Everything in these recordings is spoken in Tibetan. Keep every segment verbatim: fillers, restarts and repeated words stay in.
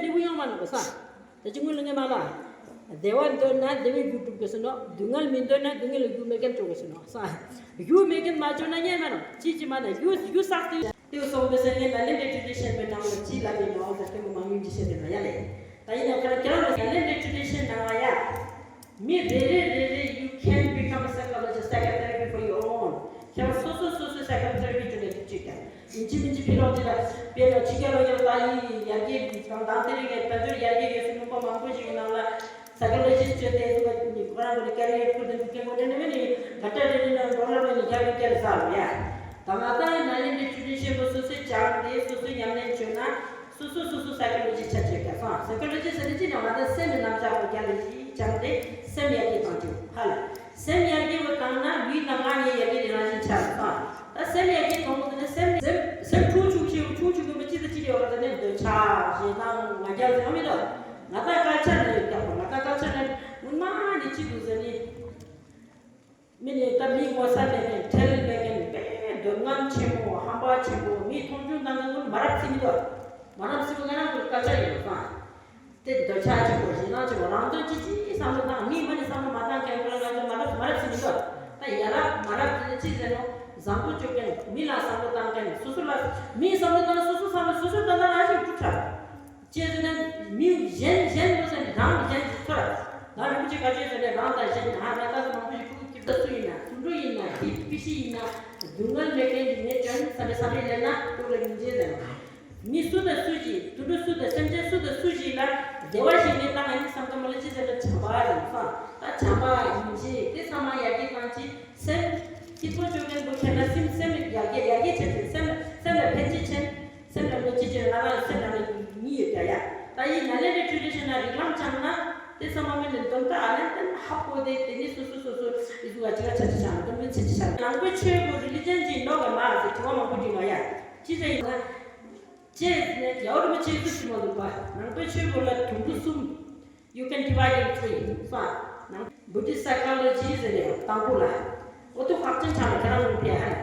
འབྲས་བུ་ཡོང་མ་ནོག་གོ་ས། ད་ཅི་སྔོན་ལ་ངས་མ་ལ། བདེ་བ་འདོད་ན་བདེ་བའི་རྒྱུ་སྒྲུབ་དགོས་ཟེར་ནོག་སྡུག་བསྔལ་མི་འདོད་ན་སྡུག་བསྔལ་གྱི་རྒྱུ་མེད་མཁན་སྤྲོད་དགོས་ཟེར་ནོག་ས། རྒྱུ་མེད་མཁན་མ་བཅོས་ན་རྙེད་མ་ནོག་ཅི་ཅི་མ་ན་རྒྱུ་རྒྱུ་བསགས་ཏེ། དེ་སོང་པའི་སེམས་ངན་ནཱ་ལེནྡྲའི་ཊི་རེ་ཌི་ཤན་པའི་ནང་ལ་ཅི་ལབ་ཡིན་ནོག་ཟེར་དེ་མོ་མང་ཉུང་ཅི་བཤད་དེ་ན་ཡ་ལེ། ད་ཡིན་ན་ཁྱེད་རང་ཁྱེད་རང་ལ་ནཱ་ལེནྡྲའི་ཊི་རེ་ཌི་ཤན་ནང་ལ་ཡ། མི་རེ་རེ་རེ་རེ། You can become a psychologist, psychotherapy for your own. ཁྱེད་རང་སོ་སོ་སོ་སོའི་psychotherapy བྱུང་ནས་ཐུབ་ཅིག་ཀྱང་ཡིན་གཅིག་མིན་གཅིག་ཕི་ལོག་དེ་ལ་དཔེར་ན་ཕྱི་རྒྱལ་ལ་ཡོད་ད་ཡིན་ཡར་རྒྱས་དང་དང་དེ་རིང་ནས་དཔལ་འབྱོར་ཡར་རྒྱས་ཡོད་སའི་མི་པ་མང་པོ་ཞིག་ནང་ལ་psychologist བྱས་ཏེ་ཁོ་རང་ཁོ་རང་ཁེ་རི་ཡར་ཁུར་དེ་འཛུགས་སྐྲུན་དགོས་དྲན་ནས་མི་ནི་ག་ཏྲ་དྲན་ནས་ཌོ་ལར་ལ་ནི་རྒྱ་ལ་སྐྱེལ་ས་རུ་ཡ། ད་ང་ད་ནཱ་ལེནྡྲའི་ཊི་རེ་ཌི་ཤན་པོ་སོ་སོས་སྦྱངས་ཏེ་སོ་སོས་ཉམས་ལེན་བྱས་ན། སོ་སོ་སོ་སོ་སའི་ཀོ་ལོ་ཇི་ཆ་ཆེ་ག་སོང་། སའི་ཀོ་ལོ་ཇི་ཟེར་ནི་ཅི་ནོག་ང་ཚོ་སེམས་ཀྱི་རྣམ་གཞག་པོ་རྒྱ་ལ་ཡིག་སྦྱངས་ཏེ་སེམས་ཡར་རྒྱས་བཏང་རྒྱུ་ཧ་ལ། སེམས་ཡར་རྒྱས་པོ་བཏང་ན་ལུས་དང་ངག་གཉིས་ཡར་རྒྱས་ཀྱི་རང་བཞིན་ཆགས་སོང་། ད་སེམས་ཡར་རྒྱས་གཏོང་དགོས་ན་སེམས་སེམས་སེམས་ཁྲོ་ཆུང་ཆེ་ཆུང་ཆུང་གི་མི་ཅི་དང་ཅི་ཡོད་ར་ད་ནས་འདོད་ཆགས་ཞེ་སྡང་ང་རྒྱལ་ཟེར་བ་མི་འདུག་ང་ད་སྐད་ཆ་ནས་ཡོད་ཀྱང་པོ་ང་ད་སྐད་ཆ་ནས་སྔོན་མ་ནས་ཅི་འདུག་ཟེར་ནི། མི་ནི་ད་མི་ངོ་ཚ་མེད་མཁན་ཁྲེལ་མེད་མཁན་དཔེ་འདོད་རྔམ་ཆེན་པོ་ཧམ་པ་ཆེན་པོ་མི་མཐོང་ཆུང་བཏང་མཁན་ཀུན་མ་རབས་ཚིག་མི་འདུག་མ་རབས་ཚིག་པོ་ང་རང་ཚོའི་སྐད་ཆ་ཡིན་ནོག་ད། དེ་འདོད་ཆགས་ཆེན་པོ་ཞེ་སྡང་ཆེན་པོ་རང་དོན་ཅི་ཅི་བསམ་བློ་བཏང་མི་མ་ནི་བསམ་བློ་མ་བཏང་མཁན་ཀུན་ལ་ང་ཚོ་མ་རབས་མ་རབས་ཚིག་མི་འདུག་ད་ཡ་རབས་མ་རབས་ཚིག་ནི་ཅི་ཟེར་ནོག་བཟང་པོ་སྤྱོད་མཁན་མི་ལ་བསམ་བློ་བཏང་མཁན་སོ་སོ་ལ་མིའི་བསམ་བློ་བཏང་ན་སོ་སོ་བསམ་བློ་སོ་སོ་བཏང་ན་རང་བཞིན་འགྲུབ་ཚར། ཅེས་ཟེར་ན་མི་གཞན་གཞན་དུ་ཟེར་ནས་རང་གཞན་གྱི་ཚོར། ང་རིན་པོ་ཆེ་ག་ཅེས་ཟེར་ནས་རང་དང་གཞན་ཧ་ན་ད་མང་པོ་ཞིག་ཕྲུ་གུ་སྐྱིད་པ་སུ་ཡིན་ན་དུད་འགྲོ་ཡིན་ན་ཁྱི་ཕི་ཤི་ཡིན་ན་སྡུག་བསྔལ་མེད་མཁན་གྱི་མེད་ཀྱང་བསམ་པའི་བསམ་པའི་ལས་ན་དུག་ལ་སྙིང་རྗེ་ཟེར་ན། མི་སུ་དང་སུ་ཞིག་དུད་འགྲོ་སུ་དང་སེམས་ཅན་སུ་དང་སུ་ཞིག་ལ་བདེ་བ་ཞིག་ངས་བཏང་ང་ནི་བསམ་ཀ་མ་ལ་ཅི་ཟེར་ན་བྱམས་པ་རེད་སོང་ད་བྱམས་པ་སྙིང་རྗེ་དེ་ཚང་མ་ཡར་རྒྱས་བཏང་ཅི་སེམས་སྐྱིད་པོ་སྤྱོད་མཁན་པོ་ཁྱེད་ན་སེམས་སེམས་ཡར་རྒྱས་ཡར་རྒྱས་བྱེད་ཅི་སེམས་སེམས་ལ་ཕན་ཅི་ཆེན། སེམས་ལ་ལོ་ཅི་ཅི་ང་རང་སེམས་ནང་ལ་གཉིས་ཡོད་ཀྱ་ཡ། ད་ཡིན་ན་ལས་ནས་འཕྲུལ་རིག་ཤེས་ན་རིགས་ལམ་སྦྱངས་ན་དེ་ཚང་མ་མི་ནི་འདོན་ཀ་ཨ་ལན་ཏན་ཧ་གོ་དེ་དེ་ནི་སོ་སོ་སོ་སོ་ཡི་ཟུག་ལ་ཅི་ག་ཆ་ཅི་བྱ་ན་འདོན་མིན་ཆ་ཅི་བྱ་ན་ནང་པའི་ཆོས་པོ་རི་ལི་ཇན་གྱི་ནོ་ག་མ་ཟེར་དྲི་བ་མང་པོ་དྲི་བ་ཡ། ཅི་ཟེར་ཡིན་ན། ཅེས་ནས་ཡའོ་རི་མ་ཅེས་སུ་ཞུ་མ་འདུག་པ་ནང་པའི་ཆོས་པོ་ལ་དུམ་བུ་གསུམ། You can divide in three. ནང་Buddhist psychology ཟེར་ནས་དང་པོ་ལ། འོ་དུ་ཧག་ཅན་ཆ་ལ་ཁ་རང་ལུང་ཕེ་ཧ།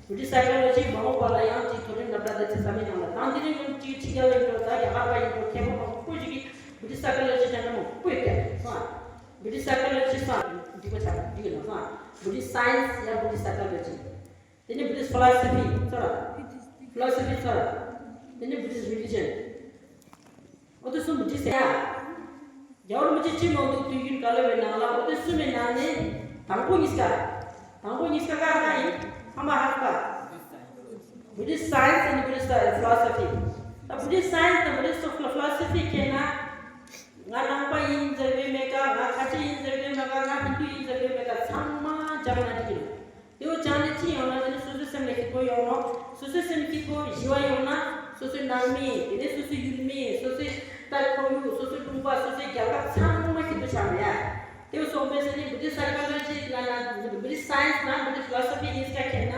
Buddhist psychology མ་འོངས་པ་ལ་ཡང་ཅིག་མཐོ་རིམ་སློབ་གྲྭ་དང་ཅིག་ས་མི་ནང་ལ་དང་དེ་རིང་ཡང་ཅིག་ཕྱི་རྒྱལ་ཡིན་འགྲོ་ད་རྒྱ་གར་པ་ཡིན་འགྲོ་མཁས་པ་མང་པོ་ཞིག་གིས་Buddhist psychology ཅན་མང་པོ་ཡོད་ཀྱང་སོང་། Buddhist psychology སོང་འགྲིག་པ་ཆགས་འགྲིག་ཡོད་ན་སོང་། Buddhist science ཡང་Buddhist psychology དེ་ནས་Buddhist philosophy ཚོར། Philosophy ཚོར། དེ་ནས་Buddhist religion འོ་དེ་གསུམ་བྲིས་ཟེར་ཡ། རྒྱལ་བ་རིན་པོ་ཆེ་སྤྱི་ནོར་འདུག་དུས་རྒྱུན་བཀའ་སློབ་པའི་ནང་ལ་འོ་དེ་གསུམ་མའི་ནང་ནས་དང་པོ་གཉིས་ཀ་དང་པོ་གཉིས་ཀ་ཀ་ཀ་ཡིན་ཚང་མ་ཧ་གོ། Buddhist science and Buddhist philosophy ད་Buddhist science དང་Buddhist philosophy ཁྱེད་ན་ང་ནང་པ་ཡིན་ཟེར་བའི་མེད་ཀ་ང་ཁ་ཆེ་ཡིན་ཟེར་བའི་མེད་ཀ་ང་ཧིན་དུ་ཡིན་ཟེར་བའི་མེད་ཀ་ཚང་མ་སྦྱངས་ན་འགྲིག་གི་རེད། དེ་བོ་སྦྱངས་ནས་ཅི་ཡོང་ན་དེ་ནི་སོ་སོའི་སེམས་ལ་སྐྱིད་པོ་ཡོང་ནོ། སོ་སོའི་སེམས་སྐྱིད་པོ་ཞི་བ་ཡོང་ན་སོ་སོའི་ནང་མི་དེ་ནས་སོ་སོའི་ཡུལ་མི་སོ་སོའི་ད་ཁོར་ཡུག་སོ་སོའི་ལུང་པ་སོ་སོའི་རྒྱལ་ཁབ་ཚང་མ་སྐྱིད་པོ་ཆགས་ནས་ཡ། དེ་བོ་སོང་པས་ཟེར་ནི་Buddhist psychology ལ་ན་Buddhist science ལ་Buddhist philosophy གཉིས་ཀ་ཁྱེར་ན།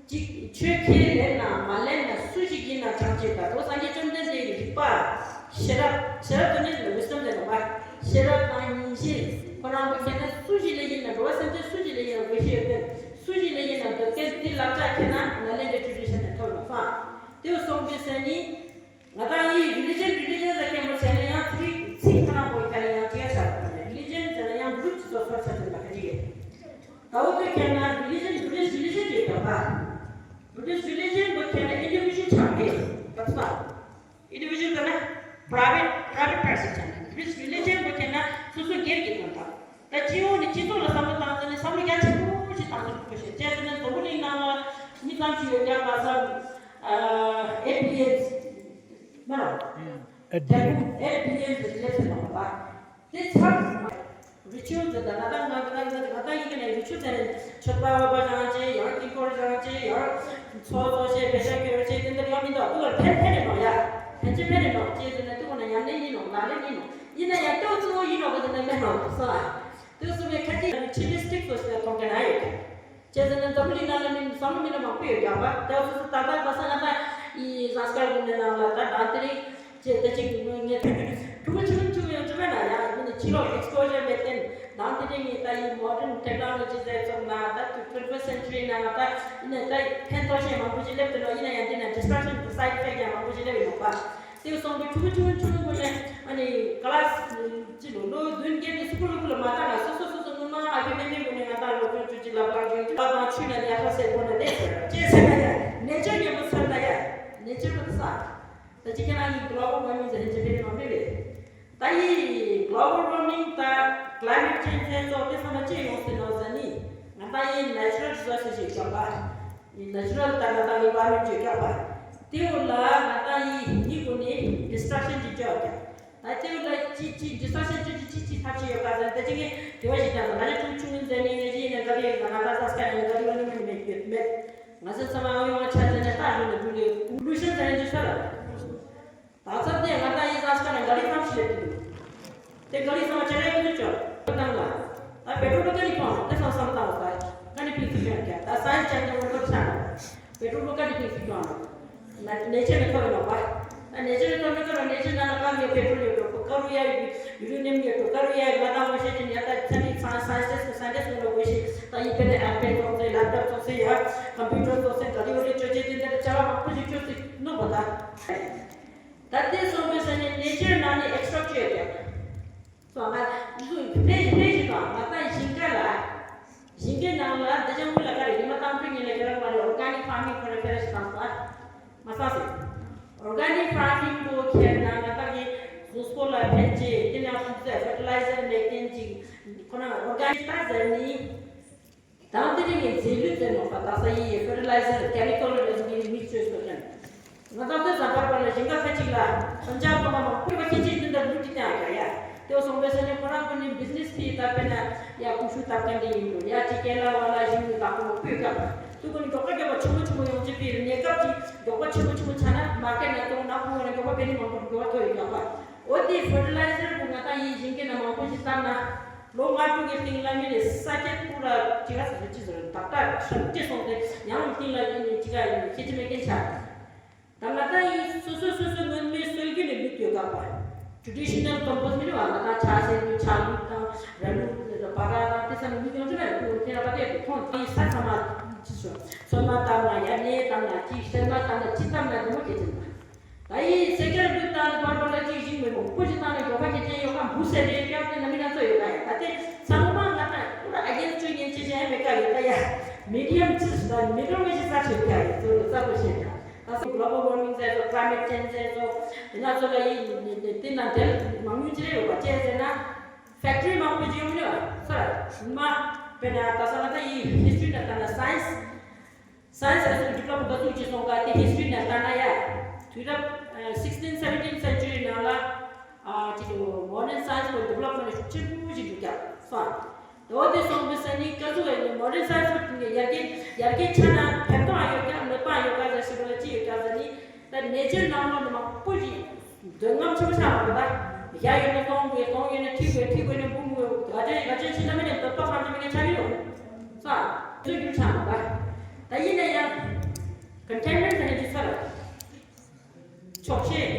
གཅིག་ཆོས་ཁས་ལེན་ན་མ་ལེན་ན་སུ་ཞིག་ཡིན་ན་ཅང་ཅེས་ད་དོ་སངས་རྒྱས་བཅོམ་ལྡན་འདས་ཀྱི་རིག་པ། ཤེས་རབ་ཤེས་རབ་དེ་ནི་ལ་wisdom དེ་ལ་བ། ཤེས་རབ་དང་ཉིན་བཞིན་ཁོ་རང་གི་ཁྱེད་ན་སུ་ཞིག་ལ་ཡིན་ན་འགྲོ་བ་སེམས་ཅན་སུ་ཞིག་ལ་ཡིན་ན་དགོས་ཤེས་ཡོད་པས་སུ་ཞིག་ལ་ཡིན་ན་འདོད་མཁན་དེ་བསླབ་བྱ་ཁྱེད་ན་ན་ལེན་དེ་ཆུ་ཆུ་བྱས་ནས་ཐོབ་ལ་སོང་། དེ་སོང་པའི་སེ་ནི། ང་དང་ཡི་religion religion ཟེར་མཁན་པོ་བྱས་ན་ཡང་ཚིག་ཚིག་ཁོ་རང་པོ་ག་ལ་ཡང་ཅི་ཡ་ཆགས་པ་རེད། religion ཟེར་ན་ཡང་group ཅིག་ཚོ་ཚོར་ཆ་ཚོར་ལ་ཁ་ཅིག་ཡོད། ད་འོ་དེ་ཁྱེད་ན་religion Buddhist religion ཅིག་ཡོད་པ། Buddhist religion པོ་ཁྱེད་ན་individual ཆགས་རེད་པ་ཚ། individual ཟེར་ན་private private person ཆགས་ན་Buddhist religion པོ་ཁྱེད་ན་སོ་སོ་སྒེར་གྱི་དོན་དག་ད་སྤྱི་ཡོངས་ནས་སྤྱི་ཚོགས་ལ་བསམ་བློ་བཏང་ཙང་ནས་བསམ་བློ་རྒྱ་ཆེན་པོ་ཞིག་བཏང་ཟིན་དགོས་ཤེས་བྱས་ཙང་ནས་འཛམ་བུ་གླིང་ནང་ལ་མི་ཙམ་ཞིག་ཡོད་ཀྱང་ང་ཚོ་eight billions མ་རེད། eight billions eight billions ཟེར་སླེབས་ཟིན་པ་དེ་ཚར་རི་ཆུ་ཟེར་ད་ང་ད་ང་ད་ང་ད་ང་ད་ཡིན་གི་ནས་རི་ཆུ་ཟེར་ནས་མཆོད་པ་འོ་བ་རང་བྱེད་ཡང་དཀྱིལ་འཁོར་རང་བྱེད་ཡང་ཚོགས་གཙོ་བྱེད་བེ་ཤ་གྱོར་བྱེད་དེ་འདྲ་ཡང་མི་འདུག་ཏུ་བར་ཕན་ཕན་རེ་མང་ཡ་ཕན་ཅི་ཕན་རེ་མང་ཅེས་ཟེར་ནས་དུ་ཁོ་ན་ཉམས་ལེན་ཡིན་ནོ་ལག་ལེན་ཡིན་ནོ་ཡིན་ན་ཡང་ལྟོ་གཙོ་བོ་ཡིན་ནོ་གི་ཟེར་ནས་མེད་ནོ་སོ་ལ། དུས་གསུམ་པའི་ཁ་ཅིག་ནི་ཕྱི་མི་སྟེགས་སོ་ཞེས་མཐོང་མཁན་ཡོད་ཀྱང་། བྱས་ཙང་ན་འཛམ་བུ་གླིང་ནང་ལ་མི་བསམ་བློ་མི་སྣ་མང་པོ་ཡོད་ཀྱང་བ། དེ་སོ་སོ་ད་ལྟ་ག་ས་ང་ད་ཡི་ཟངས་དཀར་དགོན་པའི་ནང་ལ་ད་ད་དེ་རིང་བྱས་ད་ཅིག་ངས་ཕྲུ་གུ་ཆུང་ཆུང་ཡོད་ཅུ་མེད་ན་ཡང་མི་ནི་ཕྱི་ལོགས་exposure མེད་བརྟེན་ད་དེ་རིང་ངས་ད་ཡི་modern technology ཟེར་ཚོགས་ན་ད་twenty-first century ནང་ད་ཡིན་ན་ད་ཕན་ཐོགས་ཤེས་མང་པོ་ཞིག་སླེབས་ཏེ་ནོ་ཡིན་ན་ཡང་འདི་ན་destruction དང་side effect ཡང་མང་པོ་ཞིག་སླེབས་ཡོད་པ། དེ་སོང་པའི་ཕྲུ་གུ་ཆུང་ཆུང་ངུ་ནས་ཨ་ནི་ཀ་ལ་སི་གཅིག་ལོ་ལོ་བདུན་བརྒྱད་དེ་སུ་ཁུ་ལུ་ཁུ་ལ་མ་བཏང་ན་སོ་སོ་སོ་སོ་ངུ་མ་ཨ་ཁུ་ནེ་ནེ་ངུ་ནས་ང་བཏང་ལོ་ཆུང་ཆུང་གཅིག་ལ་བཏང་ཆུང་ཆུང་ལ་བཏང་ཆུ་ནས་ཡ་ཧ་སེ་པོ་ནས་ནས་ཟེར་ཅེས་ཟེར་ན་ཡ་ནེ་ཅར་ཉམས་པོ་ཚར་ན་ཡ་ནེ་ཅར་པོ་ས་ད་ཅི་ཁྱེད་རང་ཡིན་གློ་བོ་བོ་མིན་ཟེར་ནས་ཅི་བེད་མ་བེད་བེད། ད་ཡི་global warming དང་climate change ཚན་ཚོགས་དེ་ཚང་མ་ཅི་ཡོང་སྲིད་ནོ་ཟེར་ནི། ང་ད་ཡི་natural resources ཞིག་བཀག་པ། ཡི་natural ད་ང་ད་ཡི་environment ཞིག་བཀག་པ། དེ་འུ་ལ་ང་ད་ཡི་ཉིད་ཀུན་ནི་destruction ཅིག་བཅོ་ཀྱང་། ད་དེ་འུ་ལ་ཅི་ཅི་destruction ཅི་ཅི་ཅི་ཅི་ཐབས་ཤེས་ཡོད་ག་ཟེར་ད་ཅི་ངས་དེ་བ་ཞིག་ཀྱང་ང་ད་ཆུང་ཆུང་ཟེར་ནི་ངས་ཅི་ཡིན་ན་ག་རེ་ཡོད་ང་ད་ས་སྐད་ནས་ག་རེ་བ་ནི་མི་མེད་ཡོད་མེད། ང་ཚོ་ཚང་མ་ཡོང་ཆ་ཟེར་ནས་ད་རུང་ནས་བུ་ལས་pollution ཟེར་ནས་ཅི་ས་ལ། ད་ཚར་དེ་ང་ད་ཡིན་ས་ས་ན་ག་ལི་ཐམ་ཤེས་དུ། དེ་ག་ལི་ས་ཆ་རེ་གི་དུ་ཅོ་ཏང་ལ། ད་པེ་ཏྲོལ་ག་ལི་ཐོང་དེ་སང་སང་ཏང་ས་ག་ནི་ཕིག་སི་ཅོ་ཀྱ་ད་སའེན་སི་ཅན་དེ་འོ་ཆ་ན། པེ་ཏྲོལ་ག་ལི་ཕིག་སི་ཅོ་ན། ནེ་ཅར་ནི་ཐོ་ཡོ་ནོ་པ། ད་ནེ་ཅར་ནི་ཐོ་ནི་ཀ་ར་ནེ་ཅར་ན་ན་ཀ་ལི་པེ་ཏྲོལ་ཡོད་ཏོ་ཀ་རུ་ཡ་ཡུ་རི་ནེམ་ཡོད་ཏོ་ཀ་རུ་ཡ་ང་ད་ངོ་ཤེས་ཅན་ཡ་ད་ཚ་ནི་ཚ་སའེན་ཏིསི་སའེན་ཏིསི་ངོ་ལོ་ངོ་ཤེས་ད་ཡི་པེ་ནི་ཨ་པེ་ཏོག་ཚེ་ལེབ་ཏོབ་ཏོག་ཚེ་ཡ་ཀམ་པུ་ཊར་ཏོག་ཚེ་ག་ལི་འོ་ལི་ཅོ་ཅེ་དེ་འདྲ་ཅ་ལ་མང་པོ་ཞིག་ཅོ་སི་ནོ་པ་ད། ད་དེ་སོང་པའི་ས་ནས་ནེ་ཅར་ནང་ནས་ཨེག་སི་ཊྲེག་ཊི་བྱས་ཀྱང་། སོང་ང་ལུས་ཕེ་ཕེ་ཞིག་དང་ང་ད་ཞིང་ཁ་ལ། ཞིང་ཁའི་ནང་ལ་འདི་ཅང་དངུལ་ལ་ཀ་རེ་ཉི་མ་དང་པོའི་ཉིན་ལ་ཁྱེད་རང་པ་ནས་organic farming ཁོ་རེ་ཕེ་རེ་ཞིག་བཏང་སོང་ཨ། མ་ས་སི། organic farming དུ་ཁྱེད་ན་ང་ད་གི་གཟུགས་པོ་ལ་ཕན་ཆེ་དེ་ནང་ཤུགས་ཟད་ཕེ་ཊི་ལའི་ཛར་མེད་མཁན་ཅིག་ཁོ་ན་organic ད་ཟེར་ནི། དང་དེ་རིང་ངས་རྫས་ལུད་ཟེར་ནོ་པ་ད་ས་ཡི་ཕེ་ཊི་ལའི་ཛར་ཀེ་མི་ཀལ་རེ་ཟུང་གི་མིག་བཅོས་སོ་ཀྱང་། ང་ད་ལྟ་བཟའ་བར་པ་ལ་ཞིང་ཁ་ཁ་ཅིག་ལ་ཁོང་ཅག་ཁོ་ན་མ་ཕུད་པ་ཁྱི་ཅིག་འདི་འདྲ་ལུད་ཀྱི་ཀྱང་ག་ཡ། དེ་སོང་པའི་ས་ནས་ཁོ་རང་ཁོ་ནི་བི་ཛི་ནེ་སི་ཕི་ད་དཔེར་ན་ཡ་ཀུ་ཤུ་ཏག་ཏན་དེ་ཡིན་འགྲོ་ཡ་ཅི་ཀེ་ལ་བ་ལ་ཞིང་ལུད་དག་པོ་མ་ཕུད་ཀྱང་དུ་ཁོ་ནི་མགྱོགས་པ་མགྱོགས་པ་ཆུ་མོ་ཆུ་མོ་ཡོང་ཅི་ཕི་རི་གནས་སྐབས་ཀྱི་མགྱོགས་པ་ཆུ་མོ་ཆུ་མོ་ཆ་ན་མ་ཀེ་ན་ཏོང་ན་ཁོ་ནི་མགྱོགས་པ་བེ་ནི་མང་པོ་མགྱོགས་པ་ཐོ་ཡི་ཀྱང་པ། འོ་དེ་ཕེ་ཊི་ལའི་ཛར་བུ་ང་ད་ཡིན་ཞིང་ཁའི་ནང་མང་པོ་ཞིག་བཏང་ན། ལོ་ལྔ་དྲུག་གི་སྟེང་ལ་མི་ནི་ས་སྐྱེ་སྤུ་ར་ཅི་ག་ཟེར་ཅི་ཟེར་ཏག་ཏག་ཤམ་ཅི་སོང་སྟེ་ཡང་སྟེང་ལ་ཡིན་ནི་ཅི་ག་ཡིན་ནི་ཁྱེད་ཅི་མེད་མཁན་ཆགས། ད་ང་ད་ཡིན་སོ་སོ་སོ་སོ་ངོ་མའི་སྲོལ་རྒྱུན་ནས་ལུད་ཡོད་ག་པ། ཊྲེ་ཌི་ཤི་ནལ་ཀམ་པོ་སི་མི་ནི་བ་ང་ད་ཆ་སེ་ལུད་ཆ་ལུད་དང་ར་ལུད་ར་པ་ར་དང་དེ་ཚང་ལུད་ཡོང་ཅི་མེད་ཁོ་ཁྱེད་ར་པ་དེ་མཐོང་དེ་ས་ཚང་མ་ཅི་སོ་ཚོད་མ་བཏང་ན་ཡ་ནས་བཏང་ན་ཅི་སེར་མ་བཏང་ན་ཅི་བཏང་ན་དེ་མོ་ཁྱེད་ཅི་མ། ད་ཡིན་ཟེར་སྐད་འདི་ལྟར་བར་བར་ལ་ཅིག་ཞིག་མི་མོ་སྐུ་ཞིག་བཏང་ནས་མགྱོགས་པ་ཁྱེད་ཅན་ཡོད་ཁ་འབུ་ཟེར་རེད་སྐྱབས་དེ་ན་མི་སྣ་ཚོ་ཡོད་ད་ཡ། ད་དེ་ཚང་མ་ང་དང་ཁོ་ལ་ཨ་རྒྱན་བཅོས་ཉན་ཅི་བྱས་མེད་ཀ་ཡོད་ད་ཡ། མི་ཌི་ཡམ་ཅི་ཟེར་ད་མི་འགྲོ་མི་ཞིག་ས་ཆེ་ཀ་ཡོད་ཚོ་ལ་ས་ཁོ་ཤེས་ཀ། ད་སོ་གློ་བལ་ཝར་མིང་ཟེར་ཚོ་ཀླའི་མེད་ཅེན་ཇི་ཟེར་ཚོ་དེ་ན་ཚོ་ལ་ཡིན་དེ་ན་དེ་མང་ཉུང་ཅི་རེ་ཡོད་པ་ཅེས་ཟེར་ན། ཕེག་ཊི་རི་མང་པོ་ཅིག་ཡོང་ཡོད་ས་ར་ཞུ་མ། དཔེར་ན་ད་ས་ང་ད་ཡིན་ཧི་སི་ཊི་རི་ན་ད་ན་སའེན་སི། Science as a development ཀ་ཚུགས་ཀྱི་སོང་ཀ་དེ་history ནས་ལྟ་ན་ཡ། དུས་རབས་sixteen seventeen century ནང་ལ་ཨ་ཅིག་modern science ཀྱི་development ཤུགས་ཆེན་པོ་ཞིག་འགྲོ་རྒྱག་སོང་། དེ་འོ་དེ་སོང་པའི་ས་ནི་ཀ་ཚུགས་ཡ་modern science ཀྱི་ཡར་རྒྱས་ཡར་རྒྱས་ཆ་ན་ཕན་ཐོགས་ཡོད་ཀྱང་གནོད་པ་ཡོད་ཀ་ཟེར་ཞིག་ལ་ཅི་ཡོད་ཀྱང་ཟེར་ནི་ད་ནེ་ཅར་ནང་ལོགས་ནས་མང་པོ་ཞིག་འདོད་རྔམ་ཆེན་པོ་ཆགས་པ་རེད་པ། ཡ་ཡོད་ན་གཏོང་དགོས་གཏོང་ཡོད་ན་ཁྲིད་དགོས་ཁྲིད་དགོས་ན་འབུམ་དགོས་ག་ཅན་ག་ཅན་ཕྱིན་ན་མི་ནས་འདོད་པ་གང་ཅན་མི་ངན་ཆགས་ཀྱི་ཡོད། ས། ཚུལ་རྒྱུ་ཆགས་པ། ད་ཡིན་ན་ཡང་། ཀོན་ཊེན་མེན་ཊི་ཟེར་ནས་ཅི་ཚོ་ལ། ཆོག་ཤེས།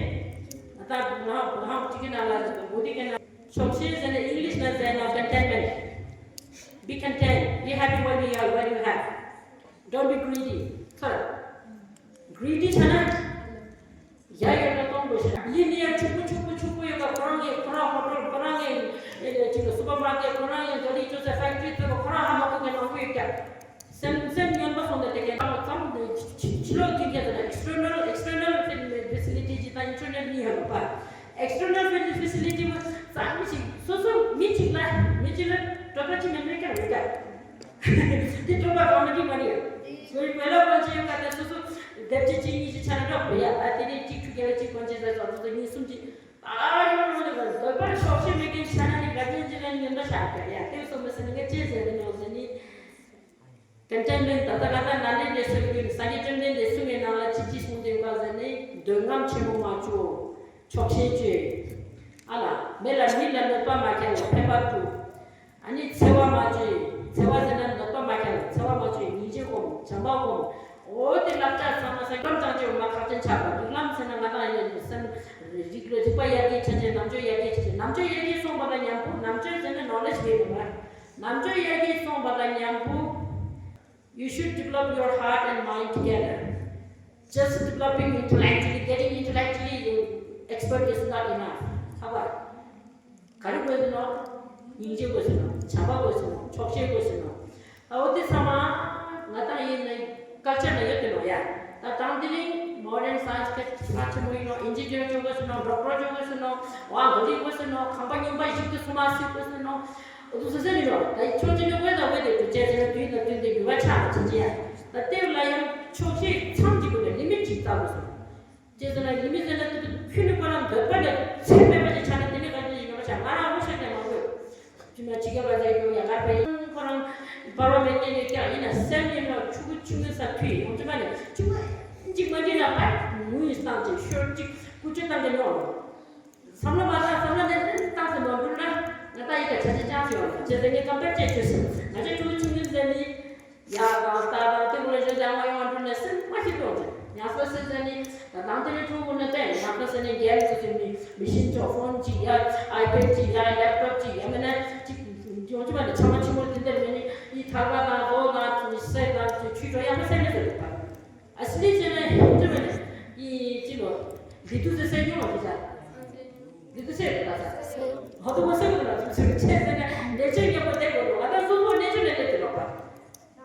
ད་ང་ང་ཅིག་གི་ནང་ལ་བོད་ཡིག་གི་ནང་ཆོག་ཤེས་ཟེར་ན་ཨིང་ལིཤ་ནང་ཟེར་ན་ཀོན་ཊེན་མེན་ཊི། Be content. Be happy what you have, what you have. Don't be greedy. ཚོར། གྷི་རི་ཌི་ཆ་ན། ཡ་ཡོད་ན་གཏོང་དགོས་ཤེས། ཡིན་ནའི་ཕྱུག་པོ་ཕྱུག་པོ་ཕྱུག་པོ་ཡོད་པ་ཁོ་རང་གི་ཁོ་རང་ཧོ་ཊེལ་ཁོ་རང་གི་ཨེ་ཅིག་སུ་པར་མར་ཀེཊ་ཁོ་རང་གི་ག་ལི་ཅོ་ས་ཕེག་ཊི་རི་ཚོ་ཁོ་རང་ཧ་མ་གོ་མཁན་མང་པོ་ཡོད་ཀྱང་། སེམས་སེམས་ངན་པ་སོང་ད་དེ་གའི་ཏང་ཙམ་ཕྱི་ལོགས་མཐུན་རྐྱེན་ཟེར་ན་external external facility ཅིག་དང་internal གཉིས་ཡོད་པ། external facility ཙམ་ཞིག་སོ་སོ་མི་གཅིག་ལ་མི་གཅིག་ལ་སྤྲོད་པ་ཅི་མེད་མེད་ཀྱང་ཡོད་ཀྱང་། འདི་སྤྲོད་པ་གང་མ་གཅིག་མ་རེད། ཡོད་དགོས་ལ་གོན་ཆེ་ཡོད་ཀ་དེ་སོ་སོ་སྡེབ་གཅིག་གཅིག་གཉིས་ཅིག་ཆ་ན་འགྲོ་དགོས་ཡ། ད་དེ་ནས་གཅིག་ཆུ་རྒྱལ་གཅིག་གོན་ཆེ་ཟེར་སོ་སོ་གཉིས་གསུམ་ཅིག་ཨ་ཡོང་རུང་ནས་འདོད་པར་ཆོག་ཤེས་མེད་མཁན་ཆ་ན་ནི་ག་ཅན་ཅི་ལ་ཉེན་པ་ཤར་ཀྱང་ཡ་དེ་སོ་མི་སྲིད་ནི་ངས་ཅི་ཟེར་ནི་ཡོང་ཟེར་ནི། ཀོན་ཊེན་མེན་ཊི་ད་ལྟ་ག་ད་ན་ནས་ནས་སོ་རྒྱུན་སངས་རྒྱས་བཅོམ་ལྡན་འདས་གསུང་བའི་ནང་ལ་ཅི་ཅི་གསུངས་ཏེ་ཡོད་པ་ཟེར་ནས་འདོད་རྔམ་ཆེན་པོ་མ་བཅོ། ཆོག་ཤེས་བཅོས། ཨ་ལ་མི་ལ་མི་ལ་གནོད་པ་མ་བསྐྱལ་ལ་ཕན་པ་སྒྲུབ། ཨ་ནི་འཚེ་བ་མ་བཅོས། འཚེ་བ་ཟེར་ན་གནོད་པ་མ་བསྐྱལ་ལ་འཚེ་བ་མ་བཅོས། སྙིང་རྗེ་སྒོམ། བྱམས་པ་སྒོམ། འོ་དེ་བསླབ་བྱ་ཚང་མ་སེམས་ཁམས་ཅང་ཅེ་འོ་མ་ཁག་ཅན་ཆགས་པ་རིགས་ལམ་ཟེར་ན་ང་དང་ཡོད་སེམས་རིག་རིག་པ་ཡར་རྒྱས་ཆ་ཆེ་རྣམ་དཔྱོད་ཡར་རྒྱས་ཆ་ཆེ་རྣམ་དཔྱོད་ཡར་རྒྱས་སོང་བ་དང་མཉམ་པོ་རྣམ་དཔྱོད་ཟེར་ན་knowledge རེད་འདུག་བ། རྣམ་དཔྱོད་ཡར་རྒྱས་སོང་བ་དང་མཉམ་པོ། You should develop your heart and mind together. Just developing intellectually, getting intellectually, you, Expert is not enough. ཚགས་པར། ག་རེ་དགོས་ཟེར་ན། སྙིང་རྗེ་དགོས་ཟེར་ན། བྱམས་པ་དགོས་ཟེར་ན། ཆོག་ཤེས་དགོས་ཟེར་ན། ཨ་འོ་དེ་ཚང་མ་ང་ཏང་ཡིན་ན་ཀལ་ཅར་ན་ཡོད་དེ་ལོ་ཡ། ད་དང་དེ་རིང་མོ་ཌན་སའེན་སི་ག་ཆ་ཆེན་མོ་ཡིན་ནོ། ཨིན་ཇི་ནི་ཡར་བྱུང་དགོས་ཟེར་ནོ། ཌོག་ཊར་བྱུང་དགོས་ཟེར་ནོ། ཝ་ག་རི་དགོས་ཟེར་ནོ། ཁང་པ་རྙིང་པ་ཞིག་ཏུ་སུ་མ་སུ་དགོས་ཟེར་ནོ། འོ་དུ་ཟེར་ཟེར་ནི་ལོ། ད་ཆོག་ཅི་ནི་དགོས་ད་དགོས་དེ་དུ་ཅེ་ཟེར་ན་དུས་ད་དུས་དེ་ཡུ་བ་ཆ་ཆེན་ཆེ་ཡ། ད་དེ་ལ་ཡང་ཆོག་ཤེས་མཚམས་ཅིག་དགོས་པའི་ལི་མིཊ་ཅིག་བཏགས་དགོས་སོ། ཅེས་ཟེར་ན་ལི་མི་ཟེར་ན་དེ་ཁྱོད་ནི་ཁོ་རང་འདོད་པ་ལས་ཚད་མེད་པ་ཅིག་ཆགས་ན་དེ་ནི་ག་ཅི་ཡིན་པ་ཆགས། ང་རང་ཨོ་ཤ་དེ་མང་པོ་ཅི་མ་ཅི་ག་བ་ཟེར་རྒྱུ་ཡ་གར་པ་ཡིན། ཁོ་རང་འབར་བ་མེད་དེ་ཡོད་ཀྱང་ཡིན་ན་སེམས་ཡིན་ན་ཕྲུ་གུ་ཆུང་ངུ་ས་ཐུ་ཡིན་ཡོང་ཅི་མ་ནི་ཅི་མ་ཅིག་མ་འདི་ན་ཕར་ངུ་ཡིན་སྟངས་ཅིག་ཤོར་ཅིག་ཀུ་ཅི་བཏང་གི་ཡོང་། བསམ་བློ་མ་བཏང་བསམ་བློ་ནས་ནི་བཏང་ཟེར་མ་འགྲུལ་ན་ང་ད་ཡི་ག་ཆ་ཆ་ཅང་ཞིག་ཡོང་ཅེས་ཟེར་ངས་ཀམ་པེར་ཅེས་བྱོས་ཟེར། ང་ཚོའི་ཕྲུ་གུ་ཆུང་ངུ་ཟེར་ནི། ཡག་དང་སྟག་དང་དེ་ཀུན་ལ་ཞེ་སྡང་མ་ཡོང་བ་འགྲུལ་ནས་སེམས་མ་ཞིག་གཏོང་ཅིག་ཡང་སོ་སོའི་ཟེར་ནི་ད་དང་དེ་ནི་ཕྲུ་གུ་ནི་བསྟན་ཡང་སོ་ཟེར་ནི་རྒྱལ་སོ་ཟེར་ནི་མི་ཤིན་ཅོག་ཕོན་ཅིག་ཡ་ཨའི་པེ་ཌི་ཅིག་ཡ་ལེབ་ཊོབ་ཅིག་ཡ་མིན་ན་ཅིག་ཡོང་ཅི་མ་ནི་ཚང་མ་ཆུ་མོ་དེ་འདྲ་མིན་ནི་ཡི་ཐར་པ་དང་རྡོ་དང་སེ་དང་ཆུ་གྲོ་ཡང་མི་སེམས་མི་ཟེར་ལེ་པ། ཨ་སི་ལི་ཅེ་ན་ཡོང་ཅི་མ་ནི་ཡི་ཅི་ལོ་ལི་དུ་ཟེར་སེ་ཡོང་བ་དེ་ཅག་ལི་དུ་ཟེར་ད་ས་ཧོ་དུ་མ་ཟེར་གི་ལ་དུ་ཟེར་ཆེ་ཟེར་ན་ལེ་ཆེ་རྒྱབ་པ་དེ་གོ་ལོ་ཨ་ད་སོ་སོ་ལེ་ཆེ་ལེ་ལེ་དེ་ལོ་པ།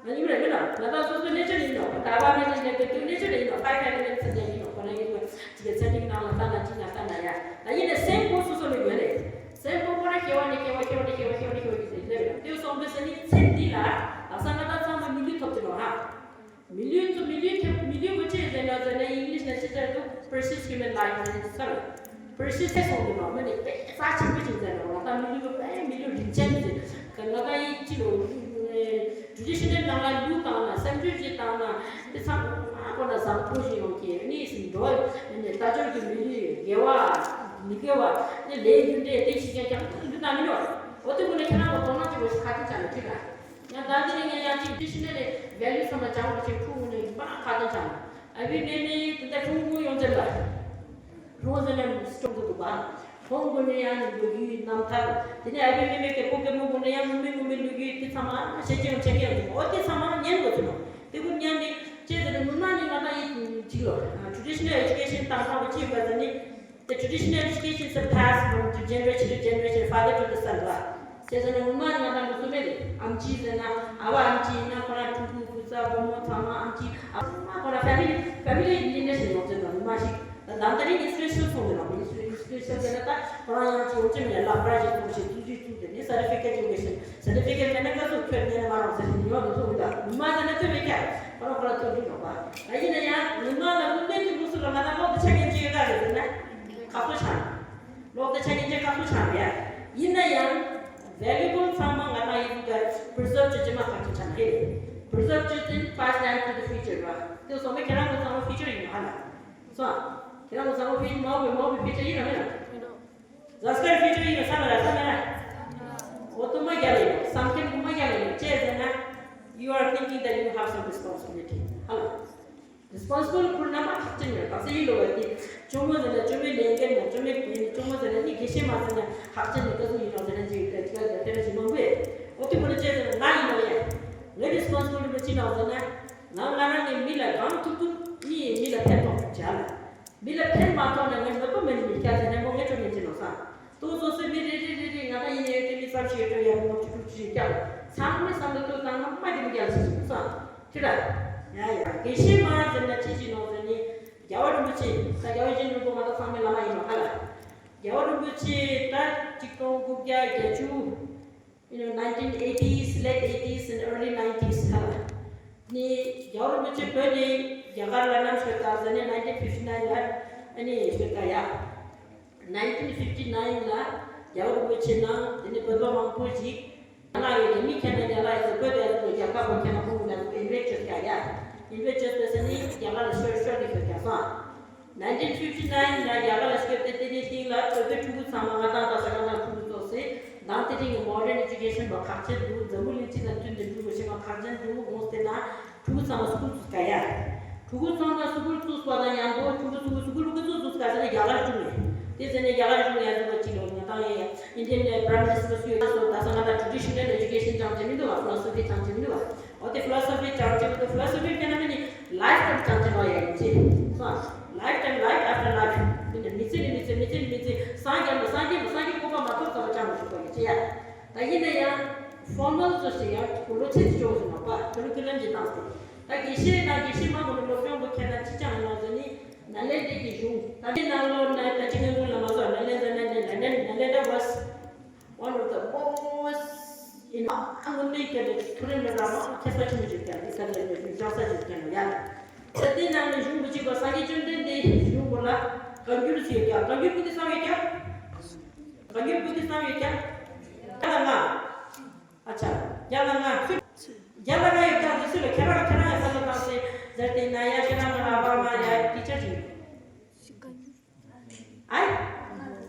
ང་ཡིན་རེད་མིན་ནོ། ང་ད་སོ་སོ་ནེ་ཅར་ཡིན་ནོ། ད་བ་མེད་ནས་ལེགས་པའི་དུས་ནེ་ཅར་ཡིན་ནོ། ཕའི་ཕའི་ནས་ཚེ་ནས་ཡིན་ནོ། ཁོ་ན་ཡིན་ནོ། ཅི་ག་ཚེ་འདིའི་ནང་ལ་ལྟ་ན་ཅི་ན་ལྟ་ན་ཡ། ད་ཡིན་ནས་སེམས་པོ་སོ་སོ་ནས་ཡོད་རེད། སེམས་པོ་ཁོ་ན་སྐྱེ་བ་ནས་སྐྱེ་བ་སྐྱེ་བ་ནས་སྐྱེ་བ་སྐྱེ་བ་ནས་སྐྱེ་བ་ཡིན་ཟེར་ལེ་རེད། དེ་སོང་པའི་སེ་ནི་ཚེ་འདི་ལ་ད་ས་ང་ད་ཚང་མ་མི་ལུས་ཐོབ་ཀྱི་ནོ་ཧ། མི་ལུས་ཚོ་མི་ལུས་ཐོབ་མི་ལུས་པོ་ཅི་ཟེར་ན་ཟེར་ན་ཨིང་ལིཤ་ནས་ཅི་ཟེར་འདུག precious human life ཟེར་ནས་ཚར། པར་སི་ཊེ་སོང་དུས་ནོ་མི་ནི་དཔེ་རྩ་ཆེན་པོ་ཅིག་མཛད་ནོ། ང་ད་མི་ལུས་པའི་མི་ལུས་རིན་ཆེན་ཟེར། ང་ད་ཡིན་ཅི་ལོ། ཊེ་རེ་ཌི་ཤི་ནལ་ནང་ལ་ལུག་བཏང་ན་སེམས་ཅན་ཅིག་བཏང་ན་དེ་ཚང་མ་ཁོ་ན་བཟང་པོ་ཞིག་ཡོང་གི་ནི་ཟིན་འགྲོ། ནི་ད་ཅོར་གྱི་མི་ལུས་དགེ་བ་མི་དགེ་བ་ནི་ལས་རྒྱུ་འབྲས་དེ་ཞིག་ཀྱང་ཀྱང་འདུ་ན་མི་ལོ། འོ་དེ་ཀུན་ནི་ཁྱེད་རང་ལ་དོ་སྣང་ཅིག་བྱེད་ཁ་ཐུག་ཆ་ནས་ཁྲིད་ལ། ཡང་ད་འདི་ནི་ངས་ཡང་ཅིག་ཊེ་རེ་ཌི་ཤི་ནལ་ནི་ཝེ་ལུ་ཚང་མ་སྦྱང་དགོས་ཤེས་ཁུ་ངུ་ནི་མ་ཁ་ཐུག་ཆ་ནས། ཨ་བི་མེ་མེ་ཡིས་དེ་འདྲ་ཁྲུང་ཁྲུང་ཡོང་ཅེར་ལ། ཁྲུང་ཟེར་ན་སྐྱོང་དུ་འདུག་པ། ཁོང་ཀུན་ནས་ཡང་ལོ་རྒྱུས་རྣམ་ཐར། དེ་ནས་ཨ་བི་མེ་མེ་སྐད་པོ་སྐད་མོ་ཀུན་ནས་ཡང་ངུ་མི་ངུ་མི་ལོ་རྒྱུས་དེ་ཚང་མ་བཤད་ཀྱི་ཡོང་བཤད་ཀྱི་ཡོང་འདུག་འོ་དེ་ཚང་མ་ཉན་དགོས་ཚུལ་ནོ། དེ་ཀུན་ཉན་དེ་ཅེས་ཟེར་ནས་ངུ་མ་ནི་ང་ད་ཡིད་ཅིག་ལོ། ཊེ་རེ་ཌི་ཤི་ནལ་ཨེ་ཇུ་ཀེ་ཤན་དང་ལྷག་པ་ཅིག་ཡོད་པ་ཟེར་ནི། The traditional education is passed from the generation to generation, father to the son. བྱས་ཙང་ངོ་མ་ང་དང་གི་སུ་མེད་ཨམ་ཆི་ཟེར་ན་ཨ་བ་ཨམ་ཆི་ཡིན་ན་ཁོ་རང་ཕྲུ་གུ་བུ་ཚ་བུ་མོ་ཚང་མ་ཨམ་ཆི་ཨ་མ་ཁོ་རང་ཕེ་མི་ལི་ཕེ་མི་ལི་ཡིན་ནས་ཞིག་ཡོང་ཚེ་ན་ངོ་མ་ཞིག་ད་དང་ད་རིང་ཨིན་སི་ཊི་ཊུ་ཤན་སོང་ནས་ལ་ཨིན་སི་ཊི་ཊུ་ཤན་ཟེར་ན་ད་ཁོ་རང་ཡང་ཅི་ཡོང་ཅི་མེད་ལ་པྲ་ཞིག་ཚོགས་ཤིག་ཚུགས་ཅིག་ཚུགས་དེ་ནས་སར་ཊི་ཕི་ཀེ་ཊི་ཡོང་གི་ཤིག་སར་ཊི་ཕི་ཀེ་ཊི་མེད་ན་སྐབས་སུ་ཁྱོད་ནས་ན་མ་རོགས་ཟེར་ཞིག་ཡོང་གི་ཚོགས་གི་ད་ངོ་མ་ཟེར་ན་ཚོད་མེད་ཀྱང་ཁོ་རང་ཁོ་རང་ཚོད་འགྲིག་ཡོང་པ། ད་ཡིན་ན་ཡང་ངོ་མ་ལ་སློབ་གྲྭའི་དུས་སྐབས་སུ་ལ་ང་དང་སློབ་གྲྭ་ཆ་མཉམ་ཅི་ཡོད་ག་རེད་ཟེར་ན་ཁག་པོ་ཆགས། སློབ་གྲྭ་ཆ་མཉམ་ཅི་ཁག་པོ་ཆགས་ཡ། ཡིན་ན་ཡང་ཝེ་ལུ་ཨེ་བལ་ཚང་མ་ང་དང་ཡིན་དུས་ཀ་པི་རི་ཛརབ་བྱེད་ཀྱི་མ་ཁག་ཅིག་ཆགས་ཧེ། པི་རི་ཛརབ་བྱེད་དེ་པ་སི་ཊི་ཨེན་ཌི་ཊུ་ཛ་ཕིའུ་ཅར་ར། དེ་སོང་པས་ཁྱེད་རང་ཚོ་ཚང་མ་ཕིའུ་ཅར་ཡིན་ནོ་ཧ་ལ། སོང་། ཁྱེད་རང་ཚོ་ཚང་མ་ཕིའུ་མའོ་བའི་མའོ་བའི་ཕིའུ་ཅར་ཡིན་ནོ་མིན་ནོ། ཛ་སྐར་ཕིའུ་ཅར་ཡིན་ནོ་བསམ་མེད་ར་བསམ་མེད་ར། འོ་དུ་མ་རྒྱལ་ཡོད་བསམ་མཁན་དུ་མ་རྒྱལ་ཡོད་ཅེས་ཟེར་ན། You are thinking that you have some responsibility. ཧ་ལ། རི་སི་པོན་སི་བལ་ཁུར་ན་མ་ཐག་ཆོད་ཡོད། ད་སེ་ཡིན་ལོ་བ་དེ་ཇོ་མོ་ཟེར་ན་ཇོ་མོའི་ལས་འགན་ན་ཇོ་མོའི་ཇོ་མོ་ཟེར་ན་ནི་དགེ་བཤེས་མ་ཟེར་ན་ཐག་ཆོད་ནི་ཀ་ཟུག་ཡིན་ནོ་ཟེར་ན་ཅིག་ཡོད་དེ་ཅིག་ཡོད་དེ་ར་ཞིག་མང་པོས་འོ་དེ་ཁོ་ན་ཅེས་ཟེར་ན་ང་ཡིན་ནོ་ཡ། ངའི་རི་སི་པོན་སི་བལ་ཁུར་ཅི་ནོ་ཟེར་ན། ང་ང་རང་གི་མི་ལ་གང་ཐུབ་ཐུབ་ནི་མི་ལ་ཕན་ཐོགས་བྱ་ལ། མི་ལ་ཕན་མ་ཐོགས་ན་ངས་ནོར་བུ་མེད་ནི་མི་སྐྱ་ཟེར་ནས་མོ་ངས་སྤྲོ་མི་ཅི་ནོ་ས། ཏོག་སོ་སོའི་མི་རེ་རེ་རེ་རེ་ང་ད་ཡིན་ཡོད་དེ་མི་ཙམ་ཞིག་ཡོད་དོ་ཡ་མོ་ཅི་ཅུ་ཅི་ཀྱང་ཚང་མའི་བསམ་བློ་ཏོག་བཏང་ན་མ་དེ་མི་རྒྱལ་ཞིག་ཡིན་ས། ཁྱི་ར། ཡ་ཡ་དགེ་བཤེས་མ་ཟེར་ན་ཅི་ཅི་ནོ་ཟེར་ནི། རྒྱལ་བ་རིན་པོ་ཆེ་ད་རྒྱལ་བ་ཡིད་བཞིན་ནོར་བུ་ང་ད་ཚང་མའི་བླ་མ་ཡིན་ནོ་ཧ་ལ། རྒྱལ་བ་རིན་པོ་ཆེ་ད་ཆིག་སྟོང་དགུ་བརྒྱ་བརྒྱད་ཅུ། You know, nineteen eighties, late eighties and early nineties ལ་ནི་རྒྱལ་བ་རིན་པོ་ཆེ་བོད་ནས་རྒྱ་གར་ལ་ནམ་བྱོན་ད་ཟེར་ནས་nineteen fifty nine ལ་ཨ་ནི་བྱོན་ད་ཡ། nineteen fifty nine ལ་རྒྱལ་བ་རིན་པོ་ཆེ་ནང་དེ་ནས་བོད་པ་མང་པོ་ཞིག་ང་ཡོད་ཀྱི་མི་ཁྱེད་ན་རྒྱ་ལ་ཡོད་བོད་དེ་ཡོད་རྒྱ་གར་བ་ཁྱེད་ན་ཁོང་ལ་ཨིན་བེ་ཊི་བྱོས་ཀྱ་ཡ། ཨིན་བེ་ཊི་བྱོས་པས་ཟེར་ནི་རྒྱ་གར་ལ་ཤོར་ཤོར་གི་ཤོར་ཀྱ་སོང་། nineteen fifty nine ལ་རྒྱ་གར་ལ་སྐྱོད་དེ་དེ་ནས་ཤིང་ལ་སྤྲོ་སྟོད་ཕྲུ་གུ་ཚང་མ་ང་དང་ད་ས་ག་ན་ཕྲུ་གུ་ཚོགས་སེ་དང་དེ་རིང་གི་modern education བ་ཁག་ཆེན་འདུག་འཛམ་བུ་གླིང་སྤྱི་དང་བསྟུན་ཏེ་འགྲོ་དགོས་ཤེས་པ་ཁག་ཆེན་འདུག་འོང་སྟེ་ན་ཕྲུ་གུ་ཚང་མ་སྐུལ་བཙུགས་ཀ་ཡ། ཕྲུ་གུ་ཚང་མ་སྐུལ་བཙུགས་པ་དང་མཉམ་པོ་ཕྲུ་གུ་ཚུ་གུ་སྐུལ་བཙུགས་བཙུགས་ཀ་ཟེར་ནས་རྒྱ་གར་བཅུག་ནས་དེ་ཟེར་ནས་རྒྱ་གར་བཅུག་ནས་ཡ་ཟེར་བ་ཅི་ལོ་ང་དང་ཡ་Indian Prime Minister སུ་ཡོད་སོ་ད་ས་ང་དང་traditional education སྦྱང་ཅེས་མི་འདུག་བ་philosophy སྦྱང་ཅེས་མི་འདུག་བ། འོ་དེ་philosophy སྦྱང་ཅེས་མི་འདུག philosophy ཕན་ན་མི་ནི་life time སྦྱང་ཅེས་ལོ་ཡ་ཡིན་ཅེས། སོང་life time life after life མི་ནི་མི་ཚེ་ནི་མི་ཚེ་མི་ ཕོར་མལ་བཟོ་ཞིག་ཡང་ལོ་ཚད་ཅིག་འཇོག་ཟིན་ན་པ་ཁུ་རི་ཁུ་ལམ་གྱི་སྟངས་ཏེ། ད་དགེ་བཤེས་དང་དགེ་བཤེས་མ་མོ་ནི་སློབ་སྦྱོང་གི་ཁྱེད་ན་ཅི་ཅང་ལོ་ཟིན་ནི་ནཱ་ལེནྡྲའི་གཞུང་ད་ལྟའི་ནང་ལོ་ན་ད་ཅི་ངན་གུང་ལ་མ་བཟོ་ནཱ་ལེནྡྲ་ནཱ་ལེནྡྲ་ནཱ་ལེནྡྲ་was one of the most in དངོས་གནས་ཀྱི་མཐོ་རིམ་ལས་ཀ་མ་ཁྱད་པར་ཆེན་པོ་ཞིག་ཀྱང་འདི་ས་ལ་ཡོད་ཀྱང་ས་ཞིག་ཀྱང་ཡང་ད་ལྟའི་ནང་ནས་གཞུང་གི་གཅིག་པ་སངས་རྒྱས་བཅོམ་ལྡན་འདས་གཞུང་གོ་ལ་བཀའ་འགྱུར་ཟེར་ཀྱང་བཀའ་འགྱུར་ཀུན་ཏུ་གསང་བའི་ཀྱང་བཀའ་འགྱུར་ཀུན་ཏུ་གསང་བའི་ཀྱང་ད་ལ་ང་ཨ་ཆ་རྒྱ་ལ་ང་ཚུ་རྒྱ་ལ་ང་ཡི་ཀྱང་འདི་ཚུ་ལ་ཁྱེད་རང་ཁྱེད་རང་ཡ་ས་ལ་བཏང་སྟེ་ཟེར་ཏེ་ན་ཡ་ཁྱེད་རང་ང་ལ་བ་མ་ཡ་ཡ་ཏི་ཆ་ཅིག་ཨའི།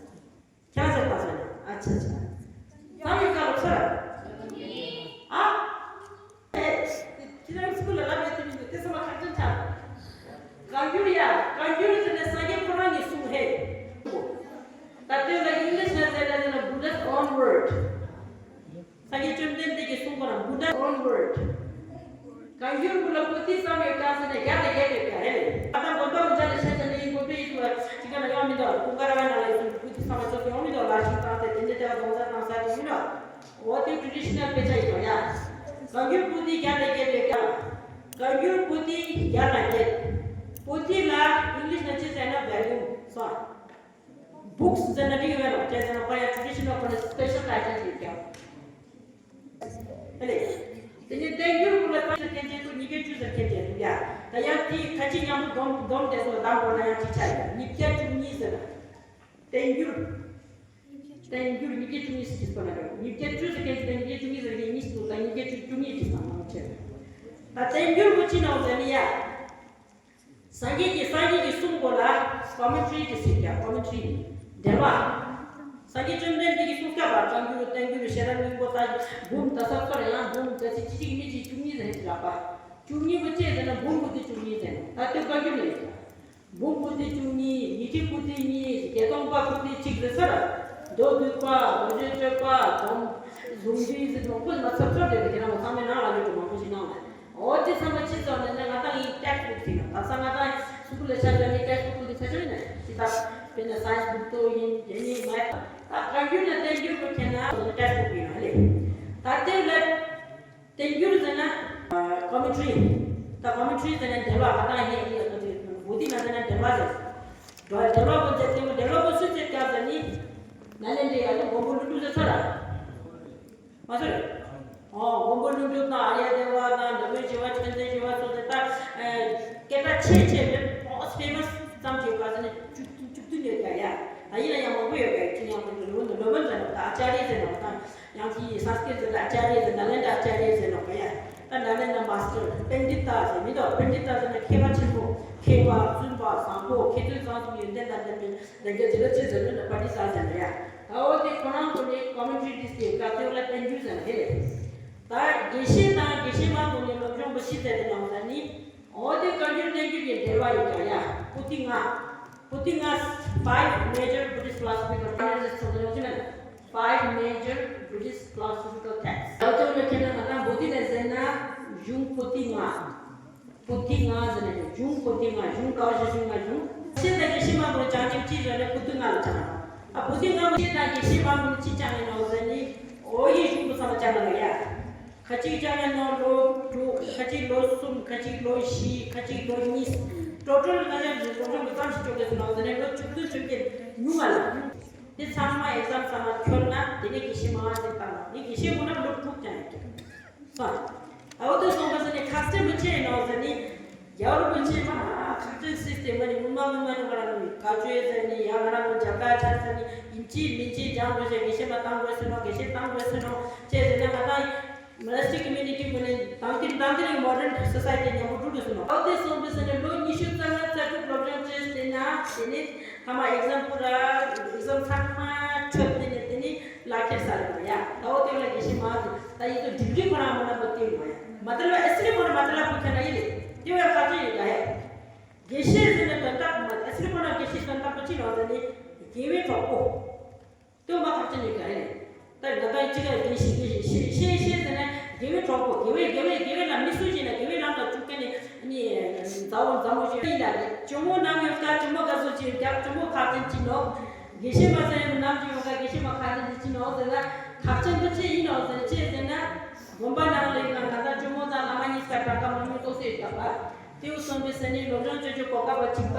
ཁྱེད་རང་ཚོ་ལྟ་ཚོད་ཨ་ཆ་ཆ། ཚང་མས་བཀའ་སློབ་ཚར། ཨ། ཁྱེད་རང་སྐུལ་ལ་ལབ་ཡོད་དེ་མི་འདུག་དེ་ཚང་མ་ཁག་ཅན་ཆགས། བཀའ་འགྱུར་ཡ་བཀའ་འགྱུར་ཟེར་ནས་སངས་རྒྱས་ཁོ་རང་གིས་གསུངས་ཧེ། ད་དེ་ལ་ཨིང་ལིཤ་ནང་ཟེར་ན་ཟེར་ན་Buddha's own word། སངས་རྒྱས་བཅོམ་ལྡན་འདས་ཀྱིས་གསུངས་པ་ལ་Buddha's own word། བཀའ་འགྱུར་པོ་ལ་པོ་ཏི་བསམ་ཡོད་ཀྱང་ཟེར་ནས་རྒྱ་ལ་རྒྱ་ཡོད་ཀྱང་ཧེ་ལས། ཨ་ད་དགོན་པ་མི་འདྲ་ལ་བཤད་ཟེར་ནས་ཡིན་དགོན་པའི་ཡིན་དུ་བ་ཅི་ག་ན་ཡོང་མི་འདུག་ཀུན་དགའ་ར་བ་ན་ལ་ཡིན་དུ་པོ་ཏི་བསམ་པ་ཚོ་ཡོང་མི་འདུག་ལ་ཤིང་བཏང་སྟེ་དེ་འདྲ་དེ་བ་རྫོང་རྩ་བཏང་ས་དེ་ཡིན་ནོ། འོ་དེ་traditional དཔེ་ཆ་ཡིན་ནོ་ཡ། བཀའ་འགྱུར་པོ་ཏི་རྒྱ་ལ་རྒྱ་ཡོད་ཀྱང་། བཀའ་འགྱུར་པོ་ཏི་རྒྱ་ལ་རྒྱ། པོ་ཏི་ལ་ཨིང་ལིཤ་ན་ཅི་ཟེར་ན་volume སོ། Books ཟེར་ན་འགྲིག་ཡོད་རེད་བ། བྱས་ཙང་ཁོ་ཡང་traditional ཁོ་ན་special title ཞིག་ཀྱང་། ཨ་ལས། དེ་ནས་བསྟན་འགྱུར་ཁོ་ལ་བསྟན་འགྱུར་མཁན་བཅས་ཚོ་ཉིས་བརྒྱ་བཅུ་ཟེར་མཁན་བཅས་འདུག་ཡ། ད་ཡང་དེ་ཁ་ཅིག་མཉམ་དུ་སྡོམ་སྡོམ་དེ་ཚོ་ལ་བདམས་དགོས་ན་ཡང་ཅིག་ཆགས་ཡོད། ཉིས་བརྒྱ་བཅུ་གཉིས་ཟེར་ན། བསྟན་འགྱུར། བསྟན་འགྱུར་ཉིས་བརྒྱ་བཅུ་གཉིས་ཟེར་གྱི་སོ་ན་རེད། ཉིས་བརྒྱ་བཅུ་ཟེར་མཁན་ཅིག་དང་ཉིས་བརྒྱ་བཅུ་གཉིས་ཟེར་མཁན་གཉིས་འདུག་ད་ཉིས་བརྒྱ་བཅུ་གཉིས་ཅིག་བསམ་བློ་བྱས། ད་བསྟན་འགྱུར་ཁོ་ཅི་ནང་ཟེར་ན་ཡ། སངས་རྒྱས་ཀྱིས་སངས་རྒྱས་ཀྱིས་གསུངས་པ་ལ་commentary དེ་ཟེར་ཀྱང་commentary འགྲེལ་བ། སངས་རྒྱས་བཅོམ་ལྡན་འདས་ཀྱིས་གསུངས་སྐབས་ལ་བཀའ་འགྱུར་བསྟན་འགྱུར་ཤེས་རབ་སྙིང་པོ་ལྟ་འབུམ་ད་ས་ཚོ་ལ་ཡང་འབུམ་ད་ཚིག་གཅིག་གཅིག་མི་གཅིག་བཅུ་གཉིས་ཟེར་ལབ་པ། བཅུ་གཉིས་པོ་ཅི་ཟེར་ན་འབུམ་པོ་ཏི་བཅུ་གཉིས་ཟེར་ན་ད་ལྟོས་བཀའ་འགྱུར་ལ་ཡོད། འབུམ་པོ་ཏི་བཅུ་གཉིས་ཉི་ཁྲི་པོ་ཏི་གཉིས་བརྒྱད་སྟོང་པ་པོ་ཏི་གཅིག་ཟེར་ཚར། མདོ་སྡུད་པ་ལོ་རྒྱུས་དཔྱོད་པ་སྡོམ་ཟུང་འབྲེལ་ཟེར་མང་པོ་མ་ཚབ་ཚོད་རེད་པ། ཁྱེད་རང་ཚང་མའི་ནང་ལ་ཡོད་པ་མང་པོ་ཞིག་ནང་ལ། འོ་དེ་ཚང་མ་ཅི་ཙམ་ནས་ན་ང་ད་ཡིན་text book ཟེར་ན་ད་ས་ང་ད་སུ་ཀུ་ལ་ཆ་ཙམ་ནས་text book དེ་ཆ་ཆ་ཡིན་ན་ཅི་ད་དཔེར་ན་science book དོ་ཡིན་དེ་ནི་མ་ད་བཀའ་འགྱུར་ན་བསྟན་འགྱུར་པོ་ཁྱེད་ན་text book ཡིན་ན་ཧ་ལས། ད་དེ་ལ་བསྟན་འགྱུར་ཟེར་ན་commentary ད་commentary ཟེར་ན་འགྲེལ་བ་ང་ད་ཧེ་ཡིན་ལ་ད་དེ་བོ་དི་ན་ཟེར་ན་འགྲེལ་བ་ཟེར། འགྲེལ་བ་པོ་ཟེར་དེ་མོ་འགྲེལ་བ་པོ་སུ་ཟེར་ཀྱང་ཟེར་ནི་ན་ལེན་དེ་ཡ་ལ་མགོན་པོ་ཀླུ་སྒྲུབ་ཟེར་ཚར་ར། མ་ཟེར། ཨོ་མགོན་པོ་ཀླུ་སྒྲུབ་དང་ཨཱརྱ་དེ་བ་དང་འདྲ་མོའི་ཞི་བ་ཆོས་འཛིན་ཞི་བ་སོགས་དེ་དག་སྐད་གྲགས་ཆེ་ཆེ་བའི་most famous ཙམ་ཞིག་ག་ཟེར་ནས་བཅུ་བཅུ་བདུན་ཡོད་ཀྱང་ཡ། ད་ཡིན་ན་ཡང་མང་པོ་ཡོད་ཀྱང་ཅི་ཡང་མི་འདུག་ལོ་ལོ་མོན་ཟེར་ནོ་དང་ཨ་ཅཱ་རི་ཟེར་ནོ་དང་ཡང་དེ་ཡི་སཾ་སྐྲྀ་ཏ་ཟེར་ན་ཨ་ཅཱ་རི་ཟེར་ན་ལེན་ད་ཨ་ཅཱ་རི་ཟེར་ནོ་ག་ཡ། ད་ན་ལེན་ན་མཱས་ཊར་པཎྜི་ཏ་ཟེར་མི་འདུག་པཎྜི་ཏ་ཟེར་ན་མཁས་པ་ཆེན་པོ་མཁས་པ་བཙུན་པ་བཟང་པོ་མཁས་བཙུན་བཟང་གསུམ་ཡོན་ཏན་དང་ལྡན་པའི་ལྡན་རྒྱ་ཇི་ལ་ཅི་ཟེར་ན་པཎྜི་ཏ་ཟེར་ན་ཡ། ད་འོ་དེ་ཁོ་རང་ཚོ་ནི་commentary དེ་ཟེར་ག་དེ་ལ་བསྟན་འགྱུར་ཟེར་ན་ཧེ་རེད། ད་དགེ་བཤེས་དང་དགེ་བཤེས་མ་ཚོ་ནི་སློབ་སྦྱོང་པོ་ཤི་ཟེར་དེ་ནང་ཟེར་ནི། འོ་དེ་བཀའ་འགྱུར་བསྟན་འགྱུར་གྱི་འགྲེལ་བ་ཡིན་ཀྱང་ཡ། པོ་ཏི་ལྔ། པོ་ཏི་ལྔ། Five major Buddhist philosophical texts ཚོ་ཡོང་གི་མེད། Five major Buddhist philosophical texts ད་དུང་ལ་ཁྱེད་རང་ང་ད་པོ་ཏི་ལ་ཟེར་ན་གཞུང་པོ་ཏི་ལྔ། པོ་ཏི་ལྔ་ཟེར་ནས་གཞུང་པོ་ཏི་ལྔ་གཞུང་ཀ་བ་ཞེས་གཞུང་ལྔ་གཞུང་། ཆེ་ད་དགེ་བཤེས་མ་གོ་བྱང་ཆུབ་ཅི་ཟེར་ནས་པོ་ཏི་ལྔ་ལ་བྱ་ན། ཨ་པོ་ཏི་ལྔ་མ་ཆེ་ད་དགེ་བཤེས་མ་གོ་ཅི་བྱ་ནས་ནོ་ཟེར་ནི། འོ་ཡི་གཞུང་པོ་ཚང་མ་བྱ་ན་ལ་ཡ། ཁ་ཅིག་བྱ་ན་ནོ་ལོ་དྲུག་ཁ་ཅིག་ལོ་གསུམ་ཁ་ཅིག་ལོ་བཞི་ཁ་ཅིག་ལོ་གཉིས། ཊོ་ཊལ་ང་ཡང་སློབ་སྦྱོང་གི་ཙམ་ཞིག་ཆོག་གི་སོང་ན་ཟེར་ནས་ལོ་བཅུ་བདུན་བཅུ་བརྒྱད་ཉུང་བ་ལ། དེ་ཚང་མ་ཨེག་ཛམ་ཚང་མ་འཁྱོལ་ན་དེ་ནས་དགེ་བཤེས་མང་བ་ཞིག་བཏང་། དེ་དགེ་བཤེས་དགོས་ན་ལོ་དྲུག་ཀྱང་ཡོད་ཀྱང་། ཨོ་དེ་སོང་པ་ཟེར་ནས་ཁག་ཅན་མི་ཆེ་ནོ་ཟེར་ནས་རྒྱ་བོད་མི་ཆེ་མ་ཁག་ཅན་སྲིད་དེ་མ་ནི་ངུ་མ་ངུ་མ་ནི་ང་རང་ནི་བཀའ་ཆོས་ཟེར་ནས་ཡ་ང་རང་ནི་རྒྱ་གར་ཆ་ཟེར་ནས་ཡིན་ཅི་མིན་ཅི་སྦྱང་དགོས་ཟེར། དགེ་བཤེས་མ་བཏང་དགོས་ཟེར་ནོ། དགེ་བཤེས་བཏང་དགོས་ཟེར་ནོ་ཅེས་ཟེར་ན་ང་ད། Monastic community ཀུན་ནས་དང་དེ་དང་དེ་རིང་modern society ཉམས་པོ་འགྲོ་དུས་སུ་ནོ། ཨོ་དེ་སོང་དུས་ཟེར་ནས་ལོ་ཉི་ཤུ་རྩ་ལྔ་རྩ་དྲུག་སློབ་སྦྱོང་བྱས་ཟེར་ན་དེ་ནས་ཐ་མ་ཨེག་ཛམ་པུ་ར་ཨེག་ཛམ་ཚང་མ་འཁྱོལ་དེ་ནས་དེ་ནས་ལག་ཁྱེར་ས་རེད་ཡ། ད་ཨོ་དེ་ལ་དགེ་བཤེས་མ་ཟེར་ད་ཡིན་དུ་ཌིག་རི་ཁོ་རང་མོ་ན་པོ་དེ་ཡོད་ཡ། མ་དེ་ལ་ཨེ་སི་རི་ཁོ་རང་མ་དེ་ལ་པོ་ཁྱེད་ན་ཡིན་ལེ་དེ་བས་ཁ་ཆེ་ཡོད་ད་ཡ། དགེ་བཤེས་ཟེར་ནས་དོན་དག་མ་ཨེ་སི་རི་ཁོ་རང་དགེ་བཤེས་དོན་དག་པོ་ཅི་ལོ་ཟེར་ནས་དགེ་བའི་གྲོགས་པོ། ལྟོས་མ་ཐག་ཅི་ནས་ག་རེ། ད་ང་ད་ཅི་ག་དེ་ཤེས་དེ་ཤེས་ཤེས་ཤེས་ཟེར་ན་དགེ་བའི་གྲོགས་པོ་དགེ་བའི་དགེ་བའི་དགེ་བའི་ལམ་མི་སུ་ཞིག་ན་དགེ་བའི་ལམ་དང་བཅུག་མཁན་ནི་ནི་མཛའ་བོ་མཛའ་མོ་ཞིག་ཡིན་ད་རེད། ཇོ་མོ་ནམ་ཡོད་ཀ་ཇོ་མོ་ག་ཟུ་ཅི་ཡོད་ཀ་ཇོ་མོ་ཁ་ཅན་ཅི་ནོ། དགེ་བཤེས་མ་ཟེར་ཡོད་ནམ་ཅི་ཡོད་ཀ་དགེ་བཤེས་མ་ཁ་ཅན་ཅི་ཅི་ནོ་ཟེར་ན་ ཐག་ཆེན་པོ་ཅི་ཡིན་ནོ་ཟེར་ཅི་ཟེར་ན། དགོན་པ་ནང་ལ་ཡིན་ན་ད་ལྟ་ཇོ་མོ་དང་བླ་མ་གཉིས་ཀ་གྲྭ་ཁ་མང་མོས་གཏོགས་སུ་ཡོད་པ། དེའུ་གསུངས་པའི་ས་ནས་སློབ་སྦྱོང་བྱེད་རྒྱུ་གོ་སྐབས་གཅིག་པ།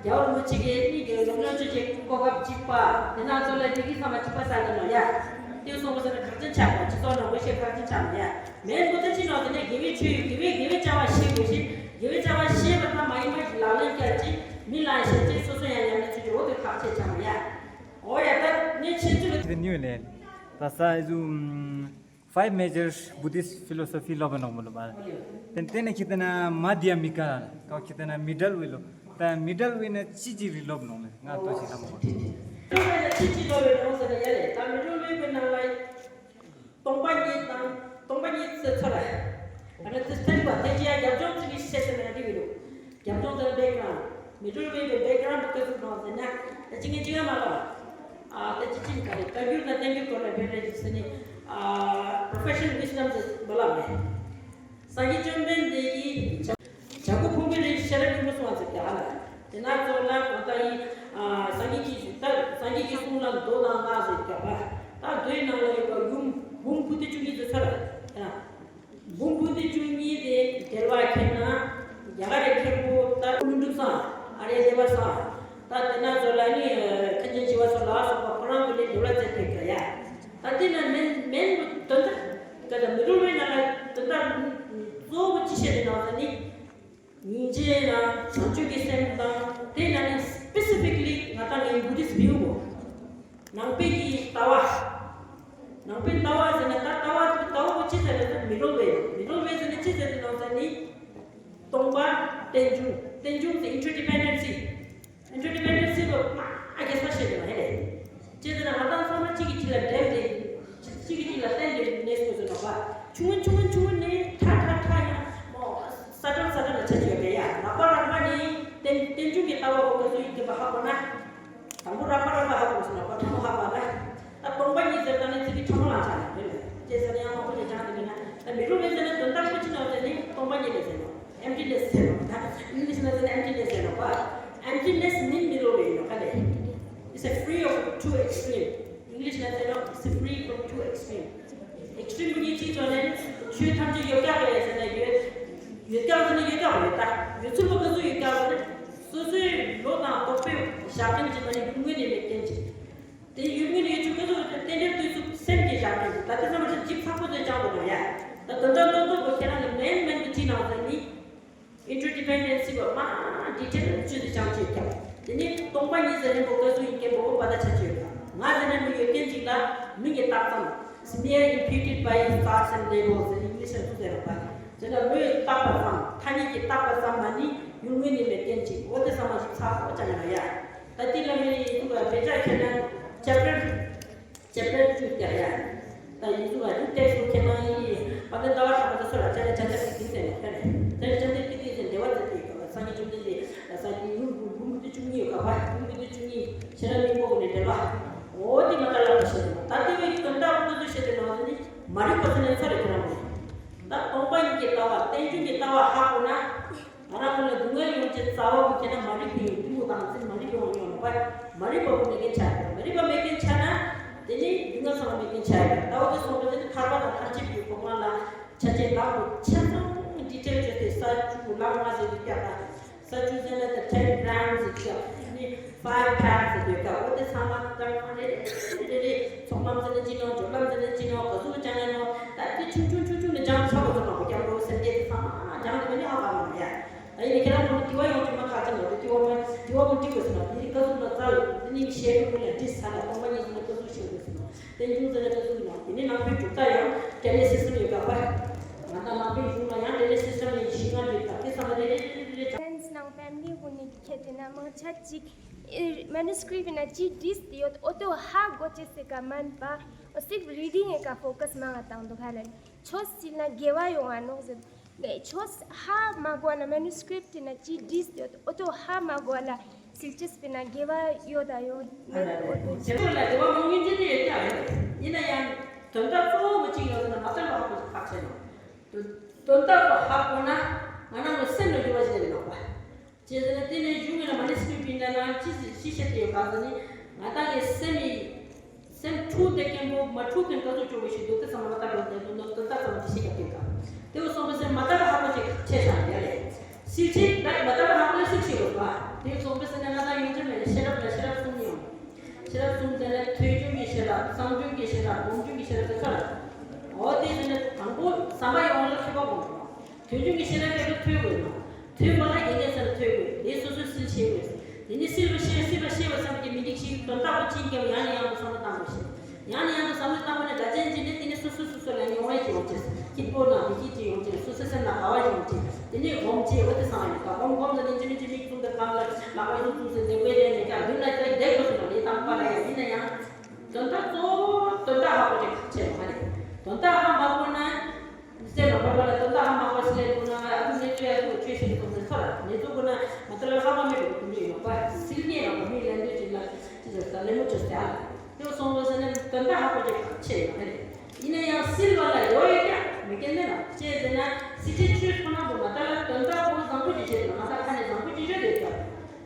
རྒྱལ་བ་རིན་པོ་ཆེ་གིས་མི་གི་སློབ་སྦྱོང་བྱེད་རྒྱུ་གོ་སྐབས་གཅིག་པ། དེ་ན་ཚོ་ལ་དེ་གི་ཚང་མ་གཅིག་པ་ས་ནས་ནོ་ཡ། དེའུ་གསུངས་པའི་ས་ནས་ཁག་ཅན་ཆགས་པ་སྤྱི་ཚོགས་ནང་དགོས་ཤེས་ཁག་ཅན་ཆགས་ནོ་ཡ། མེན་པོ་ཏི་ཅི་ནོ་ཟེར་ནས་དགེ་བའི་ཆོས་དགེ་བའི་དགེ་བའི་བྱ་བ་ཤེས་དགོས་ཤེས་དགེ་བའི་བྱ་བ་ཤེས་པ་ཙམ་མ་ཡིན་པ་ལག་ལེན་བསྟར་ཅིང་མི་ལ་ཤེས་ཅིང་སོ་སོ་ཡང་ཉམས་ལེན་བྱེད་རྒྱུ་འོ་དེ་ཁག་ཆེ་ཆགས་ནོ་ཡ། འོ་ཡ་ད་ངས་ཆེ་ཆུ་ལ། དེ་ནི་ཡོད་ལེ། ད་ས་ཨེ་ཟུ། Five major Buddhist philosophy ལོབ་ནོག་མོ་ལོ་མ། དེ་དེ་ནས་ཁྱི་དེ་ན་མ་དྷྱ་མི་ཀ་ལ་ཀའོ་ཁྱི་དེ་ན་མི་ཌལ་ཝེ་ལོ། ད་མི་ཌལ་ཝེ་ན་ཅི་ཅི་རི་ལོབ་ནོག་ལེ། ང་ཏོ་ཅི་ལ་མོ་ཁོ། མི་ཌལ་ཝེ་ན་ཅི་ཅི་ལོབ་ནོག་ཟེར་ན་ཡ་ལེ། ད་མི་ཌལ་ཝེ་གི་ནང་ལ་སྟོང་པ་ཉིད་དང་སྟོང་པ་ཉིད་ཟེར་ཚོ་ལ། ད་ནི་དེ་ཐེག་པ་ཐེག་ཅེས་ཡ་རྒྱབ་ལྗོངས་ཚིག་གི་ཤེས་ཟེར་ན་འདི་ཡོད་རུ། རྒྱབ་ལྗོངས་དང་བེག་གྷ་རའུན་ཌི། མི་ཌལ་ཝེ་གི་བེག་གྷ་རའུན་ཌི་ག་ཚོད་ནོ་ཟེར་ན། ད་ཅི་ངས་ཅི་ཡང་མ་ལབ། ཨ་ད་ཅི་ཅི་ག་རེ་བཀའ་འགྱུར་དང་བསྟན་འགྱུར་སྐོར་ལ་བེད་རེ་ཟེར་ནས། ཨ་professional wisdom ཟེར་མ་ལབ་མེད། སངས་རྒྱས་བཅོམ་ལྡན་འདས་ཀྱིས་བྱ་སྒོ་ཕུང་པོའི་རིགས་ཤེས་རབ་སྙིང་པོ་གསུང་བ་ཟེར་གྱི་ཧ་ལ། དེ་ན་ཚོ་ལ་གང་ལྟར་ཡིན། ཨ་སངས་རྒྱས་ཀྱི་ད་སངས་རྒྱས་ཀྱི་གསུང་ལ་མདོ་དང་སྔགས་ཟེར་གྱི་པ། ད་མདོའི་ནང་ལ་ཡོད་པ་ཡུམ་འབུམ་དགུ་སྟེ་བཅུ་གཉིས་ཟེར་ཚོ་ལ། ཡ། འབུམ་དགུ་སྟེ་བཅུ་གཉིས་དེ་འགྲེལ་བ་མཁྱེན་ན་རྒྱ་གར་རི་མཁན་པོ་ད་ཀླུ་སྒྲུབ་སང་ཨཱརྱ་དེ་བ་སང་ད་དེ་ན་ཚོ་ལ་ནི་མཁན་ཆེན་ཞི་བ་འཚོ་ལ་སོགས་པ་ཁོ་རང་གི་ནི་འགྲེལ་བ་མཛད་ཐུབ་ཀྱི་ཡ། ད་དེ་ན་མེན་མེན་དོན་དག་ག་ད་མི་རུང་བའི་ནང་ལ་དོན་དག་གཙོ་བོ་ཅི་བཤད་དེ་ནང་ཟེར་ནི། སྙིང་རྗེ་དང་བྱང་ཆུབ་ཀྱི་སེམས་དང་དེ་ན་ནི་སྤེ་སི་ཕི་ཀ་ལི་ང་ཏང་ངའི་བུ་དིསྟ་བིའུ་གོ། ནང་པའི་གི་ལྟ་བ། ནང་པའི་ལྟ་བ་ཟེར་ན་ད་ལྟ་བ་དེ་ལྟ་བ་གོ་ཅི་ཟེར་ན་མི་རོལ་བའི་མི་རོལ་བའི་ཟེར་ན་ཅི་ཟེར་དེ་ནང་ཟེར་ནི། སྟོང་པ་རྟེན་འབྱུང་རྟེན་འབྱུང་དེ་ཨིན་ཊར་ཌི་པེན་ཌེན་སི། ཨིན་ཊར་ཌི་པེན་ཌེན་སི་ལོ་མ་རྒྱས་པ་བཤད་དེ་ནང་ཧེ་རེད། ཅི་ཟེར་ན་ང་ཏང་ཚང་མ་གཅིག་གིས་གཅིག་ལ་འབྲེལ་ཏེ། གཅིག་གིས་གཅིག་ལ་བརྟེན་ཏེ་གནས་དགོས་ཟེར་ནོག་པ། ཆུང་ངུ་ཆུང་ངུ་ཆུང་ངུ་ནས་ཁྲ་ཁྲ་ཁྲ་ཡང་མོ་ས་ཁྲ་ས་ཁྲ་ལ་ཆ་ཆེ་བ་རེད་ཡ། རགས་པ་རགས་པ་ནས་རྟེན་རྟེན་འབྱུང་གི་ལྟ་བ་གོ་ག་ཚོད་ཡིན་གྱི་པ་ཧ་གོ་ན། དང་པོ་རགས་པ་རགས་པ་ཧ་གོ་ཟེར་ནོག་པ། ཕྲ་མོ་ཧ་གོ་ན། ད་སྟོང་པ་ཉིད་ཟེར་ད་ནི་ཚིག་གི་ཕྲ་མོ་ལ་ཆགས་ནས་རེད། ཅེས་ཟེར་ན་ཡང་མང་པོ་ཞིག་ཆགས་འདུག་ན། ད་མི་རུང་བའི་ཟེར་ན་དོན་དག་པོ་ཅི་ནོ་ཟེར་ནི་སྟོང་པ་ཉིད་ལ་ཟེར་ནོག་ཨེམ་ཊི་ནེ་སི་ཟེར་ནོག་ད་ཨིང་ལིཤ་ལ་ཟེར་ན་ཨེམ་ཊི་ནེ་སི་ཟེར་ནོག་པ། ཨེམ་ཊི་ནེ་སི་ནི་མི་རུང་བའི་ཡིན་ནོག་ག་ལེ། It's a free of two extreme. English ལ་ཟེར་ནོག It's free from two extreme. ཨེག་སི་ཊི་རིམ་གཉིས་གཅིག་ཐོག་ནས་ཆོས་ཐམས་ཅད་ཡོད་ཀྱག་རེད་ཟེར་ན་ཡོད། ཡོད་ཀྱག་ཟེར་ན་ཡོད་ཀྱག་རེད། ད་ཡོད་ཚུལ་ལ་ག་ཚོད་ཡོད་ཀྱག་ཟེར་ན་སོ་སོའི་བློ་དང་རྟོག་པས་བཞག་མཁན་གྱི་མ་ནི་ཡུལ་དངོས་ནས་མེད་མཁན་གྱི། དེ་ཡུལ་དངོས་ནས་ཡོད་ཚུལ་ག་ཚོད་རྟེན་འབྲེལ་ལྟོས་ཚུལ་སེམས་ཀྱིས་བཞག་མཁན་གྱི། ད་དེ་ཚང་མ་ཅིག་ཚགས་པོ་ཚོས་ཅང་གོ་དང་ཡ། ད་དོན་དག་ཏོག་ཏོག་གོ་ཁྱེད་རང་གི་མེན་མེན་གྱི་ཁྲིད་ནང་ཟེར་ནི། ཨིན་ཊར་ཌི་པེན་ཌེན་སི་བ་མ་ཌི་ཊེལ་བཅུ་དེ་བྱང་ཆུབ་ཀྱང་། དེ་ནི་སྟོང་པ་ཉིད་ཟེར་ནས་པོ་ཀ་སུ་ཡིན་མཁན་པོ་པ་ད་ཆ་ཆོད་ཀྱང་། ང་ཟེར་ནས་མི་ཡོད་མཁན་ཅིག་ལ་མིང་གི་རྟགས་ཙམ། Smear imputed by thoughts and labels ཟེར་ནས་ཨིང་ལིཤ་ལ་ཚུར་ཟེར་བ། དེ་ལ་མོས་བཏགས་པ་ཙམ་ཐ་སྙད་ཀྱིས་བཏགས་པ་ཙམ་མ་ནི་ཡུལ་དངོས་ནས་མེད་མཁན་ཅིག་འོ་དེ་ཚང་མ་ཞིག་ཚགས་པོ་ཅང་ཡོད་ཡ། ད་དེ་ལ་མི་ཡིན་ཚུགས་པ་བེད་སྤྱོད་ཁྱེད་རང་ཅེབ་ཊར། ཅེབ་ཊར་བཅུ་བརྒྱ་ཡ། ད་ཡིན་ཚུལ་ལ་ཡུལ་ཏེ་སུ་ཁྱེད་རང་ཡིན། པ་ཏི་ཟླ་བ་གྲགས་པ་དེ་ཚོ་ལ་ཅ་ལེ་ཅ་ལེ་ཞིག་ཟེར་ནས་ཁྱེད་རེད། ཅ་ལེ་ཅ་ལེ་ཏི་ཏི་ཟེར་འདེ་བ་ཙེ་ཏི་ཡོད་ག་བ་སངས་རྒྱས་བཅོམ་ལྡན་འདས་ལ་ས་ཀྱི་ཡུལ་འབུམ་འབུམ་དུ་བཅུ་གཉིས་ཡོད་ག་བ་འབུམ་དུ་བཅུ་གཉིས་ཤེས་རབ་སྙིང་པོ་གི་ནས་འདེ་བ། འོ་དེ་མ་ལྟ་ལ་བ་ཤེས་ནས་ད་ལྟ་བའི་དོན་དག་པོ་དེ་ཚོ་ཤེས་དེ་ནང་ནི་མ་རིག་པ་ཚོ་ནས་ཚོ་རེ་ཁྱེད་རང་མ་རེད། ད་སྟོང་པ་ཉིད་ཀྱི་ལྟ་བ་རྟེན་འབྱུང་གི་ལྟ་བ་ཧ་གོ་ན། ང་རང་ངོས་ལ་སྡུག་བསྔལ་ཡོང་ཅེས་རྩ་བ་བུ་ཁྱེད་ན་མ་རིག་པའི་གཏི་མུག་དང་སེམས་མ་རིག་པའི་དབང་ཡོང་བ། མ་རིག་པ་བུ་མེད་མཁན་ཆགས་ཡོད། མ་རིག་པ་མེད་མཁན་ཆགས་ན་དེ་ནི་སྡུག་བསྔལ་ཚང་མ་མེད་མཁན་ཆགས་ཡོད། ད་འོ་དེ་སོང་བ་དེ་ནི་ཐར་པ་དང་ཐམས་ཅད་པའི་གོ་འཕང་ལ་ཆ་ཅེས་ལག་ཏུ་ཆ་ཚང་ཌི་ཊེལ་བརྗོད་དེ་ས་བཅུ་ལམ་ལྔ་ཟེར་གྱི་ཀྱག་ད་ས་བཅུ་ཟེར་ན་ད་ཊེན་གྷ་རམ་ཟེར་གྱི་ཀྱག་ནི་ཕའིབ་པེ་ཐི་ཟེར་གྱི་ཀྱག་འོ་དེ་ཚང་མ་ཀྲང་ཀྲང་རེ་རེ་རེ་རེ་ཚོགས་ལམ་ཟེར་ན་ཅི་ནོ་སྦྱོར་ལམ་ཟེར་ན་ཅི་ནོ་ག་ཟུག་གི་སྦྱང་ཡ་ནོ་ད་དེ་ཆུང་ཆུང་ཆུང་ཆུང་ནས་སྦྱང་ཆོག་གི་ཚོགས་ལམ་གོ་ཀྱག་འགྲོ་སེམས་བསྐྱེད་དེ་ཚང་མ་སྦྱང་དེ་མ་ནི་ཧ་ག་མ་ནོ་ཡ། ད་ཡིན་ནའི་ཁྱེད་རང་ཚོ་དྲི་བ་ཡོང་དུས་མ་ཐག་ཆོད་འདུག་དྲི་བ་མ་དྲི་བ་མ་དྲི་དགོས་ཟེར་ན་དེ་ནི་བཀའ་ཟུར་ལ་རྩ་ལ་དེ་ནི་ཤེས་རིག་ལ་འདྲི་ས་ལ་སྟོང་པ་ཉིད་ཟེར་ན་བཀའ་ཟུར་ཤེས་དགོས་ཟེར་ན་རྟེན་འབྱུང་ཟེར་ན་བཀའ་ཟུར་ཡིན་ན་དེ་ནི་ནང་པའི་གྲུབ་མཐའ་ཡང་ཌི་ཨེན་ཨེ་སིས་ཊེམ་ཡོད་པ་ང་ད་ནང་པའི་གཞུང་ལ་ཡང་ཌི་ཨེན་ཨེ་སིས་ཊེམ་ཡང་ཤིང་ང་ཡོད་པ་དེ་ཚང་མ་རེ་རེ་རེ་རེ་རེ་ཅང་། ནང་ཕེ་མི་ལི་ཧུ་ནི་ཁྱེད་དེ་ན་མང་ཆ་ཅིག་མེ་ནུ་སི་ཀི་རིབ་ན་ཅི་བྲིས་ཏེ་ཡོད་ཨོ་ཏོ་ཧ་གོ་ཅེས་ཟེར་ག་མན་པ་སིརཕ་རི་ཌིང་ཡི་ཀ་ཕོ་ཀ་སི་མང་ང་བཏང་འདུག་ཧ་ལན་ཆོས་སིལ་ན་དགེ་བ་ཡོང་ང་ནོག་ཟེར། ཆོས་ཧ་མ་གོ་ན་མེ་ནུ་སི་ཀི་རིབ་ན་ཅི་བྲིས་ཡོད་ཨོ་ཏོ་ཧ་མ་གོ་ལ་སིལ་ཅེས་པེ་ན་དགེ་བ་ཡོད་ད་ཡོད་མེད་ཨོ་ཏོ་ཅི་ལ་དགེ་བ་མང་ཉུང་ཅི་ནི་ཡོད་ཀྱང་ཡིན་ན་ཡང་དོན་དག་གཙོ་བོ་གཅིག་ཡོད་ན་མ་དོན་པ་ཧ་གོ་ཐག་ཆད་ནོ། དོན་དག་པ་ཧ་གོ་ན་ང་རང་གི་སེམས་ལ་དགེ་བ་ཞིག་ལས་ནོག་པ། ཅེས་ཟེར་ན་དེ་ནས་གཞུང་གི་ལ་མ་ནི་སི་ཀི་རིབ་ན་ཅི་ཞིག་ཤེས་ཏེ་ཡོད་ག་ཟེར་ནི་ང་ད་ངའི་སེམས་ཡིན། སེམས་འཁྲུག་དེ་སྐྱེན་པོ་མ་འཁྲུག་མཁན་ག་ཚོད་སྐྱོ་བོ་ཞིག་འདུག་དེ་ཚང་མ་ལ་ལྟ་རོགས་དེ་འདུག་ནོ་དོན་དག་ཚང་མ་དེ་ཤེས་ཀྱང་དེ་ག་དེ་བ་སོང་བ་སེམས་མ་ལྟ་བ་ཧ་གོ་ཅིག་ཆེ་ཤ་ཡ་ལེ། སིལ་ཆེ་ད་མ་ལྟ་བ་ཧ་གོ་ལ་སིལ་ཆེ་བ་དེ་སོང་བ་སེམས་ང་ད་ཡོང་ཆ་མེད་ཤེས་རབ་ལ་ཤེས་རབ་གསུམ་ཡོང་། ཤེས་རབ་གསུམ་དེ་ནས་ཐོས་བྱུང་གི་ཤེས་རབ་བསམ་བྱུང་གི་ཤེས་རབ་སྒོམ་བྱུང་གི་ཤེས་རབ་དེ་ཚོ་ལ། འོ་དེ་དེ་ནས་དང་པོ་བསམ་པ་ཡོང་བ་ལ་མཁས་པ་དགོངས་དགོས། དོན་བྱུང་གི་ཤེས་རབ་སྐད་དུ་ཐོས་དགོས་ན། ཐོས་པ་ལ་དགེ་རྒན་ཟེར་ཐོས་དགོས། དེ་སོ་སོས་སིལ་ཤེས་དགོས། དེ་ནི་སིལ་བ་ཤེས་སིལ་བ་ཤེས་པ་ཙམ་གྱིས་མི་འགྲིག་ཞིང་དོན་དག་པོ་ཕྱིན་ཀྱང་ཡང་ནས་ཡང་དུ་བསམ་བློ་བཏང་དགོས་ཤིང་། ཡང་ནས་ཡང་དུ་བསམ་བློ་བཏང་བ་ནི་དགའ་ཅན་གྱི་ནི་དེ་ནི་སོ་སོ་སོ་སོ་ལ་མྱོང་བ་ཅིག་ཡོང་ཅེས། སྐྱིད་པོ་དང་བདེ་སྐྱིད་ཅིག་ཡོང་ཅེས་སོ་སོའི་སེམས་ལ་དགའ་བ་ཡོང་ཅེས་དེ་ནི་སྒོམ་ཅེས་འོ་དེ་བསམ་བློ་ཡོད་ཀ་སྒོམ་སྒོམ་ལ་ནི་འཇིགས་མི་འཇིགས་མིག་བཙུམ་དང་གང་ལ་ལག་པ་ཡུག་བཙུམ་ཟེར་འདེགས་པའི་རེད་མེད་ཀྱང་མདུན་ལ་ཅིག་བསྡད་དགོས་སོང་ལ་ལས་དང་པ་ལ་ཡང་ཡིན་ན་ཡང་། དོན་དག་གཙོ་བོ་དོན་དག་ཧ་གོ་ཅིག་ཁག་ཆེ་བ་མ་རེད། དོན་དག་ཧ་མ་གོ་ན། སེམས་ལ་བར་བར་ལ་དོན་དག་ཧ་མ་གོ་སི་ལེ་དགོས་ན་ཨ་ཁུ་གནས་ཚུལ་ཡག་པོ་ཆོས་བཤད་དགོས་ཟེར་ཚོར་ལ་གནས་ཚུལ་དགོས་ན་མ་ཐར་ལ་ལྷག་མ་མེད་པའི་དོན་འགྲུབ་ཡོད་པ་སིལ་ནས་ལ་མི་ལན་འདོད་ཅིག་ལ་ཅི་ཟེར་ས་ལེ་མོ་བཅོས་ཏེ་ཨ་ལ་དེ་སོང་བ་ཟེར་ན་དོན་དག་ཧ་གོ་ཅིག་ཁག་ཆེ་ཡོད་མ་རེད། ཡིན་ན་ཡང་སིལ་བ་ལ་ཡོད་ཡོད་ཀྱང་མི་སྐྱེ་ནས་ལ་ཅེས་ཟེར་ན་སི་ཁྲི་ཆོས་ཁོ་ན་དུ་མ་ཐར་ལ་དོན་དག་པོ་བཟང་པོ་ཅིག་བྱེད་དུ་མ་ཐར་ཁ་ནས་བཟང་པོ་ཅིག་བྱེད་དེ་ཀྱང་།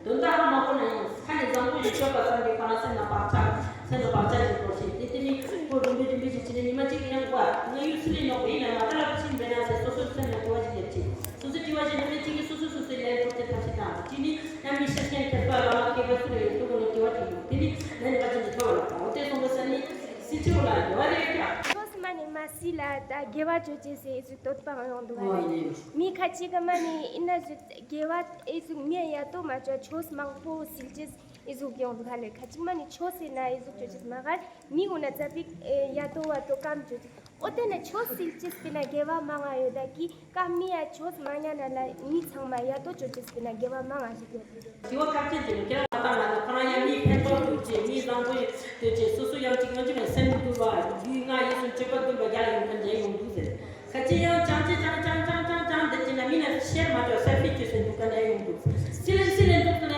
དོན་དག་ཧ་མ་གོ་ན་ཡང་ཁ་ནས་བཟང་པོ་ཞིག་ཤོད་པ་ཙམ་གྱིས་ཁོ་རང་སེམས་ལ་བག་ཆགས་སེམས་ལ་བག་ཆགས་ཤིག་འགྲོ་ཞིང་དེ་དེ་ནི་ཁོ་རུམ་པའི་རིམ་པའི་ཞིག་བྱས་ནས་ཉི་མ་གཅིག་ཡང་བ་ང་ཡུལ་སུ་ལས་ནོག་པ་ཡིན་ན་མ་ད་ལ་ཕྱིན་པས་ན་ཟེར་སོ་སོའི་སེམས་ལ་དྲི་བ་ཞིག་སླེབས་ཅིང་སོ་སོའི་དྲི་བ་ཞིག་ནི་མི་གཅིག་གིས་སོ་སོ་སོ་སོའི་ལན་ཐོབ་ཅེས་ཐབས་ཤེས་དང་གཅིག་ནི་ཡང་མི་ཤེས་མཁན་མཁས་པ་བླ་མ་མཁས་པ་སུ་རེད་ཡོད་དུ་གོ་ནས་དྲི་བ་དྲིས་ཡོང་དེ་ནི་ལན་ག་ཅིག་ནི་ཐོབ་ལ་འོ་དེ་སོང་པ་ས་ནི་སྲིད་ཕྱི་བ་ལ་དྲི་བ་རེད་ཀྱང་། ཆོས་མ་ནི་མ་སྲིད་ལ་ད་དགེ་བ་བཅོ་ཅེས་ཟེར་ཨེ་ཟུ་དོད་པ་ཡོང་འདུག་བ་ལས་མི་ཁ་ཅིག་གི་མ་ནི་ཨི་ན་ཟུ། དགེ་བ་ཨེ་ཟུག་མི་ཡ་ཏོ་མ་ཅོ་ཆོས་མང་པོ་སིལ་ཅེས་ཨེ་ཟུག་ཡོང་དུ་ཁ་ལེ་ཁ་ཅིག་མ་ནི་ཆོས་སིལ་ན་ཨེ་ཟུག་ཅོ་ཅེས་མ་གར་མི་འུ་ན་ཙ་པིག་ཡ་ཏོ་བ་ཏོ་ཀམ་ཅོ་ཅེས་ཨོ་ཏེ་ན་ཆོས་སིལ་ཅེས་པི་ན་དགེ་བ་མང་ང་ཡོད་ད་ཀི་ཀ་མི་ཡ་ཆོས་མ་ཉན་ན་ལ་མི་ཚང་མ་ཡ་ཏོ་ཅོ་ཅེས་པི་ན་དགེ་བ་མང་ང་ཞིག་ཡོད། དེ་བ་ཁ་ཅིག་ཅིག་ཁྱེད་རང་ང་ཏང་ང་ཏང་ཁོ་རང་ཡང་མི་ཕན་ཐོགས་ཐུབ་ཅེས་མི་བཟང་པོ་ཡོད་ཅེས་སོ་སོ་ཡང་ཅིག་ཡང་ཅིག་ནས་སེམས་མི་འདུལ་བ་རྒྱུས་ང་ཡིས་སུ་སྤྱོད་པ་འདུལ་བ་རྒྱ་ལ་ཡོང་མཁན་འདྲ་ཡོང་འདུག་ཟེར། ཁ་ཅིག་ཡང་ཅང་ཅི་ཅང་ཅང་ཅང་ཅང་ཅང་འདི་ཅི་ན་མི་ན་ཤེར་མ་ཅོ་སེར་ཕི་ཅི་སེ་འདུག་ག་འདྲ་ཡོང་འདུག་སི་ལེན་སི་ལེན་འདུག་ཟེར་ན་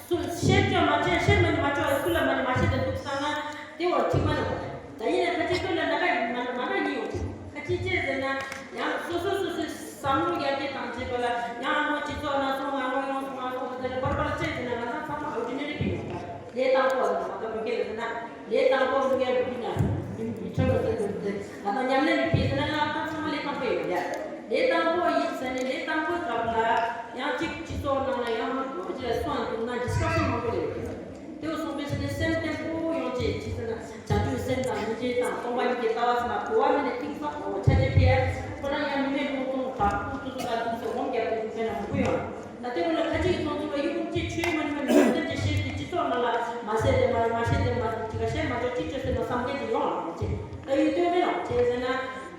སུ་ཤེར་ཅོ་མ་ཅོ་ཤེར་མ་ནི་མ་ཅོ་སུ་ལ་མ་ནི་མ་ཤེར་དེ་འདུག་ས་ན་དེ་བ་ཐིག་མ་ནི་བ་ད་ཡིན་ན་ཁ་ཅིག་ཁོ་ལ་ན་ག་མ་ན་མ་ག་ཡིན་ཡོང་ཅིག་ཁ་ཅིག་ཅེ་ཟེར་ན་ཡང་སོ་སོ་སོ་སོའི་བསམ་བློ་ཡར་རྒྱས་བཏང་བྱེད་པ་ལ་ཡང་མོ་སྤྱི་ཚོགས་ན་སོང་ང་ལོ་ཡོང་སོང་ང་སོང་ཟེར་བར་བར་ཅེ་ཟེར་ན་ང་ཚང་ཚང་མ་ཨོ་ཌི་ནེ་རི་ཕི་ཡོང་ད་ལས་དང་པོ་ཟེར་ན་ང་ཚང་མི་སྐད་ལ་ཟེར་ན། ལས་དང་པོ་ལུགས་ཡ་རུ་ན་མི་ཁྲོད་ལ་ཟེར་དགོས་ཏེ་ང་དང་ཉམས་ལེན་རིག་པའི་ཟེར་ན་ང་ད་ཚང་མ་ལས་དང་པོ་ཡོད་ཡ། ལས་དང་པོ་ཡིན་ཟེར་ནས་ལས་དང་པོའི་སྐབས་ལ་ཡང་གཅིག་སྤྱི་ཚོགས་ནང་ལ་ཡང་མང་པོ་ཅིག་ལ་སོང་འདུག་ན་ཌི་སི་ཀ་ཤན་མང་པོ་ལས་ཡོད། དེ་བ་སོང་པའི་ཟེར་ནས་སེམས་བརྟན་པོ་ཡོང་ཅེས་ཅི་ཟེར་ན་བྱང་ཆུབ་སེམས་དང་སྙིང་རྗེ་དང་སྟོང་པ་ཉིད་ཀྱི་ལྟ་བ་ཟེར་ན་གོ་བ་མེད་ནས་ཐིག་ཚགས་པོ་ཆ་ཆེ་ཕི་ཡ་ཁོ་རང་ཡང་མི་མེད་ལུང་སྟོང་དྲག་པོ་ཏུ་ཏུ་ལ་འདུག་སེ་འོང་རྒྱབ་པའི་འདུག་ཟེར་ན་མང་པོ་ཡོང་། ད་ལྟའི་བར་ལ་ཁ་ཅིག་གི་ཚོགས་འདུ་ལ་ཡུ་གུར་གཅིག་ཆོས་མ་ཉམས་ནས་ཏན་ཏན་ཅིག་བཤད་དེ་སྤྱི་ཚོགས་ནང་ལ་མ་བཤད་དེ་མ་མ་བཤད་དེ་མ་ཅིག་ག་བཤད་མ་ཆོག་གཅིག་བྱོས་ཟེར་ན་བསམ་མཁན་དེ་ཡོང་ལ་མ་བྱེད། ད་ཡུལ་སྟོན་མེད་ལ་བྱེད་ཟེར་ན་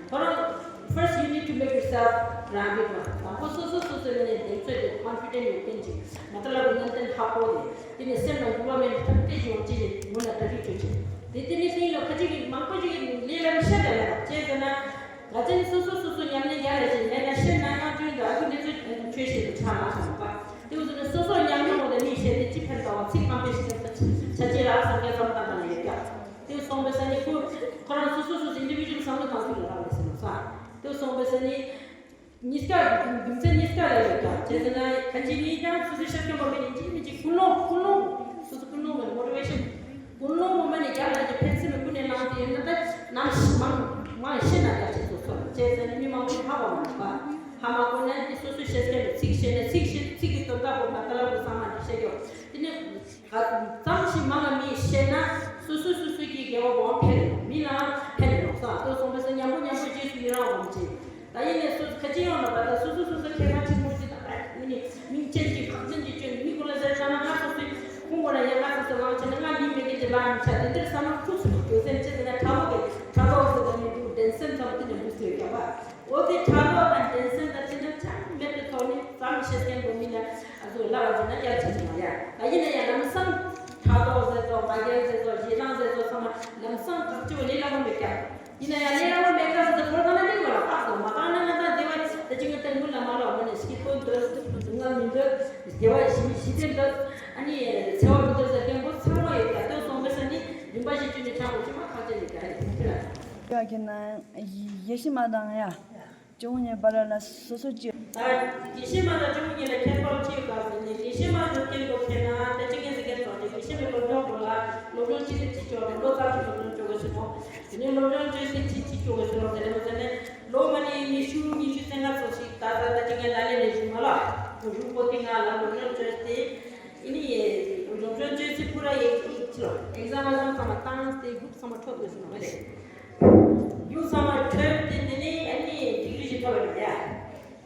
ཁོ་རང་first you need to make yourself grounded ན་དང་པོ་སོ་སོ་སོ་སོའི་ངོས་ནས་གདེང་ཚོད་དེ་confident ཡོད་མཁན་ཅིག་མ་ཏོག་ལ་གུ་ནན་ཏན་ཧ་གོ་ནས་དེ་ནས་སེམས་ལ་འགྱུར་བ་མེད་ནས་ཐབས་ཏེ་ཞིག་ཡོང་ཅི་ནས་ངོ་ན་གྲ་སྒྲིག་བྱོས་ཅིག་དེ་དེ་ནས་སེམས་ལ་ཁ་ཅིག་གི་མང་པོ་ཅིག་གི་ལས་ལ་མི་བཤད་དེ་ལ་བྱེད་ཟེར་ན། ང་ཚོ་ནི་སོ་སོ་སོ་སོ་ཉམས་ལེན་རྒྱག་ལས་ཅིག་མེད་ན་ཤེས་ན་ཡང་དོན་དུ་ཨ་ཁུ་ནི་ཚོ་ཆོས་བཤད་དེ་ཆ་ལ་སོང་པ། དེ་བཟོ་ནི་སོ་སོ་ཉམས་མྱོང་འོག་ཏུ་མི་བཤད་དེ་ཅི་ཕན་ཐོགས་པ་ཚིག་ཕམ་པའི་ཤེས་ན་ཆ་ཅི་རག་སོང་ངས་བསམ་བཏང་བཏང་ནས་ཡོད་ཀྱང་། དེ་སོང་པའི་ས་ནི་ཁོ་ཁོ་རང་སོ་སོ་སོ་སོ་ཨིན་ཌི་བི་ཇུ་ཨལ་བསམ་བློ་བཏང་ཚུལ་ལ་རག་ལས་ཟིན་ལ་ས། དེ་སོང་པའི་ས་ནི་གཉིས་ཀ་རྒྱུ་མཚན་གཉིས་ཀ་ལ་ཡོད་ཀྱང་བྱས་ཟིན་ན་གང་ཅི་ནི་ཀྱང་སོ་སོའི་ཤ་སྐྱོན་པ་མེད་ནི་གཅིག་མི་གཅིག་ཀུན་སློང་ཀུན་སློང་སོ་སོ་ཀུན་སློང་མོ་ཊི་ཝེ་ཤན། ཀུན་སློང་ངོ་མ་ནས་རྒྱབ་ལ་ཀྱི་ཕན་སེམས་ཀུན་ནས་བླངས་ཏེ་ཡོད་ན་ད་ནམ་ཞིག་མང་མང་ཤེས་ན་རྒྱ་ཆེ་སོ་སོ་བྱས་ཙང་ནི་མི་མང་པོས་ཧ་གོ་མ་ནུས་པ། ཧ་མ་གོ་ན་དེ་སོ་སོའི་ཤེས་མཁན་ལ་ཚིག་བཤད་ན་ཚིག་བཤད་ཚིག་གི་དོན་དག་པོ་མ་ལྟ་ལ་པོ་ཚང་མ་འདི་བཤད་ཀྱོག་དེ་ནི་ག་ཙམ་ཞིག་མང་ལ་མི་བཤད་ན་སོ་སོ་སོ་སོ་གི་དགེ་བ་བོ་ཕན་ལ་མི་ལའང་ཕན་ལ་ནོག་ས་ལྟོས་སོང་པས་ས་མཉམ་པོ་མཉམ་པོ་རྗེས་སུ་ཡི་རང་འོང་ཅིག་ད་ཡིན་ནས་སུ་ཁ་ཅིག་ཡོང་ན་ད་ལྟ་སོ་སོ་སོ་སོ་ཁེ་ཕན་ཆེན་མོ་ཞིག་དང་ད་ཡིན་ནི་མིང་ཅན་གྱི་ཁག་ཅན་གྱི་སྐྱོན་མི་ཀུན་ལ་ཟེར་ས་ན་ང་སོ་སོའི་ཁུངས་པོ་ན་ཡང་ང་སོ་སོ་ལངས་ཆེ་ན་ང་མི་མེད་ཀྱི་དེ་ལ་མི་ཆ་དེ་འདིར་ས་ན་ཁུ་སུ་གི་སོ་སེམས་ཅན་དེ་ན་ཕྲག་དོག་གི་ཕྲག་དོག་ཟེར་ན་མི་འདུག་འགྲན་སེམས་ཙམ་དེ་ནས་འདུག་ཟེར་ཡོད་པ། འོ་དེ་ཕྲག་དོག་དང་འགྲན་སེམས་དང་དེ་ན་ཅང་མེད་པའི་ཐོག་ནས་ཙམ་ཤེས་མཁན་པོ་མི་ལ་ཨ་ཟོ་ལ་བ་ཟེར་ན་ཡར་ཆེ་ཆེ་མ་ཡ། ད་ཡིན་ན་ཡང་ལམ་སང་ཕྲག་དོག་ཟེར་ཚོ་མ་རྒྱལ་ཟེར་ཚོ་ཞེ་སྡང་ཟེར་ཚོ་ཚང་མ་ལམ་སང་ཐག་གཅོད་ལས་སླ་པོ་མེད་ཀྱང་། ཡིན་ན་ཡང་ལས་སླ་པོ་མེད་ཀ་ཟེར་ཚེ་ཁོ་རང་ལ་ནི་ང་ལ་བཏགས་སོང་མ་བཏགས་ན་ང་ད་བདེ་བ་ད་ཅི་ང་ད་ངུ་ལ་མ་ལོག་མ་ནས་སྐྱིད་པོ་འདོད་སྡུག་བསྔལ་མི་འདོད་བདེ་བ་ཞི་ཞི་བདེ་འདོད་ཨ་ནི་འཚེ་བ་མི་འདོད་ཟེར་མཁན་པོ་ཚང་མ་ཡོད་ཀྱང་ལྟོས་སོང་པས་ས་ནི་རིམ་པ་བཞི་བཅུ་ནས་དྲང་པོ་ཅི་མ་ཁག་ཅན་ནས་ཀྱང་ཡིན་ཁྱེད་ལ། ཡ་ཁྱེད་ན་ཡེ་ཤེས་མ་དང་ཡ། ཅུང་ཉེ་བར་ལ་སོ་སོ་ཅི། ད་དགེ་བཤེས་མ་དང་ཅུང་ཉེ་ལ་ཁྱད་པར་ཅི་ཡོད་ག་ཟེར་ནས་དགེ་བཤེས་མ་ཟེར་མཁན་པོ་ཁྱེད་ན་ད་ཅི་ངན་ཟེར་མཁན་ཚོ་དེ་དགེ་བཤེས་མའི་སློབ་སྦྱོང་པོ་ལ་སློབ་སྦྱོང་ཅི་ཟེར་ཅི་ཅོག་ལོ་ཙམ་ཞིག་སློབ་སྦྱོང་ཅོག་གི་ ཆུང་བའི་སོ་ལོ་ཟེར་ནས་མ་ཟེར་ནས་ལོ་མ་ནི་ཉི་ཤུ་ཉི་ཤུ་རྩ་ལྔ་ཙམ་ཞིག་ད་ད་ད་ཅི་ངས་ལ་ལས་ལས་ཞུ་མ་ལ་གོ་ཞུ་པོ་ཏི་ང་ལ་ལོ་ལོ་བཅོས་ཏེ་ཨི་ནི་ལོ་ལོ་བཅོས་ཚེ་པུ་ར་ཡེ་ཅི་ལོ་ཨེག་ཛམ་ཨ་ཛམ་ཚང་མ་བཏང་སྟེ་རྒྱུགས་ཚང་མ་འཕྲོད་དགོས་སོང་བ་རེད། རྒྱུགས་ཚང་མ་འཕྲོད་དེ་དེ་ནས་ཨ་ནི་ཌིག་རི་ཞིག་ཐོབ་པ་རེད་ཡ།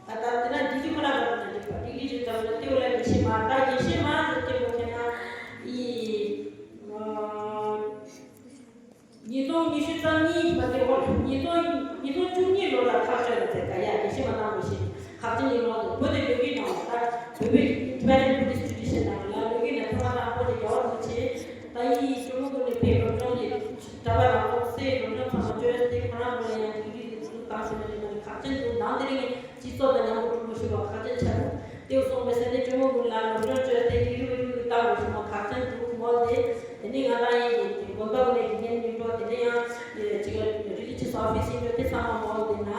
ད་ད་དེ་ན་ཌིག་རི་ཁོ་ན་ག་ན་འགྲིག་པ་ཌིག་རི་ཞིག་ཐོབ་ན་དེ་བ་ལ་དགེ་བཤེས་མ་ད་དགེ་བཤེས་མ་ཟེར་དེ་བོ་ཁྱེད་ན་ཨི། ཉིས་སྟོང་ཉི་ཤུ་རྩ་གཉིས་པ་དེ་འོ་ཉིས་སྟོང་ཉིས་སྟོང་བཅུ་གཉིས་ལོ་ལ་ཐག་གཅོད་ལ་ཟེར་ག་ཡ་དགེ་བཤེས་མ་བཏང་བ་ཞིག་ཁག་ཅན་ཡིན་ལོག་ཏུ་བོད་དུ་ཡོད་ཀྱི་ནང་ད་བོད་པའི་Tibetan Buddhist Tradition ནང་ལ་ཡོད་ཀྱི་ན་ཐོག་མ་དང་པོ་དེ་རྒྱལ་བ་རིན་པོ་ཆེ་ད་ཡི་ཇོ་མོ་གུ་ནས་ཕེབས་རོགས་ཅོང་གི་གྲྭ་པ་རང་ཚོགས་སེ་རོགས་ཅོང་ཚང་མ་བཅོས་ཏེ་ཁོ་རང་ལ་ཡང་ཌིག་རི་དེ་ཚོ་བཏང་ཞིག་ན་དེ་ནང་ཁག་ཅན་དུ་ནང་དེ་རིང་སྤྱི་ཚོགས་དང་མཉམ་པོ་གྲུབ་པ་ཞིག་ལ་ཁག་ཅན་ཆགས་འདུག་དེ་སོང་བའི་ས་ནས་ཇོ་མོ་གུ་ལ་རོགས་ཅོང་བཅོས་ཏེ་ཌིག་རི་བི་རི་བཏང་རོགས་ཞུ་མ་ཁག་ཅན་དུ་མོལ་ཏེ། དེ་ནས་ང་རང་ཡིན་གྱི་དགོན་པ་ནས་དགེ་རྒན་མི་འགྲོ་དེ་ནས་ཡང་ཅིག་religious office ཡིན་འགྲོ་དེ་ཚང་མ་མོལ་དེ་ན་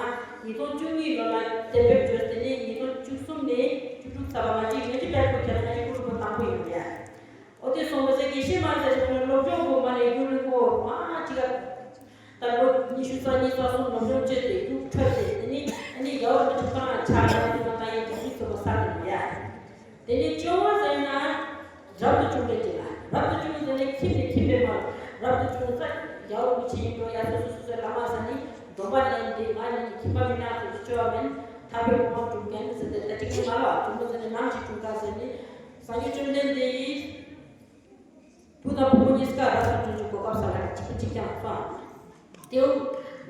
ཉིས་སྟོང་བཅུ་གཉིས་ལོ་ལ་གཏན་འབེབས་བྱོས་དེ་ནས་ཉིས་སྟོང་བཅུ་གསུམ་ནས་བཅུ་དྲུག་ཚར་བ་ང་ཅིག་ངེད་ཀྱི་པད་ཁོ་ཁྱེད་རང་ང་ཅིག་ཀུ་རུ་པོ་དང་པོ་ཡིན་ཡ། ཨོ་དེ་སོང་བ་ཟེར་གྱི་ཤི་མ་ཟེར་ཞིག་ན་སློབ་སྦྱོང་གོ་མ་ནས་རྒྱུ་རིང་གོ་མ་ཅིག་ད་ལོ་ཉི་ཤུ་རྩ་གཉིས་རྩ་གསུམ་ནང་ལོ་བཅད་དེ་རྒྱུགས་འཕྲོད་དེ་དེ་ནི་ཨ་ནི་ཡའོ་ར་ཆུ་ཁ་ལ་ཆ་ལ་དེ་ན་ད་ཡིན་དེ་ནི་ཚོ་བ་ས་དེ་ཡ། དེ་ནི་སྐྱོ་བ་ཟེར་ན་རབ་ཏུ་བྱུང་བའི་དེ་ལ་རབ་ཏུ་བྱུང་ཟེར་ནས་ཁྱིམ་ནས་ཁྱིམ་པའི་མ་རབ་ཏུ་བྱུང་ས་ཡའོ་རུ་ཆེ་ཡིན་དོ་ཡ་སོ་སོ་སོ་སོའི་བླ་མ་ས་ནི་སྡོམ་པ་ལེན་ཏེ་ང་ནི་ཁྱིམ་པ་མི་ནག་ཚོ་སྐྱོ་བ་མིན་ཐར་པའི་གོ་འཕང་སྒྲུབ་མཁན་ཟེར་ཏེ་ད་ཅིག་ནི་མ་ལ་བ་བྱུང་བ་ཟེར་ནས་ནམ་ཞིག་བྱུང་ག་ཟེར་ནི་སངས་རྒྱས་བཅོམ་ལྡན་འདས་ཡིས། བུ་དང་བུ་མོ་གཉིས་ཀ་རབ་ཏུ་བྱུང་ཆོག་གོ་སྐབས་ས་ལ་གཅིག་པུ་གཅིག་རྐྱང་སོང་། དེའུ་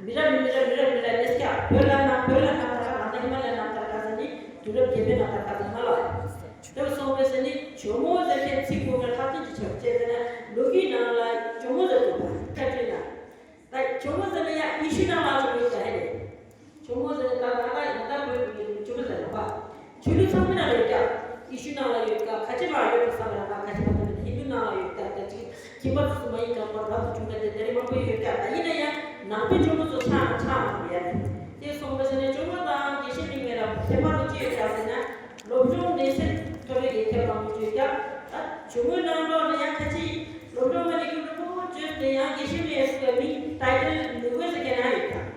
མི་རབས་མི་མི་རབས་མི་རབས་མི་རབས་ལས་ཀྱང་བོད་ལ་ན་བོད་ལ་ན་ད་ག་ད་ཧི་མ་ལ་ན་ད་ག་ཟེར་ནི་དུས་རབས་བརྒྱད་པའི་ན་ད་ག་ཟེར་ཧི་མ་ལ་དེའུ་སོང་བས་ཟེར་ནི་ཇོ་མོ་ཟེར་མཁན་ཚིག་གོ་ག་ལྷག་ཅན་གྱི་ཆོག་ཅེས་ཟེར་ན་ལོ་རྒྱུས་ནང་ལ་ཇོ་མོ་ཟེར་དགོས་པ་ཁ་བྲིས་ན། ད་ཇོ་མོ་ཟེར་ན་ཡང་ཡེ་ཤུ་ནང་ལ་ཇོ་མོ་ཡོད་ཀྱང་ཧེ་རེད། ཇོ་མོ་ཟེར་ན་ད་ང་ད་ཡང་ད་བོད་ཀྱི་ཇོ་མོ་ཟེར་ན་བ། ཆོས་ལུགས་ཚང་མ་ནང་ཡོད་ཀྱང་ཡེ་ཤུ་ནང་ལ་ཡོད་ཀྱང་ཁ་ཆེ་མ་ཡོད་པ་ས་ལ་ད་ཁ་ཆེ་མ་ད་ཧིན་དུ་ནང་ལ་ཡོད་ཀྱང་ད་ཅིག་ཁྱིམ་པ་སོ་སོ་མ་ཡིན་ཀྱང་ཁོ་རབ་ཏུ་བྱུང་ཀྱང་དེ་ད་རེ་མང་པོ་ཡོད་ཀྱང་ད་ཡིན་ན་ཡང་ནང་པའི་ཇོ་མོ་ཚོ་ཆགས་ཆགས་མ་ཡ་རེད། དེ་སོང་བ་ཟེར་ན་ཇོ་མོ་དང་དགེ་བཤེས་མིང་ངེ་ལ་ཁྱད་པར་དུ་ཅི་ཡོད་ཀྱང་ཟེར་ན། སློབ་སྦྱོང་ལས་ཚད་མཐོ་རིགས་ལས་ཁྱད་པར་མང་པོ་བརྗོད་ཀྱང་། ད་ཇོ་མོའི་རྣམ་གྲངས་ལ་ཡང་ཁ་ཅིག་སློབ་སྦྱོང་མ་ནི་རྒྱུ་རིང་པོ་བརྗོད་དེ་ཡང་དགེ་བཤེས་མའི་མིང་ཊའི་ཊལ་མི་དགོས་ཟེར་མཁན་ཡང་ཡོད་ཀྱང་།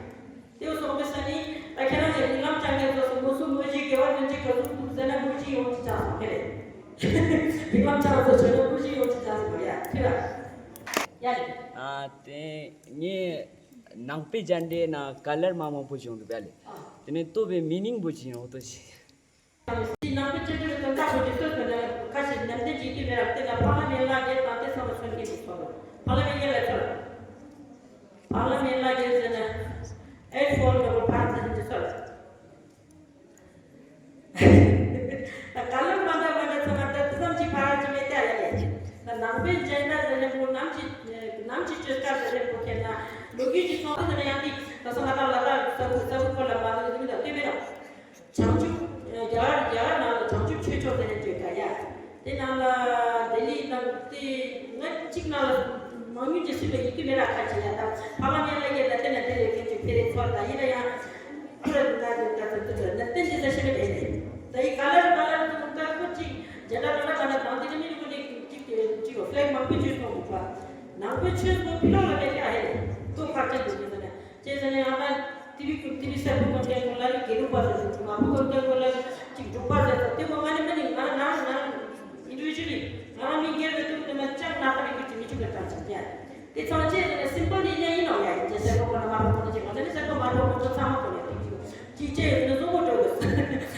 དེ་སོང་པའི་ས་ནི་ད་ཁྱེད་རང་གི་རིགས་ལམ་སྦྱང་མཁན་ཚོ་སུ་མོ་སུ་མོ་ཞིག་དགེ་བ་དོན་གཅིག་ག་ཚོད་འདུག་ཟེར་ན་མོ་ཞིག་ཡོང་ཅི་ཆགས་སོང་ཁེ་རེད། རིགས་ལམ་སྦྱང་ཚོ་བྱོས་ན་མོ་ཞིག་ཡོང་ཅི་ཆགས་སོང་ཡ་ཁྱེད་རང་ཡ་རེད། ཨ་དེ་ངས་ནང་པའི་སྦྱང་འབྲས་ན་ཀ་ལར་མ་མང་པོ་བྱུང་འདུག་ཡ་ལེ། དེ་ནས་ལྟོ་བའི་མི་ནིང་པོ་ཅི་ཡོང་ལྟོ་ཞིག་ནང་པའི་སྤྱི་འཐུས་དོན་དག་བོད་ཀྱི་སྲོལ་ཐོག་ནས་ཁ་ཞིག་ནམ་ཟླའི་འཇིག་རྟེན་མེད་རབས་དེ་ལ་ཕ་ལ་མེ་ལ་རྒྱལ་དང་དེ་ཚང་མ་མཚོན་གྱི་འདུག་ཚོར། ཕ་ལ་མེ་རྒྱལ་ལ་ཚོར། ཕ་ལ་མེ་ལ་རྒྱལ་ཟེར་ན་ཨེ་ཕོར་ནོ་བལ་ཕར་ཚེ་འདི་ཚོར། ད་ག་ལ་མ་འདྲ་མ་འདྲ་ཚང་མ་ད་དེ་ཙམ་གྱི་ཕ་ར་ཅི་མེད་ད་ཡ་ལེ། ད་ནང་པའི་འཇན་ད་ཟེར་ན་བོ་ནམ་གྱི་ནམ་གྱི་སྤྱོད་སྐབས་ཟེར་ན་བོ་ཁྱེད་ན་ལོ་རྒྱུས་ཀྱི་ཚོགས་ཟེར་ན་ཡང་དེ་ད་ས་ང་ད་ལ་ད་ས་བུ་ས་བུ་ཁོ་ལ་མ་ལ་ལ་ལ་ལ་ལ་ལ་ལ་ལ་ལ་ལ་བྱང་ཆུབ་རྒྱ་གར་རྒྱ་གར་ནང་ལ་བྱང་ཆུབ་ཆོས་མཆོག་ཟེར་ནས་བརྗོད་ཀ་ཡ། དེ་ནང་ལ་ལྡི་ལི་དང་དེ་ང་གཅིག་ནང་ལ་མང་ཉུང་ཅིག་སྲིད་པའི་ཡིད་ཀྱི་མེ་རག་ཁ་ཆེ་ཡ་དང་ཕ་མ་ངན་ལ་སྐྱེས་ལ་བརྟེན་ནས་དེ་ལས་ཀྱི་ཕེ་རེ་ཚོར་དང་ཡིན་ན་ཡང་ཁོ་ལ་འདི་ལྟ་འདི་ལྟ་ཚོར་ཚོར་ན་བརྟེན་ཅི་ས་ཤེས་ནས་བས་ནས་ད་ཡི་ག་ལ་རུ་ག་ལ་རུ་ཚོ་ཀ་ཁོ་གཅིག་རྒྱ་གར་ལ་ག་ལ་དང་དེ་ནི་མི་རུ་ཀུ་ནི་གཅིག་གཅིག་ཕ་ལེག་མང་པོ་ཅིག་སོང་འདུག་པ་ནང་པའི་ཆོས་ཚོ་ཕི་ལོག་ལ་བས་ཀྱང་ཧེ་ལྟོ་ཁ་ཆེ་འདུག་ཅེས་ཟེར་ནས་ཅེས་ཟེར་ནས་ང་ད་ཏི་བི་ཀུན་ཏི་བི་སེར་པོ་ཀུན་ཀྱང་ཀུན་ལ་ལུ་དགེ་ལུགས་པ་ཟེར་ཞུ་མ་ཕུ་ཀུན་ཀྱང་ཀུན་ལ་ལུ་ཅིག་འབྲུག་པ་ཟེར་ཟེར་དེ་མོ་ང་ནི་མ་ནི་ང་ང་ང་ཨིན་ཌི་བི་ཇུ་ལི་ང་མི་སྒེར་གྱི་ཏུ་དེ་མ་ཅང་ན་ཁ་རི་ཀུ་ཅི་མི་ཆུ་གི་ཏང་ཆ་ཀྱ་དེ་ཚང་ཅེས་ཟེར་ནས་སིམ་པལ་ནི་ཉན་ཡིན་ནོ་ཡ་ཡིན་ཅེས་སེར་པོ་ཀུན་ལ་མ་ཕུ་ཀུན་ལ་ཅིག་ང་ད་ནི་སེར་པོ་མ་ཕུ་ཀུན་ཚང་མ་ཀུན་ལ་ཏིག་ཅིག་ཅིག་ཅེས་ཡོད་ན་གཟུགས་པོ་སྤྲོད་དགོས།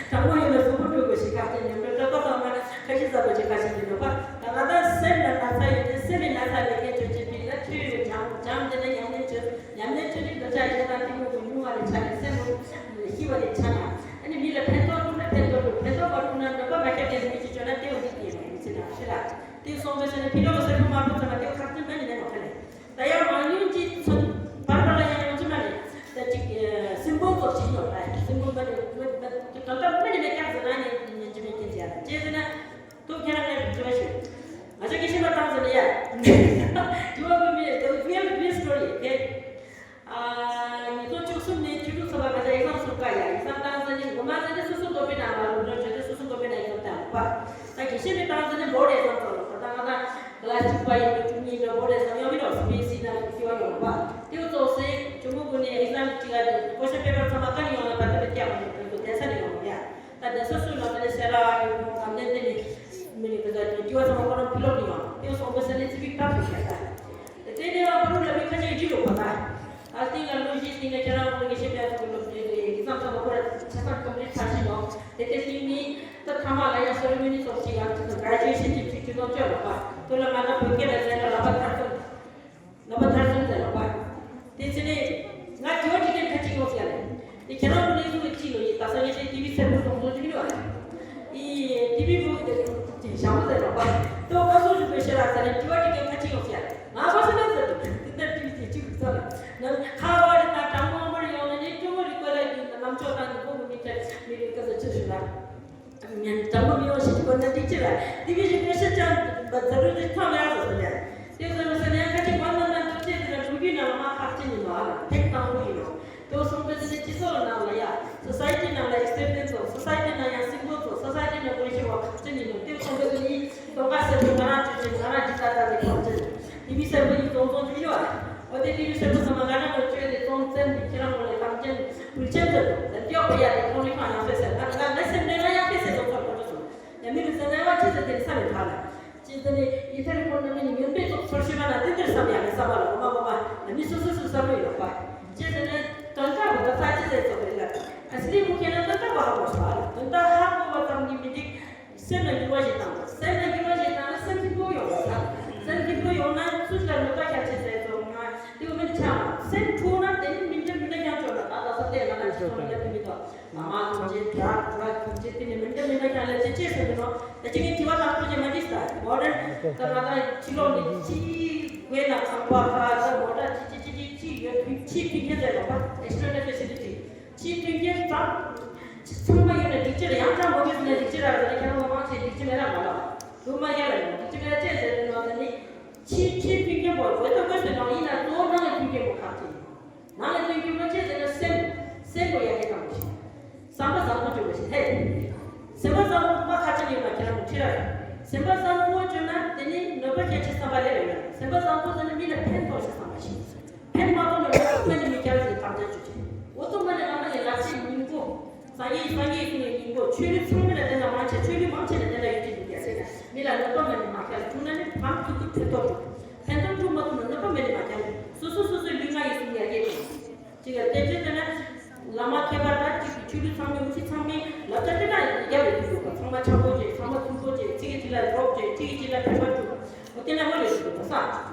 དྲང་པོ་ཡོད་ན་གཟུགས་པོ་སྤྲོད་དགོས་ཞེས་ཁ་ཅན་ཉམས་སྤྲོད་སྤྲོད་པ་ཚང་མ་ཁ་ཤས་གསར་པ་ཅིག་ཁ་ཤས་ཡིན་འགྲོ་པ། ད་ང་ད་སེམས་ལ་ན་ཚ་ཡོད་དེ་སེམས་ལ་ན་ཚ་མེད་མཁན་ཆོས་ཅན་པི་ལ་ཁྲིད་ཡོད་སྦྱང་སྦྱང་དེ་ནས་ཉམས་ལེན་བྱོས། ཉམས་ལེན་བྱོས་ནས་འདོད་ཆགས་ཞེ་སྡང་གཏི་མུག་གི་ཉུང་བ་ལས་ཆགས་ནས་སེམས་རུ་ཤི་བ་ལས་ཆགས་ན། ཨ་ནི་མི་ལ་ཕན་ཐོགས་ཐུབ་ན་ཕན་ཐོགས་འགྲོ། ཕན་ཐོགས་མ་ཐུབ་ན་འདོད་པ་མ་ཁྱབ་ཅན་མི་ཅིག་བྱོས་ན་དེ་འོ་འདི་དེ་ཡིན་མི་ཚེ་ན་ཤི་ར། དེ་སོང་པའི་ཚེ་ན་ཕི་ལོག་གི་སེར་པོ་དམར་པོ་ཚང་མ་དེ་ཁག་ཅན་མ་ནི་མེད་མ་ཁ་ནས། ད་ཡང་མང་ཉུང་གི་ཚོད་བར་བར་ལ་ཡང་ཡོང་གི་མ་རེད། ད་ཅིག་སིམ་བོལ་ཚོ་ཞིག་ཡོད་རེད། སིམ་བོལ་མ་རེད་མ་རེད་དོན་དག་མ་རེད་མེད་ཀྱང་ཟེར་ན་ནི་ཉན་གྱི་མེད་ཀྱིན་ཟེར་ཡ་ཅེས་ཟེར་ན། ཐུགས་ཁྱེད་རང་ལ་འགྲེལ་བ་ཞུ། ང་ཚོ་སྐད་ཆ་མ་བཏང་ཟེར་ན་ཡ། དྲི་བ་ཀུན་མེད་དེ་ཀུན་ཡང་ཀུན་སྟོར་ཡོད་དེ། ཨ་ཉིས་སྟོང་བཅུ་གསུམ་ནས་བཅུ་དྲུག་ཚོ་བར་ང་ཚོ་ཨེག་ཛམ་སུ་ཀ་ཡ་ཨེག་ཛམ་བཏང་ཟེར་ནས་ངོ་མ་ཟེར་ནས་སོ་སོ་འདོད་པའི་ནང་ལ་ལུགས་སྲོལ་བྱས་ཏེ་སོ་སོ་འདོད་པའི་ནང་ཨེག་ཛམ་བཏང་པ། ད་དགེ་བཤེས་མི་བཏང་ཟེར་ནས་བོར་ཨེག་ཛམ་ཚོ་ལ་ད་ལྟ་ང་ད་ཀ་ལ་སི་གཅིག་པ་ཡིན་འགྲོ་བཅུ་གཉིས་འགྲོ་བོར་ཨེག་ཛམ་ཡོང་མི་འགྲོ་སི་བི་ཨེས་ཨི་ནང་ལ་སྐྱེ་བ་ཡོང་པ། དེ་ཚོ་སེ་ཇོ་མོ་གུན་ནས་ཨེག་ཛམ་ ཡོད་ཙང་ཁོ་རང་ཕི་ལོག་ནས་ཡོང་དེ་སོང་པ་ས་ནས་ཙི་པིག་ཏག་ཏུ་བཤད་ད། དེ་ནས་ཡང་ཕ་རུ་ལ་མི་ཁ་ཤས་འཇིགས་ཡོད་པ་ད། ཨ་སྟེང་ལ་ལོ་བཞི་སྟེང་ལ་ཁྱེད་རང་ཁོ་རང་གི་ཤེས་པའི་ཐོག་ལོ་བཞི་རེད་ཡིག་ཚང་ཚང་མ་ཁོ་རང་ཆ་ཚང་ཀོམ་པི་ལིཊ་ཚར་ཕྱིན་ཡོང་། དེ་དེ་སྟེང་ནས་ད་ཐ་མ་ལ་ཡང་སེ་རི་མོ་ནི་ཚོགས་ཅིག་ཡང་ཁྲི་དང་ག་རེ་ཤེས་ཀྱི་ཚིག་ཆུ་དང་བཅོས་ལ་པ་དུ་ལ་མ་ད་བོད་སྐད་ལ་ཟེར་ན་ལག་པ་ཐར་ཚུན། ལག་པ་ཐར་ཚུན་ཟེར་ལ་པ། དེ་ཚེ་ནས་ང་དྲི་བ་དྲི་མཁན་ཁ་ཅིག་ཡོང་ཟེར་ལ། དེ་ཁྱེད་རང་ཚོ་གནས་ཚུལ་གཅིག་ལ་ཡིན་ད་ས་ངེས་ཤེས་ཏི་བི་སེར་པོ་སོང་སོང་ཅིག་ཡོད་ཨ། ཨི་ཏི་བི་པོ་དེ་དེ་ཞང་པོ་ཟེར་ལ་པ། དེ་བ་བཀའ་སྲུང་ཞུ་དགོས་ཤེས་ར་ཟེར་ལ་དྲི་བ་དྲི་མཁན་ཁ་ཅིག་ཡོང་ཟེར་ལ། ང་བ་ས་ན་ཟེར་དུ་དེ་ལྟར་ཏི་བི་དེ་གཅིག་ཟེར་ལ། ནམ་ཁ་བ་རི་ད་དྲང་མོ་མར་ཡོང་ན་ནི་ཀྲུང་གོ་རི་ཀོ་ལ་གི་ནམ་ཆོག་དང་ནི་གོ་གི་མི་ཁྲེལ་མི་རིགས་སྐད་ཆ་ཆེ་ཞུ་ལ། ཉན་དྲང་པོ་མི་ཡོང་ཞིག་དགོས་ན་འགྲིག་ཅི་ར། དེ་བས་ཞིག་ངས་ཤེས་ཅང་བ་ཛ་རུ་རི་ཐང་ཡག་ཟེར་ཟེར་ཡ། དེ་ཟེར་ན་ཟེར་ན་ཡང་ཁ་ཅིག་མ་མ་ན་འགྲུབ་ཆེད་དེ་ལ་འགྲུབ་རྒྱུའི་ནང་ལ་མ་ཁག་ཅན་ཡིན་ནོ་ཨ་ལ་ཐེག་དང་པོ་ཡིན་ནོ། དེ་སོང་པའི་ཟེར་ན་སྤྱི་ཚོགས་ནང་ལ་ཡ། སོ་སའི་ཊི་ནང་ལ་ཨེག་སི་པེ་རི་ཡན་སི་ཚོ་སོ་སའི་ཊི་ནང་ཡང་སིང་པོ་ཚོ་སོ་སའི་ཊི་ནང་དགོས་ཤེས་བ་ཁག་ཅན་ཡིན་ནོ། དེ་སོང་པའི་ཟེར་ན་ཡིན་གདོང་ཁ་སེར་པོ་ང་རང་བཅོས་ཆེད་ང་རང་ཇི་ལྟར་ལྟར་ལས་ཁག་ཅན། དེ་མི་སེར་པོ་ཡིན་གདོང་ཚོང་ཅིག་ཡོད་ཨ། འོ་དེ་དེ་མི་སེར་པོ་ཚང་མ་ང་རང་ལ་བཅོས་ཏེ་གདོང་བཙན་གྱི་ཁྱེད་རང་ངོ་ལ་གཏམ་ཅན་བུལ་ཅན་ཚོ་དེ་ཏིའོ་པ་ཡ་དེ་ཁོང་ནི་ཁང་ཡང་ཕེ་སེ་ང་ང་ང་སེམས་ནས་ང་ཡང་ཕེ་སེ་གདོང་ཚོར་གོ་ཚོ་སོང་། ཡ་མི་རུ་ཟེར་ན་བ་ཅི་ཟེར་དེ་ས་མི་ག་ལ། ཅི་ཟེར་ནས་ཡི་ཐེར་ཁོང་ནི་མི་ནི་ཡོན་པའི་ཚོགས་ཚོར་ཤེས་མ་ན་དེ་འདིར་བསམ་ཡ་ངས་བསམ་པ་ལ་འོ་མ་འོ་མ་ཡ་མི་སོ་སོ་སོ་བསམ་བློ་ཡོད་པ། ཅི་ཟེར་ནས་དོན་དག་གི་ད་ས་ཅི་ཟེར་ཚོ་རེད་ལ། ཨ་སི་ལི་མུ་ཁྱེད་ན་དོན་དག་པ་ཧ་གོ་ཤོག་ཨ་ལ་དོན་དག་ཧ་གོ་བ་ཙམ་གྱིས་མི་འགྲིག་སེམས་ལ་འགྱུར་བ་ཞིག་བཏང་དགོས། སེམས་ལ་འགྱུར་བ་ཞིག་བཏང་ན་སེམས་སྐྱིད་པོ་ཡོང་བ་དང་། སེམས་སྐྱིད་པོ་ཡོང་ན་སུ་ཞིག་ལ་ལོ་ཏ་ཁྱད་ཆེ་ཟེར་ཚོ་ང་དེ་འོ་མིན་ཆགས་མ། སེམས་འཁྲུག་ན་དེ་ནི་མི་འདྲ་མི་འདྲ་ཀྱང་བཅོས་ན་ད་ད་ས་དེ་ང་ལ་ཅི་སོང་ལ་དེ་མི་ཐོག་ང་མ་ཐུག་རྗེས་དྲག་དྲག་ཐུག་རྗེས་དེ་ནི་མི་འདྲ་མི་འདྲ་ཀྱང་ལ་ཅི་ཅེས་ཟེར་གི་ནོ། ད་ཅི་ངའི་དྲི་བ་དང་པོ་ཅེས་མ་འདྲིས་ད་མོ་ཌན་ད་ང་ད་ཕྱི་ལོགས་ནི་ཅི་དགོས་ན་ཁང་པ་ཁ་ད་མོ་ཊ་ཅི་ཅི་ཅི་ཅི་ཅི་ཡོད་ཕུད་ཅི་ཕུད་མཁན་ཟེར་བ་ཨེག་སི་ཊར་ནལ་ཕེ་སི་ལི་ཊི། ཕྱིའི་མཐུན་རྐྱེན་ཙམ། ཚང་མ་ཡོད་ན་འགྲིག་ཅི་རེད། ཡང་ཙམ་མ་ཡོད་ན་འགྲིག་ཅི་རེད་ཟེར་ན་ཁྱེད་རང་མང་ཆེ་འགྲིག་ཅི་མེད་ན་མ་ལ། དུ་མ་ཡ་ལ་ཡང་འགྲིག་ཅི་མེད་ན་ཅི་ཟེར་ན་ཟེར་ནི། ཕྱིའི་ཕྱིའི་མཐུན་རྐྱེན་པོ་བོད་ཐོག་བོད་ཟེར་ནང་ཡིན་ན་གཙོ་བོ་ནང་ལ་མཐུན་རྐྱེན་པོ་ཁག་ཅིག་ནང་ལ་མཐུན་རྐྱེན་པོ་ཅི་ཟེར་ན་སེམས། སེམས་པོ་ཡ་གི་དང་པོ་ཞིག་བསམ་པ་བཟང་པོ་བྱུང་བ་ཞིག་ཧེ། སེམས་པ་བཟང་པོ་མ་ཁག་ཅིག་ཡོད་ན་ཁྱེད་རང་མི་ཁྲི་ར་ཡོད། སེམས་པ་བཟང་པོ་བྱུང་ན་དེ་ནི་ནོར་བ་ཁྱད་ཆེ་བསམ་པ་ལས་རེ་ཡོད། སེམས་པ་བཟང་པོ་ཟེར་ན་མི་ལ་ཕན་ཐོགས་ཤིག་བསམ་པ་ཞིག་ཕན་མ་ཐོགས་ན་འོ་ཐུག་མ་ནི་མི་ཁྱབ་ཟེར་དམ་བཅའ་བཅུ་ཆེ། འོ་ཐུག་མ་ནི་ང་མ་ནི་ལབ་ཆེ་ཉིན་པོ། སངས་རྒྱས་སངས་རྒྱས་གསུང་ནས་ཉིན་པོ་ཆོས་ལུགས་ཚང་མ་ལ་དེ་འདྲ་མང་ཆེ་ཆོས་ལུགས་མང་ཆེ་ལ་དེ་འདྲ་ཡོད་ཀྱི་འདུག་ཡ་ཟེར་ན་མི་ལ་གནོད་པ་མ་ནི་མ་ཁྱབ་ཐུག་ན་ནི་ཕན་ཐོགས་ཐུག་ཐུག་ཕན་ཐོགས་ཐུག་ཕན་ཐོགས་ཐུག་མ་ཐུག་ན་གནོད་པ་མ་ནི་མ་ཁྱབ་སོ་སོ་སོ་སོའི་ལུས་ངག་ཡིད་གསུམ་ཡར་རྒྱས་ཐུབ། ཅིག་ལ་བསྟན་བཅོས་ལྟར་ན་བླ་མ་ཁྱད་པར་དང་གཅིག་གི་ཆོས་ལུགས་ཚང་མའི་དབུ་ཁྲིད་ཚང་མའི་ལབ་ཙམ་དེ་ན་རྒྱབ་ལ་ཡོད་འདུག་པ། ཚང་མ་འཆམ་པོ་བྱས་ཚང་མ་མཐུན་པོ་བྱས་གཅིག་གིས་གཅིག་ལ་རོགས་བྱས་གཅིག་གིས་གཅིག་ལ་ཕན་པ་བྱུང་། འོ་དེ་ན་མ་རེད་ཞུ་དགོས་པ་ས།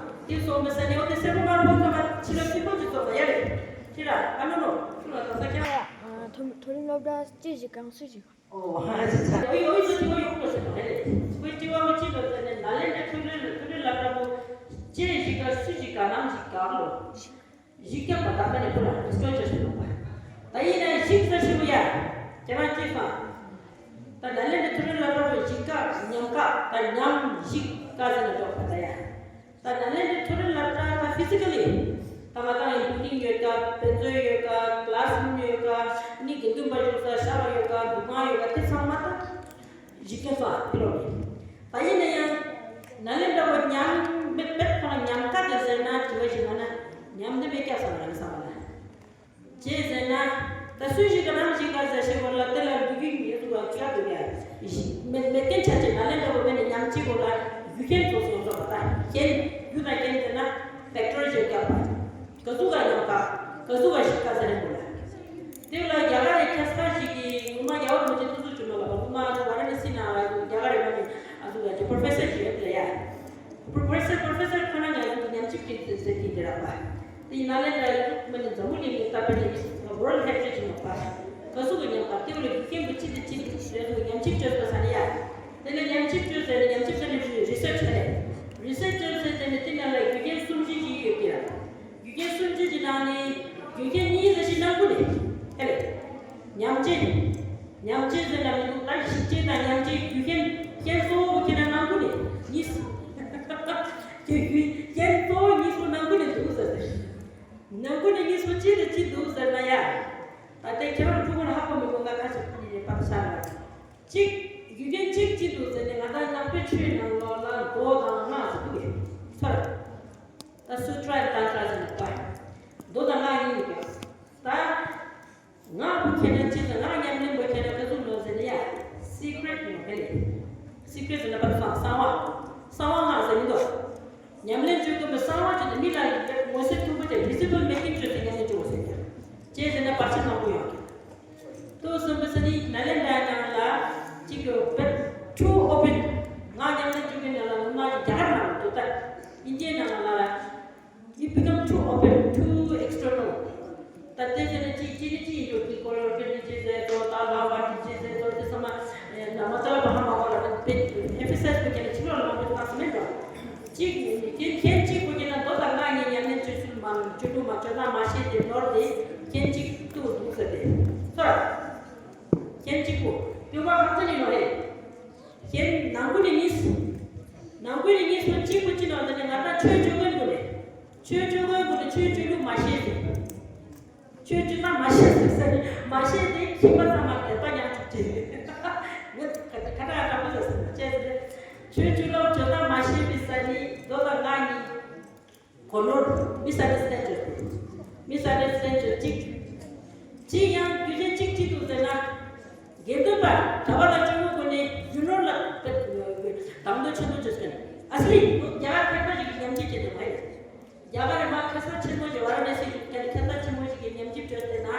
དེ་སོང་པ་ས་ནི་འོ་དེ་སེར་པོ་དམར་པོ་ཚང་མ་ཕྱི་ལ་སྐྱིད་པོ་ཅིག་ཚོགས་པ་ཡ་རེད། ཁྱེད་ར་ཨ་ནོ་ནོ་ཁྱོད་ལ་ད་ས་ཁྱེད་ར། ཨ་མཐོ་མཐོ་རིམ་སློབ་གྲྭ་ཅི་ཞིག་གང་སུ་ཞིག་ཨོ་ཧ་ཅི་ཚ། འོ་ཡོ་ཡོ་ཅི་ཐུ་ཡོ་གོ་ཞིག་རེད། ཁོའི་དྲི་བ་མ་ཅི་ལ་ཟེར་ནས་ནཱ་ལེནྡྲའི་མཐོ་རིམ་མཐོ་རིམ་སློབ་གྲྭ་པོ་ཅི་ཞིག་ག་སུ་ཞིག་ག་ནམ་ཞིག་ག་ལོ། གཞིས་ཀ་པ་ད་ལྟ་ནས་ཁོ་ལ་རེ་སི་ཀྲོ་ཅར་ཞིག་ཡོང་པ། ད་ཡིན་ན་གཞིས་ཀ་ཞིག་ཡ། ཁྱེད་རང་གཅིག་སང་། ད་ནཱ་ལེནྡྲའི་མཐོ་རིམ་སློབ་གྲྭ་བའི་གཞིས་ཀ་ཉམས་ཀ་ད་ཉམས་གཞིས་ཀ་ཟེར་ནས་འཇོག་པ་ད་ཡ། ད་ནཱ་ལེནྡྲའི་མཐོ་རིམ་སློབ་གྲྭ་ད་ཕི་སི་ཀ་ལི། ད་ང་ཏང་ཡི་བིལ་ཌིང་ཡོད་ཀ་དཔེ་མཛོད་ཡོད་ཀ་ཀ་ལ་སི་རུམ་ཡོད་ཀ་ནི་དགེ་འདུན་པ་བཞུགས་ས་ཤག་ཡོད་ཀ་འདུ་ཁང་ཡོད་ཀ་དེ་ཚང་མ་ད། གཞིས་ཀ་སོགས་ཨ་ཕི་ལོག་རེད། ད་ཡིན་ན་ཡང་ནཱ་ལེནྡྲ་བོ་ཉམས་མེད་པས་ཁོ་ན་ཉམས་ཀ་དེ་ཟེར་ན་དྲི་བ་ཞིག་མ་ན་ཉམས་དེ་མེད་ཀྱག་བསམ་རང་བསམ་པ་ལ། ཅི་ཟེར་ན་ད་སུ་ཞིག་ག་ནམ་ཞིག་ག་ཟེར་ཞིག་བོ་ལ་དེ་ལ་འདུག་གི་མི་འདུག་ག་ཁྱ་འདུག་ཡ། མེད་མེད་མཁན་ཆ་ཅིག་ནཱ་ལེནྡྲ་བོ་མེད་ནས་ཉམས་ཅིག་བོ་ལ་རྒྱུ་རྐྱེན་ཚོ་སོང་ཚོ་བ་ད་རྐྱེན་རྒྱུ་དང་རྐྱེན་ཟེར་ན་ཕེག་ཊར་ཞིག་བརྒྱབ་པ། ག་ཟུག་ག་ཡོང་ག་ག་ཟུག་ག་ཤི་ཀ་ཟེར་རེད་མོ་ལ། དེ་ལ་རྒྱ་གར་རི་ཁ་ས་ཞིག་གི་ངོ་མ་རྒྱ་བོ་མོ་ཅི་ཏུ་ཟུ་ཅུ་མ་ལ་བ་ངོ་མ་ཝ་ར་ཎ་སི་ན་རྒྱ་གར་རི་མ་ནི་ཨ་ཟུག་ག་ཅི་པོ་རོ་ཕེ་སར་ཅིག་ཡོད་ལ་ཡ། པོ་རོ་ཕེ་སར་པོ་རོ་ཕེ་སར་ཁོ་ན་ང་ཡི་ཉམས་ཅིག་གི་ཟེར་གི་དེ་ར་པ། དེ་ཡིན་ན་ལེ་ད་ཡི་མ་ནི་འཛམ་བུ་གླིང་གི་ད་པེ་ནི་ཝོརལ་ཧེ་རི་ཊེ་ཇི་ནོ་པ། ག་ཟུག་གི་ཉམས་པ་དེ་བོ་ལ་རྒྱུ་རྐྱེན་པོ་ཅི་དེ་ཅི་དེ་རེ་ཟུག་ཉམས་ཅིག་བཅོས་པ་ས་ནི་ཡ། དེ་ལ་ཉམས་ཅིག་བཅོས་ཟེར་ནི་ཉམས་ཅིག་ཟེར་ནི་རི་སར་ཆི་ལེ། རི་སར་ཆི་ཟེར་དེ་ནི་དེ་ན་ལ་རྒྱུ་རྐྱེན་གསུམ་བཞི་ཅིག་ཡོད་ཀྱི་ར། རྒྱུ་རྐྱེན་སུམ་ཅུ་གི་ནང་ནས་རྒྱུ་རྐྱེན་གཉིས་ཟེར་ཞིག་ནང་ཁུལ་ནས་ཧེ་ལེ། ཉམས་ཅན། ཉམས་ཅན་ཟེར་ན་མི་འདུག་ད་ཞིབ་ཅན་དང་ཉམས་ཅན་རྒྱུ་རྐྱེན་རྐྱེན་གཙོ་བོ་ཁྱེད་ན་ནང་ཁུལ་ནས་གཉིས་སུ། རྒྱུ་རྐྱེན་གཙོ་བོ་གཉིས་སུ་ནང་ཁུལ་ནས་འདུག་ཟེར་ཏེ། ནང་ཁུལ་ནས་གཉིས་སུ་ཅི་ལ་ཅི་འདུག་ཟེར་ན་ཡ། ད་ལྟའི་ཁྱེད་རང་ཕྲུ་གུར་ཧ་གོ་མི་གོ་ང་ཁ་ཅིག་ཁུ་ནས་ནས་པར་ཆགས་ལ། གཅིག་རྒྱུ་རྐྱེན་གཅིག་ཅི་འདུག་ཟེར་ནས་ང་ད་ནང་པའི་ཆོས་ནང་ལོགས་ལ་མདོ་དང་སྔགས་སུ་འདུག་གས་ཚོར། ད་སུ་ཏྲ་ཡང་ཏན་ཏྲ་ཟེར་ནས་པ། མདོ་དང་སྔགས་གཉིས་ཡོད་ཀྱང་། ད་སྔགས་པོ་ཁྱེད་ན་ཅི་ཟེར་སྔགས་ཉམས་ལེན་པོ་ཁྱེད་ན་ག་ཚོད་ལོ་ཟེར་ན་ཡ། སི་ཀྲེ་ཊི་ཡོད་ཧེ་ལེ། སི་ཀྲེ་ཊི་ཟེར་ན་པ་སང་གསང་བ། ཅེས་ཟེར་ན་བར་ཆད་མང་པོ་ཡོང་གི། ཏོ་སོན་པོ་སི་ནི་ནཱ་ལེནྡྲའི་ནང་ལ་གཅིག་གི་བེད་ཊུ་ཨོ་པན། ང་ཉམས་ལེན་བྱེད་པའི་ནང་ལ་ངོ་མ་རྒྱ་གར་ནང་ལ་ཏོ་ད་ཨིན་ཇིའི་ནང་ལ་ལ། You become too open, too external. ད་དེ་ཟེར་ན་ཅི་ཅི་ནི་ཅི་ཡིན་འགྲོ་གི་ཀོ་ལོར་ཀི་ནི་ཅི་ཟེར་ཏོ་ད་ལ་བ་ཀི་ཅི་ཟེར་ཏོ་དེ་ཚང་མ་ན་མ་ཏ་ལ་བ་ཧ་མ་གོ་ལ་ན་པེ་ཨེམ་ཕི་སའི་ཛི་བུ་ཀི་ན་ཅི་ལོ་ལ་མ་པེ་ཏ་སི་མེད་འགྲོ། གཅིག་ནི་དེ་མཁན་གཅིག་པུ་གི་ན་མདོ་དང་སྔགས་གཉིས་ཉམས་ལེན་བྱེད་ཚུལ་མ་བྱེད་ལུགས་མ་བྱོས་ན་མ་ཤེས་ཏེ་ནོར་དེ་མཁན་གཅིག་ཏུ་འདུག་ཟེར་ཏེ། ཚོར། མཁན་གཅིག་པུ་དུས་པ་ཧ་ཙ་ནི་ནོ་རེད། མཁན་ནང་ཁུལ་ནི་གཉིས། ནང་ཁུལ་ནི་གཉིས་སུ་གཅིག་པུ་གཅིག་ནང་དུ་ནི་ང་ད་ཆོས་བཅོ་དགོས་དགོས་རེད། ཆོས་བཅོ་དགོས་དགོས་རེད། ཆོས་བཅོ་ལུགས་མ་ཤེས་ཏེ། ཆོས་བཅོས་ན་མ་ཤེས་ཟེར་ཟེར་ནས་མ་ཤེས་ཏེ་ཁྱིམ་པ་ཚང་མ་དད་པ་ཉམས་ཆུག་ཅེས། ངས་ཁ་ཁ་ཁ་དྲག་དྲག་པོ་ཟེར་ཟེར་ན་བྱས་ཟེར། ཆོས་བཅོ་ལུགས་བཅོས་ན་མ་ཤེས་པའི་ས་ནི་མདོ་དང་སྔགས་གཉིས་གོ་ནོར་མི་སན་ཌར་སི་ཊེན་ཌིང་མི་སན་ཌར་སི་ཊེན་ཌིང་གཅིག་གཅིག་ཡང་རྒྱུ་རྐྱེན་གཅིག་ཅི་འདུག་ཟེར་ན། དགེ་འདུན་པ་གྲྭ་པ་དང་གཅུང་མོ་ཀུན་ནས་རྒྱུ་ནོར་ལ་དང་དོད་ཆེན་པོ་བྱེད་ཟེར། ཨ་སི་ལི་རྒྱ་གར་ཕལ་པ་ཞིག་གིས་ཉམས་ཞིབ་བྱེད་དེ་མ་ཡིན། རྒྱ་གར་མ་ཁ་ས་ཆེན་པོ་ཞིག་ཝཱ་ར་ཎ་སི་ཞིག་ཀྱང་ཁ་ས་ཆེན་པོ་ཞིག་གིས་ཉམས་ཞིབ་བྱས་ཟེར་ན།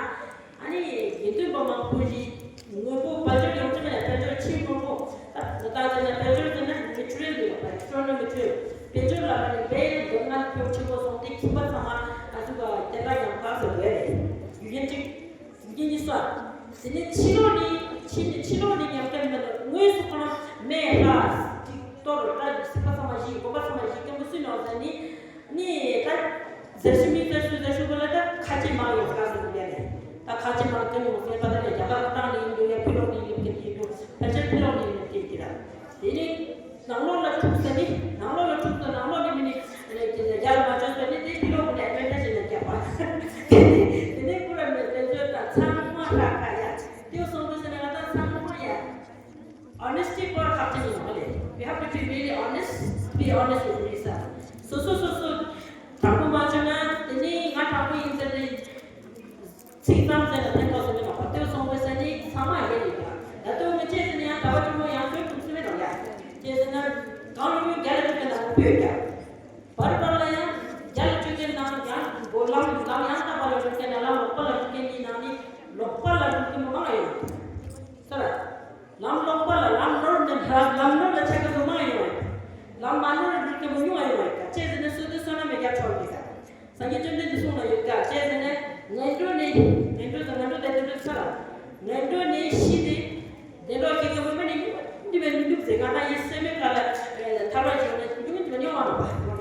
ཨ་ནི་དགེ་འདུན་པ་མང་པོ་ཞིག་དངོས་པོ་དཔལ་འབྱོར་ཡོང་ཆེ་མེད་ན་དཔལ་འབྱོར་ཕྱིན་མང་པོ། ད་ད་ཟེར་ན་དཔལ་འབྱོར་ཟེར་ན་མེ་ཊི་རི་ཡལ་ཡོད་པ་ཨེག་སི་ཊར་ནལ་མེ་ཊི་རི་ཡལ་དཔལ་འབྱོར་ལ་ནི་བས་འདོད་ན་ཁྱོད་ཆེན་པོ་སོང་སྟེ་ཁྱིམ་པ་ཚང་མ་ང་ཚོ་ག་དེ་ལ་ཡང་ག་ཟེར་བས་རེད། རྒྱུ་རྐྱེན་གཅིག་རྒྱུ་རྐྱེན་གཉིས་སོ། དེ་ནས་ཕྱི་ལོགས་ནས་ཕྱི་ནས་ཕྱི་ལོགས་ནས་ཉམས་ལེན་མེད་ན་དངོས་སུ་ཁོ་ན་མེ་ལྷ་གཏོར་ལ་སྲིད་པ་ཚང་མ་ཞིག་དགོན་པ་ཚང་མ་ཞིག་སྐྱོན་པོ་སུས་ནོར་ཟེར་ནི། ནི་ད་ཟེར་ཤི་མི་ཟེར་སུ་ཟེར་ཤུ་གོ་ལ་ད་ཁ་ཆེ་མང་ཡོད་ག་ཟེར་གི་ལས་ནས་ད་ཁ་ཆེ་མང་ཀུན་ཡོང་ཟེར་པ་ད་ནས་རྒྱ་གར་བཏང་ནས་ཡིན་འདུག་ཡ་ཕི་ལོག་ནས་ཡིན་གི་ཡིན་འདུག་ཕལ་ཆེར་ཕི་ལོག་ནས་ཡིན་ནས་ཀྱི་ཀྱི་ར། དེ་ནས་ནང་ལོགས་ལ་འཁྲུག་ཟེར་ནི་ནང་ལོགས་ལ་འཁྲུག་ཟེར་ནང་ལོགས་ནས་མི་ནི་རྒྱ་ལ་མ་བྱོས་ཟེར་ནི་དེ་ཕི་ལོག་ནས་ཨེ་ཌ་ཝན་ཊེ་ཇི་ནས་རྒྱབ་པ། དེ་ནས་ཁོ་ར་མི་དེ་ཚོས་ད་ཚང་མ་ཧྲ་ཁ་ཡ་དེ་སོང་དུས་ཟེར་ན་ང་ད་ཚང་མ་ཡ། Honesty པར་ཁག་ཅན་ཡིན་པ་རེད། We have to be really honest, be honest with ourselves. སོ་སོ་སོ་སོ་དྲང་པོ་མ་བྱུང་ན་དེ་ནི་ང་དྲང་པོ་ཡིན་ཟེར་ནས་ཚིག་ཙམ་ཟེར་ན་ཕན་ཐོགས་སུ་མེད་པ་དེ་སོང་བའི་ས་ནི་ཚང་མ་ཡོད་ཡོད་ཀྱང་ད་དུང་མི་བྱེད་ཟེར་ན་ཡང་གྲྭ་པ་ཆུང་ངུ་ཡང་ཚོད་ཐུག་སུ་མེད་རོགས་ཡ། བྱས་ཟེར་ན་གང་ལ་ཡོད་རྒྱ་ལ་ཐུག་པའི་ནང་ཁུལ་ཡོད་ཀྱང་བར་བར་ལ་ཡང་རྒྱ་ལ་ཆོས་ཚན་ནང་ཡང་སྒོ་ལམ་ལམ་ཡང་དག་པ་ལ་རིགས་ཀྱི་ནང་ལམ་ལོག་པ་ལ་རིགས་ཀྱི་ནི་ནང་ནི་ལོག་པ་ལ་རིགས་ཀྱི་མི་མང་ཡོད་ས་ར། ལམ་ལོག་པ་ལ་ལམ་ནོར་ནས་ལམ་ནོར་ལ་ཆ་ག་ཚོ་མང་ཡོང་བས། ལམ་མ་ནོར་ལ་འགྲུལ་སྐྱོད་མི་ཉུང་བ་ཡོང་བས་ཀ་ཅེས་ཟེར་ནས་སུ་དེ་བསོད་ནམས་མེད་རྒྱ་ཆོག་གི་ཀ་སངས་རྒྱས་བཅོམ་ལྡན་འདས་གསུངས་ལ་ཡོད་ཀ་ཅེས་ཟེར་ནས་ངན་འགྲོ་ནས་ངན་འགྲོ་དང་ངན་འགྲོ་དང་དེ་འགྲོ་ཚར་ལ་ངན་འགྲོ་ནས་ཤི་སྟེ་བདེ་འགྲོ་སྐྱེ་གི་མི་མི་ནི་ཉུང་ཉུང་བས་མི་འདུག་ཟེར་ང་ད་ཡིན་སེམས་མེད་ཀ་ལ་ཐར་བ་བྱུང་ནས་ཉུང་ཉུང་ཉུང་བ་མ་པ་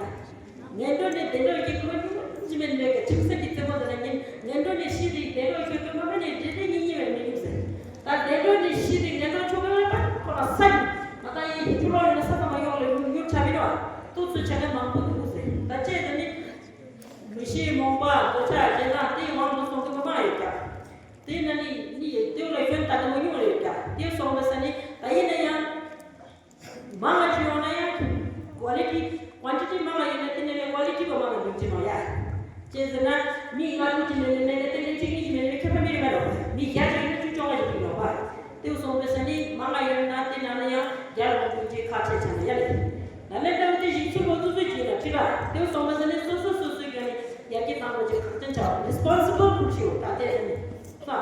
ངན་འགྲོ་ནས་བདེ་འགྲོ་སྐྱེ་གི་མི་ཉུང་ཉུང་མེད་ནི་མེད་ཀ་ཁྲིམས་སེམས་ཀྱི་རྩེ་མོ་ཟེར་ན་ངན་ངན་འགྲོ་ནས་ཤི་སྟེ་བདེ་འགྲོ་སྐྱེ་གི་མི་མི་ནི་བདེ་བདེ་ཉིད་ཉིད་བས་མི་འདུག་ཟེར། ད་བདེ་འགྲོ་ནས་ཤི་སྟེ་བདེ་འགྲོ་ཆོ་ག་ལ་ད་ཁོ་ལ་ས་ཡིན། ང་ད་ཡིན་ཆུ་ལོག་ཡིན་ན་ས་ཚང་མ་གཡོག་ལ་ཡུར་ཡུར་ཆ་མི་འགྲོ། ཏོག་ཚོད་ཆ་ག་མང་པོ་འདུག་ཟེར། ད་ཅེས་དེ་ནི་མི་ཤེས་རྨོངས་པ་འདོད་ཆགས་ཞེ་སྡང་དེའི་དབང་དུ་སོང་གི་མི་མང་ཡོད་ཀྱང་། དེ་ན་ནི་ནི་ཡེ་དེ་ལ་ཁྱོད་ད་དེ་མོ་ཉུང་ཡོད་ཀྱང་དེ་སོང་བ་ས་ནི་ད་ཡིན་ན་ཡང་། མང་ང་ཅི་ཡོང་ན་ཡང་། ཀོ་ལི་ཊི། ཀོན་ཊི་ཊི་མང་ང་ཡོད་ན་དེ་ནས་ནས་ཀོ་ལི་ཊི་བ་མང་ང་འདུག་ཅི་མ་ཡ། ཅེས་ཟེར་ན་མི་ལྔ་དྲུག་ཅི་ནས་ནས་ནས་དེ་ནས་གཅིག་གཉིས་ཅི་ནས་ནས་ཁྱད་པར་མི་རེ་མ་རོགས། མི་བརྒྱ་ཅིག་ཡོད་ན་བཅུ་བཅོ་ལྔ་ཅིག་འདུག་ལོག་པ། དེ་སོང་བའི་ས་ནི་མང་ང་ཡོད་ན་དེ་ན་ན་ཡང་བརྒྱ་ལ་འདུག་ཅི་ཁ་ཆེ་ཆ་ན་ཡ་ལེ། ན་ལས་ཀྲང་དེ་ཞིག་ཚུར་ལོ་ཏུ་ཏུ་ཅི་ན་ཁྲི་ར། དེ་སོང་བའི་ས་ནི་སོ་སོ་སོ་སོའི་ག་ནི་ཡར་རྒྱས་བཏང་དགོས་ཅི་ཁག་ཅན་ཆ་བ་རེ་སི་པོན་སི་བལ་ཁུར་ཞིག་ཡོད་ད་དེ་ས་ནི། ས།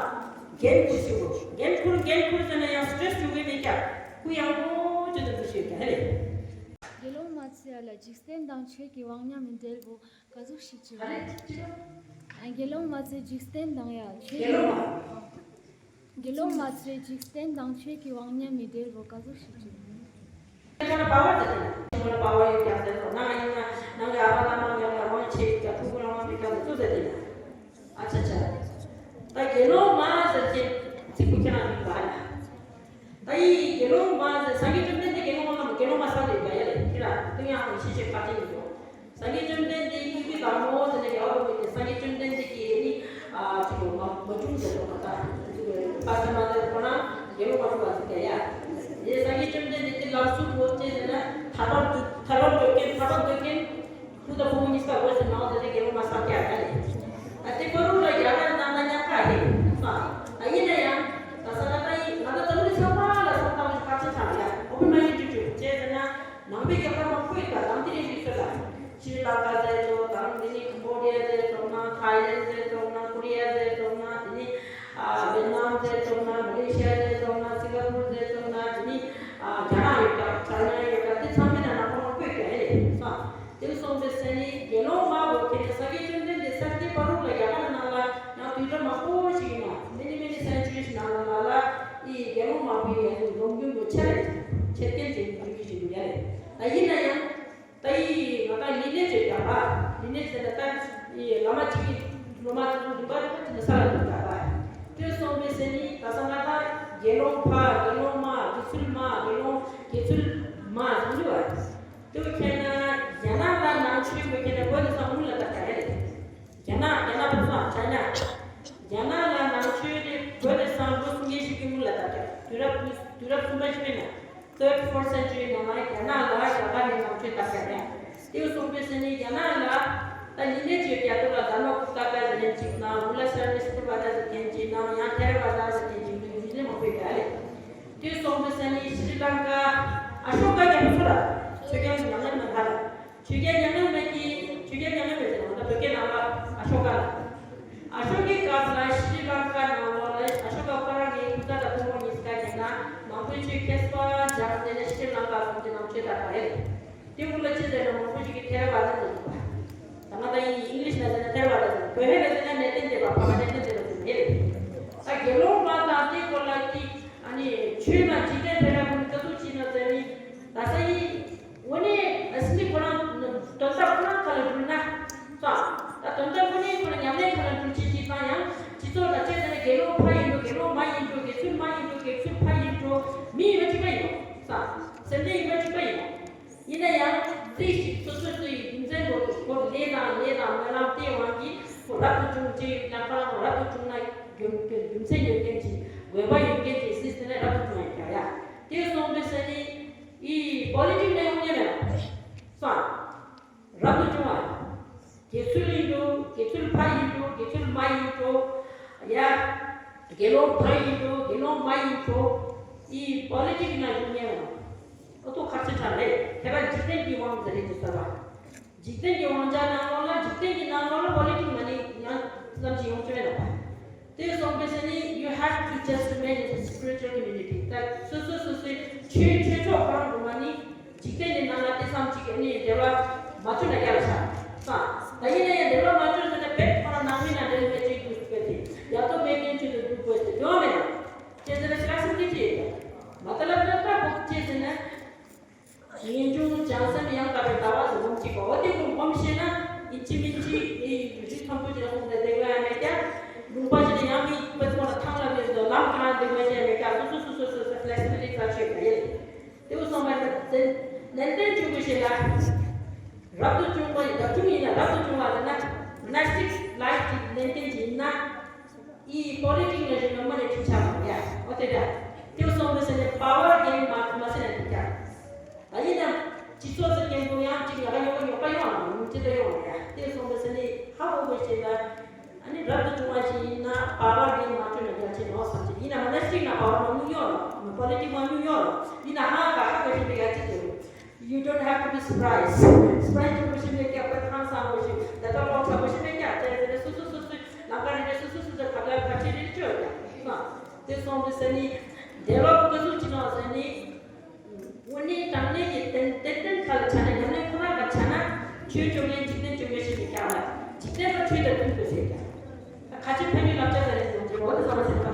འགན་ཁུར་ཞིག་དགོས། འགན་ཁུར་འགན་ཁུར་ཟེར་ན་ཡང་སི་ཊེ་རེ་སི་ཞུ་གི་མེད་ཀྱང་། ཁོ་ཡང་ཁོ་ཅི་ཙམ་ཞིག་ཀྱང་ཧེ་རེད། དགེ་སློང་མ་ཚེ་ཡ་ལ་འཇིག་རྟེན་དང་ཆོས་ཀྱི་དབང་མཉམ་མི་འབྲེལ་བོ་ག་ཟུག་ཞིག་ཅིག་ཨ་རེ་ཅི་ལ། དགེ་སློང་མ་ཚེ་འཇིག་རྟེན་དང་ཡ་ཆོས་དགེ་སློང་མ། དགེ་སློང་མ་ཚེ་འཇིག་རྟེན་དང་ཆོས་ཀྱི་དབང་མཉམ་མི་འབྲེལ་བོ་ག་ཟུག་ཞིག་ཅིག་ཁྱོད་ལ་པ་ཝར་ཟེར་ཏེ་ན། ཁྱོད་ལ་པ་ཝར་ཡོད་ཀྱང་ཟེར་སོང་ན་ཡིན་ན་ནང་གི་ཨ་ཕ་ཨ་མ་ཡོད་ཀྱང་དབང་ཆེ་ཡོད་ཀྱང་ཕྲུ་གུ་རང་དབང་མེད་ཀྱང་ཟེར་ཚུལ་ཟེར་ཏེ་ན། ཨ་ཆ་ཆ། ད་དགེ་སློང་མ་ཟེར་ཅེས་ཚིག་པོ་ཁྱེད་རང་ཡིན་པ་ལ། ད་ཡིན་དགེ་སློང་མ་ཟེར་སངས་རྒྱས་བཅོམ་ལྡན་འདས་དགེ་སློང་མ་ལ་དགེ་སློང་མ་ས་དེ་ག་ཡ་ལས་ཁྱེད་རང་དུ་ཡང་ཧང་ཤེས་ཤེས་ཁ་ཅན་ཡིན་པོ། སངས་རྒྱས་བཅོམ་ལྡན་འདས་ཀྱི་གི་དང་མོ་ཟེར་ནས་ཡ་བ་མི་དེ་སངས་རྒྱས་བཅོམ་ལྡན་འདས་ཀྱི་ནི་ཨ་ཅིག་མ་མ་བྱུང་ཟེར་ཏོ་མ་ད་པ་ས་མ་ཟེར་ཁོ་ན་དགེ་སློང་མ་བྱུང་བ་ཟེར་ག་ཡ། དེ་སངས་རྒྱས་བཅོམ་ལྡན་འདས་ཀྱི་ལམ་སུ་མོ་ཅེས་ཟེར་ན་ཐར་པ་འདུག་ཐར་པ་འདོད་མཁན་ཐར་པ་འདོད་མཁན། ཁུ་ད་ཕུ་མོ་གཉིས་ཀ་འོད་ཟེར་ནང་དེ་དགེ་སློང་མ་ས་སྐྱ་རེད། ཨ་དེ་པ་རུ་ལ་ཡ་ར་ན་ན་ཉ་ཁ་ཧེ་ས། ཨ་ཡིན་ན་ཡང་ད་ས་ན་ད་ཡིན་ང་ད་ད་རུ་ཆ་པ་ལ་ས་ད་རུ་ཁ་ཆེ་ཆ་ཡ་ཨོ་པན་མའི་འདི་ཅུ་ཅེ་ཟེར་ན་ནང་པའི་རྒྱལ་ཁབ་མང་པོ་ཡོད་ད་ནང་དེ་རིང་རིགས་ཚོད་ལ་ཤྲི་ལང་ཀ་ཟེར་ཏོ་དང་འདི་ནི་ཀམ་བོ་ཌི་ཡ་ཟེར་ཏོ་ན་ཐའི་ལེན་ཟེར་ཏོ་ན་ཀོ་རི་ཡ་ཟེར་ཏོ་ན་ དེ་ཟེར་ན་ད་ཡི་བླ་མ་གཅིག་གི་སློབ་མ་དེ་ཚོ་རིམ་པ་རིམ་པ་དེ་ནས་ས་ལ་འདུག་ད་ལ། དེ་སོང་པའི་ཟེར་ནི་ད་ས་ང་ད་དགེ་སློང་ཕ་དགེ་སློང་མ་དགེ་ཚུལ་མ་དགེ་སློང་དགེ་ཚུལ་མ་ཟེར་འདུག་བ། དེ་ཁྱེད་ན་རྒྱ་ནག་ལ་ནང་ཆོས་དགོས་ཁྱེད་ན་བོད་ནས་སང་མུ་ལ་ད་ག་རེད། རྒྱ་ནག་རྒྱ་ནག་བོད་སང་ཆ་ན། རྒྱ་ནག་ལ་ནང་ཆོས་དེ་བོད་ནས་སང་ལོ་སུམ་བརྒྱ་ཞིག་གི་མུ་ལ་ད་ག་དུས་རབས་དུས་རབས་གསུམ་པ་ཞིག་མིན་ན། Third, fourth century ནང་ལ་རྒྱ་ནག་ལ་རྒྱ་གར་ནས་ནང་ཆོས་དར་ཡ་རེད། དེ་སོང་པའི་ཟེར་ནི་རྒྱ་ནག་ལ་ད་ཉིན་ནས་ཅིག་རྒྱ་ཐོག་ལ་དྷརྨ་གུཔྟ་ཀ་ཟེར་མཁན་ཅིག་དང་མུ་ལ་སར་ནི་སྐུ་པ་ད་ཟེར་མཁན་ཅིག་དང་ཡང་ཐེ་ར་བ་ད་ཟེར་མཁན་ཅིག་འདུག་ཉིན་ནས་མ་ཕེབས་ཡ་རེད། དེ་སོང་པའི་ཟེར་ནི་ཤྲི་ལང་ཀ་ཨ་ཤོ་ཀ་རྒྱལ་པོ་ཚོ་ལ་ཆོས་རྒྱལ་ནང་ལ་ནང་ཧ་ལ། ཆོས་རྒྱལ་མྱ་ངན་མེད་ཀྱི་ཆོས་རྒྱལ་མྱ་ངན་མེད་ཟེར་བ་ད་བོད་སྐད་ནང་ལ་ཨ་ཤོ་ཀ་ལ། ཨ་ཤོ་ཀའི་སྐབས་ལ་ཤྲི་ལང་ཀ་ནང་ལོགས་ལ་ཨ་ཤོ་ཀ་ཁོ་རང་གི་སྐུ་ཚ་དང་ཐུན་མོང་གཉིས་ཀ་ཡིན་ན་མང་པོའི་ཆོས་མཁས་པ་སྦྱངས་ཏེ་ནས་ཤྲི་ལང་ཀ་སོང་ཅི་ནང་ཆོས་དར་བ་རེད། དེ་སྐོར་ལ་ཅི་ཟེར་ན་མང་པོ་ཞིག་གིས་ཐེ་ར་བ་ད་ཟེར་འདུག་པ། ད་ང་ད་ཡིན་ཨིང་ལིཤ་ནང་ཟེར་ན་ཐེ་ར་བ་ད་ཟེར་བོད་སྐད་ལ་ཟེར་ན་གནས་བརྟན་སྡེ་པ་ཕ་མ་གནས་བརྟན་སྡེ་པ་ཟེར་ནི་རེད། ད་དགེ་སློང་མ་དང་དེ་སྐོར་ལ་ཀི་ཨ་ནི་ཆོས་དང་འཇིག་རྟེན་ཕན་ར་ཀུན་ཀ་ཏུ་ཅི་ན་ཟེར་ནི་ད་ས་ཡིན། དངོས་གནས་སྲིད་ཁོ་རང་དོན་དག་ཁོ་རང་ཁ་ལ་འགྲུལ་ན་སོང་། ད་དོན་དག་དངོས་གནས་ཁོ་རང་ཉམས་ལེན་ཁ་ལ་འགྲུལ་ཅི་ཅི་དང་ཡང་སྤྱི་ཚོགས་ལ་བཅད་ནས་དགེ་སློང་ཕ་ཡིན་འགྲོ་དགེ་སློང་མ་ཡིན་འགྲོ་དགེ་ཚུལ་མ་ཡིན་འགྲོ་དགེ་ཚུལ་ཕ་ཡིན་འགྲོ་མི་ཡིན་པ་གཅིག་པ་ཡིན་སོང་། སེམས་ཅན་ཡིན་པ་གཅིག་པ་ཡིན། ཡིན་ན་ཡང་རྩིས་ཤིག་སོ་སོ་སོ་ཡི་རྒྱུ་མཚན་སྐོར་སྐོར་ལས་དང་ལས་དང་སྨོན་ལམ་དེའི་དབང་གིས་ཁོ་རབ་ཏུ་བྱུང་ཅི་ཡོད་ཀྱང་ཁོ་རང་ཁོ་རབ་ཏུ་བྱུང་ན་རྒྱུ་རྒྱུ་མཚན་ཡོད་མཁན་ཅིག་དགོས་པ་ཡོད་མཁན་ཅིག་སྲིད་དེ་ནས་རབ་ཏུ་བྱུང་ཡོད་ཀྱང་ཡ་དེ་སོང་པའི་ས་ནི། ཨི་པོ་ལི་ཊིག་ནས་ཡོང་ཉེ་མེད་ལ། སོང་། རབ་ཏུ་བྱུང་བ། དགེ་ཚུལ་ཡིན་འགྲོ་དགེ་ཚུལ་ཕ་ཡིན་འགྲོ་དགེ་ཚུལ་མ་ཡིན་འགྲོ། ཡ། དགེ་སློང་ཕ་ཡིན་འགྲོ་དགེ་སློང་མ་ཡིན་འགྲོ། ཨི་པོ་ལི་ཊིག་ནང་ཡོང་ཉེ་མེད་ལ། ཨོ་ཐོ་ཁ་ཆེ་ཁྲ་རེད་དེ་ག་འཇིག་རྟེན་གྱི་དབང་དུ་རེད་ཅེས་ཟེར་བ། འཇིག་རྟེན་གྱི་དབང་ཆ་ནང་ལོགས་ལ་འཇིག་རྟེན་གྱི་ནང་ལོགས་ལ་པོ་ལི་ཊིག་མ་ནི་ཡང་ཙམ་ཞིག་ཡོང་ཆོག་ཡོད་ལ། དེ་སོང་པའི་ས་ནི་you have to just remain in the spiritual community. ད་སོ་སོ་སོ་སོའི་ཆོས་ཆོས་ཕྱོགས་གང་དུ་མ་ནི་འཇིག་རྟེན་གྱི་ནང་ལ་དེ་ཙམ་ཅིག་ནི་འབྲེལ་བ་མ་བྱུང་ན་རྒྱལ་ལ་ཆགས་སོང་། ད་ཡིན་ན་ཡང་འབྲེལ་བ་མ་བྱུང་ཟེར་ན་བེད་ཁོ་རང་ནང་མི་ནང་འབྲེལ་བའི་ཆོས་སྡུག་དགོས་ཏེ་ཡ་ཏོ་མེད་མཁན་ཆོས་དུ་སྡུག་དགོས་ཏེ་དོན་མེད་ན། དེ་ཚོ་ལ་ཤི་ལ་སེམས་ཀྱི་ཅི་ཡོད་ཀྱང་མ་ད་ལ་ད་ལྟ་ཁོ་ཅི་ཟེར་ན། ངེས་འབྱུང་བྱང་སེམས་ཡང་དག་པའི་ལྟ་བ་ཟེར་སྒོམ་གཅིག་པ་འོ་དེ་ཀུན་སྒོམ་ཤེས་ན་ཡིན་གཅིག་མིན་གཅིག་ཨེ་རི་མཐོན་པོ་ཅིག་ལ་སོང་ནས་བསྡད་དགོས་ཡ་མེད་ཀྱང་ལུང་པ་ཞིག་ལ་ཡང་མི་དཔེ་ཚོགས་ལ་ཐང་ལ་མེད་དོ་ལམ་གང་ལ་འདུག་མ་བྱས་མེད་ཀྱང་སོ་སོ་སོ་སོ་སོ་སོ་ཕི་ལེག་སི་བི་ལི་ཊི་ཚར་ཆོད་པ་ཡིན། དེ་འུ་སོང་པ་ནན་ཏན་བྱུང་དགོས་ཤེས་ལ་རབ་ཏུ་བྱུང་བ་ཡིན་རབ་བྱུང་ཡིན་ན་རབ་ཏུ་བྱུང་བ་ཟེར་ན་མོ་ནེ་སི་ཊིག་ལའིཕ་ཅིག་ནན་ཏན་ཅིག་ཡིན་ན། ཨི་པོ་ལི་ཊིག་ནང་བཞིན་ནོར་མ་ནས་ཁྲིམས་ཆགས་པ་ཡ། ཨོ་དེ་འདྲ། དེ་སོང་པའི་ས་ནས་པ་ཝར་གེམ་མ་མ་སེ་ན་འདུག་ཀྱང་། ད་ཡིན་ནམ། སྤྱི་ཚོགས་སུ་སྐད་འབོད་ཡང་གཅིག་ལ་ཡོག་ཡོག་པ་ཡོང་ལ་མི་ཅི་ད་ཡོང་ལ་ཡ། དེ་སོང་པའི་ས་ནས་ཧ་གོ་དགོས་ཤེས་ལ། ཨ་ནི་རབ་ཏུ་བྱུང་བ་ཞིག་ཡིན་ན་པ་ཝར་གེམ་མ་སྤྲོད་ན་རྒྱ་ཆེ་ནོ་བསམ་གྱི་ཡིན་ན་མ་ན་སི་ཊིག་ན་པ་ཝར་མ་མྱོང་ཡོང་ལ་པོ་ལི་ཊིག་མ་མྱོང་ཡོང་ལ་ཡིན་ན་ཧ་ག་ཧ་ག་ཞིག་ལ་ཡ་ཅི་ཟེར། You don't have to be surprised. སུར་པ་རའི་སི་བྱེད་དགོས་ཤེས་མེད་ཀྱང་དཔེ་ཧང་སང་དགོས་ཤེས་ད་ལྟ་ལོག་ཆ་དགོས་ཤེས་མེད་ཀྱང་བྱས་ཟེར་ནས་སོ་སོ་སོ་སོའི་ལམ་ཁ་རེ་རེ་སོ་སོ་སོ་སོའི་ཐབས་ལ་ཐབས་ཤེས་རེ་བཅོས་ཀྱང་སོང་། དེ་སོང་དུས་ཟེར་ནི་འབྲེལ་བ་ཀུན་སློང་ཅི་ནོ་ཟེར་ནི། དངོས་གནས་དྲང་གནས་ཀྱི་ཏན་ཏན་ཏན་ཁ་ལ་ཆ་ན་ཉམས་ལེན་ཁོ་ན་ཁ་ཆ་ན་ཆོས་བཅོ་ལྔའི་འཇིག་རྟེན་བཅོ་ལྔའི་ཞིག་གི་ཀྱང་ལ་འཇིག་རྟེན་པ་ཆོས་དང་མཐུན་དགོས་ཟེར་ཀྱང་། ཁ་ཆེ་ཕན་ཡོན་ལབ་ཆ་ཟེར་ནས་ཟེར་གྱི་འོ་དེ་ཟེར་བ་ཟེར་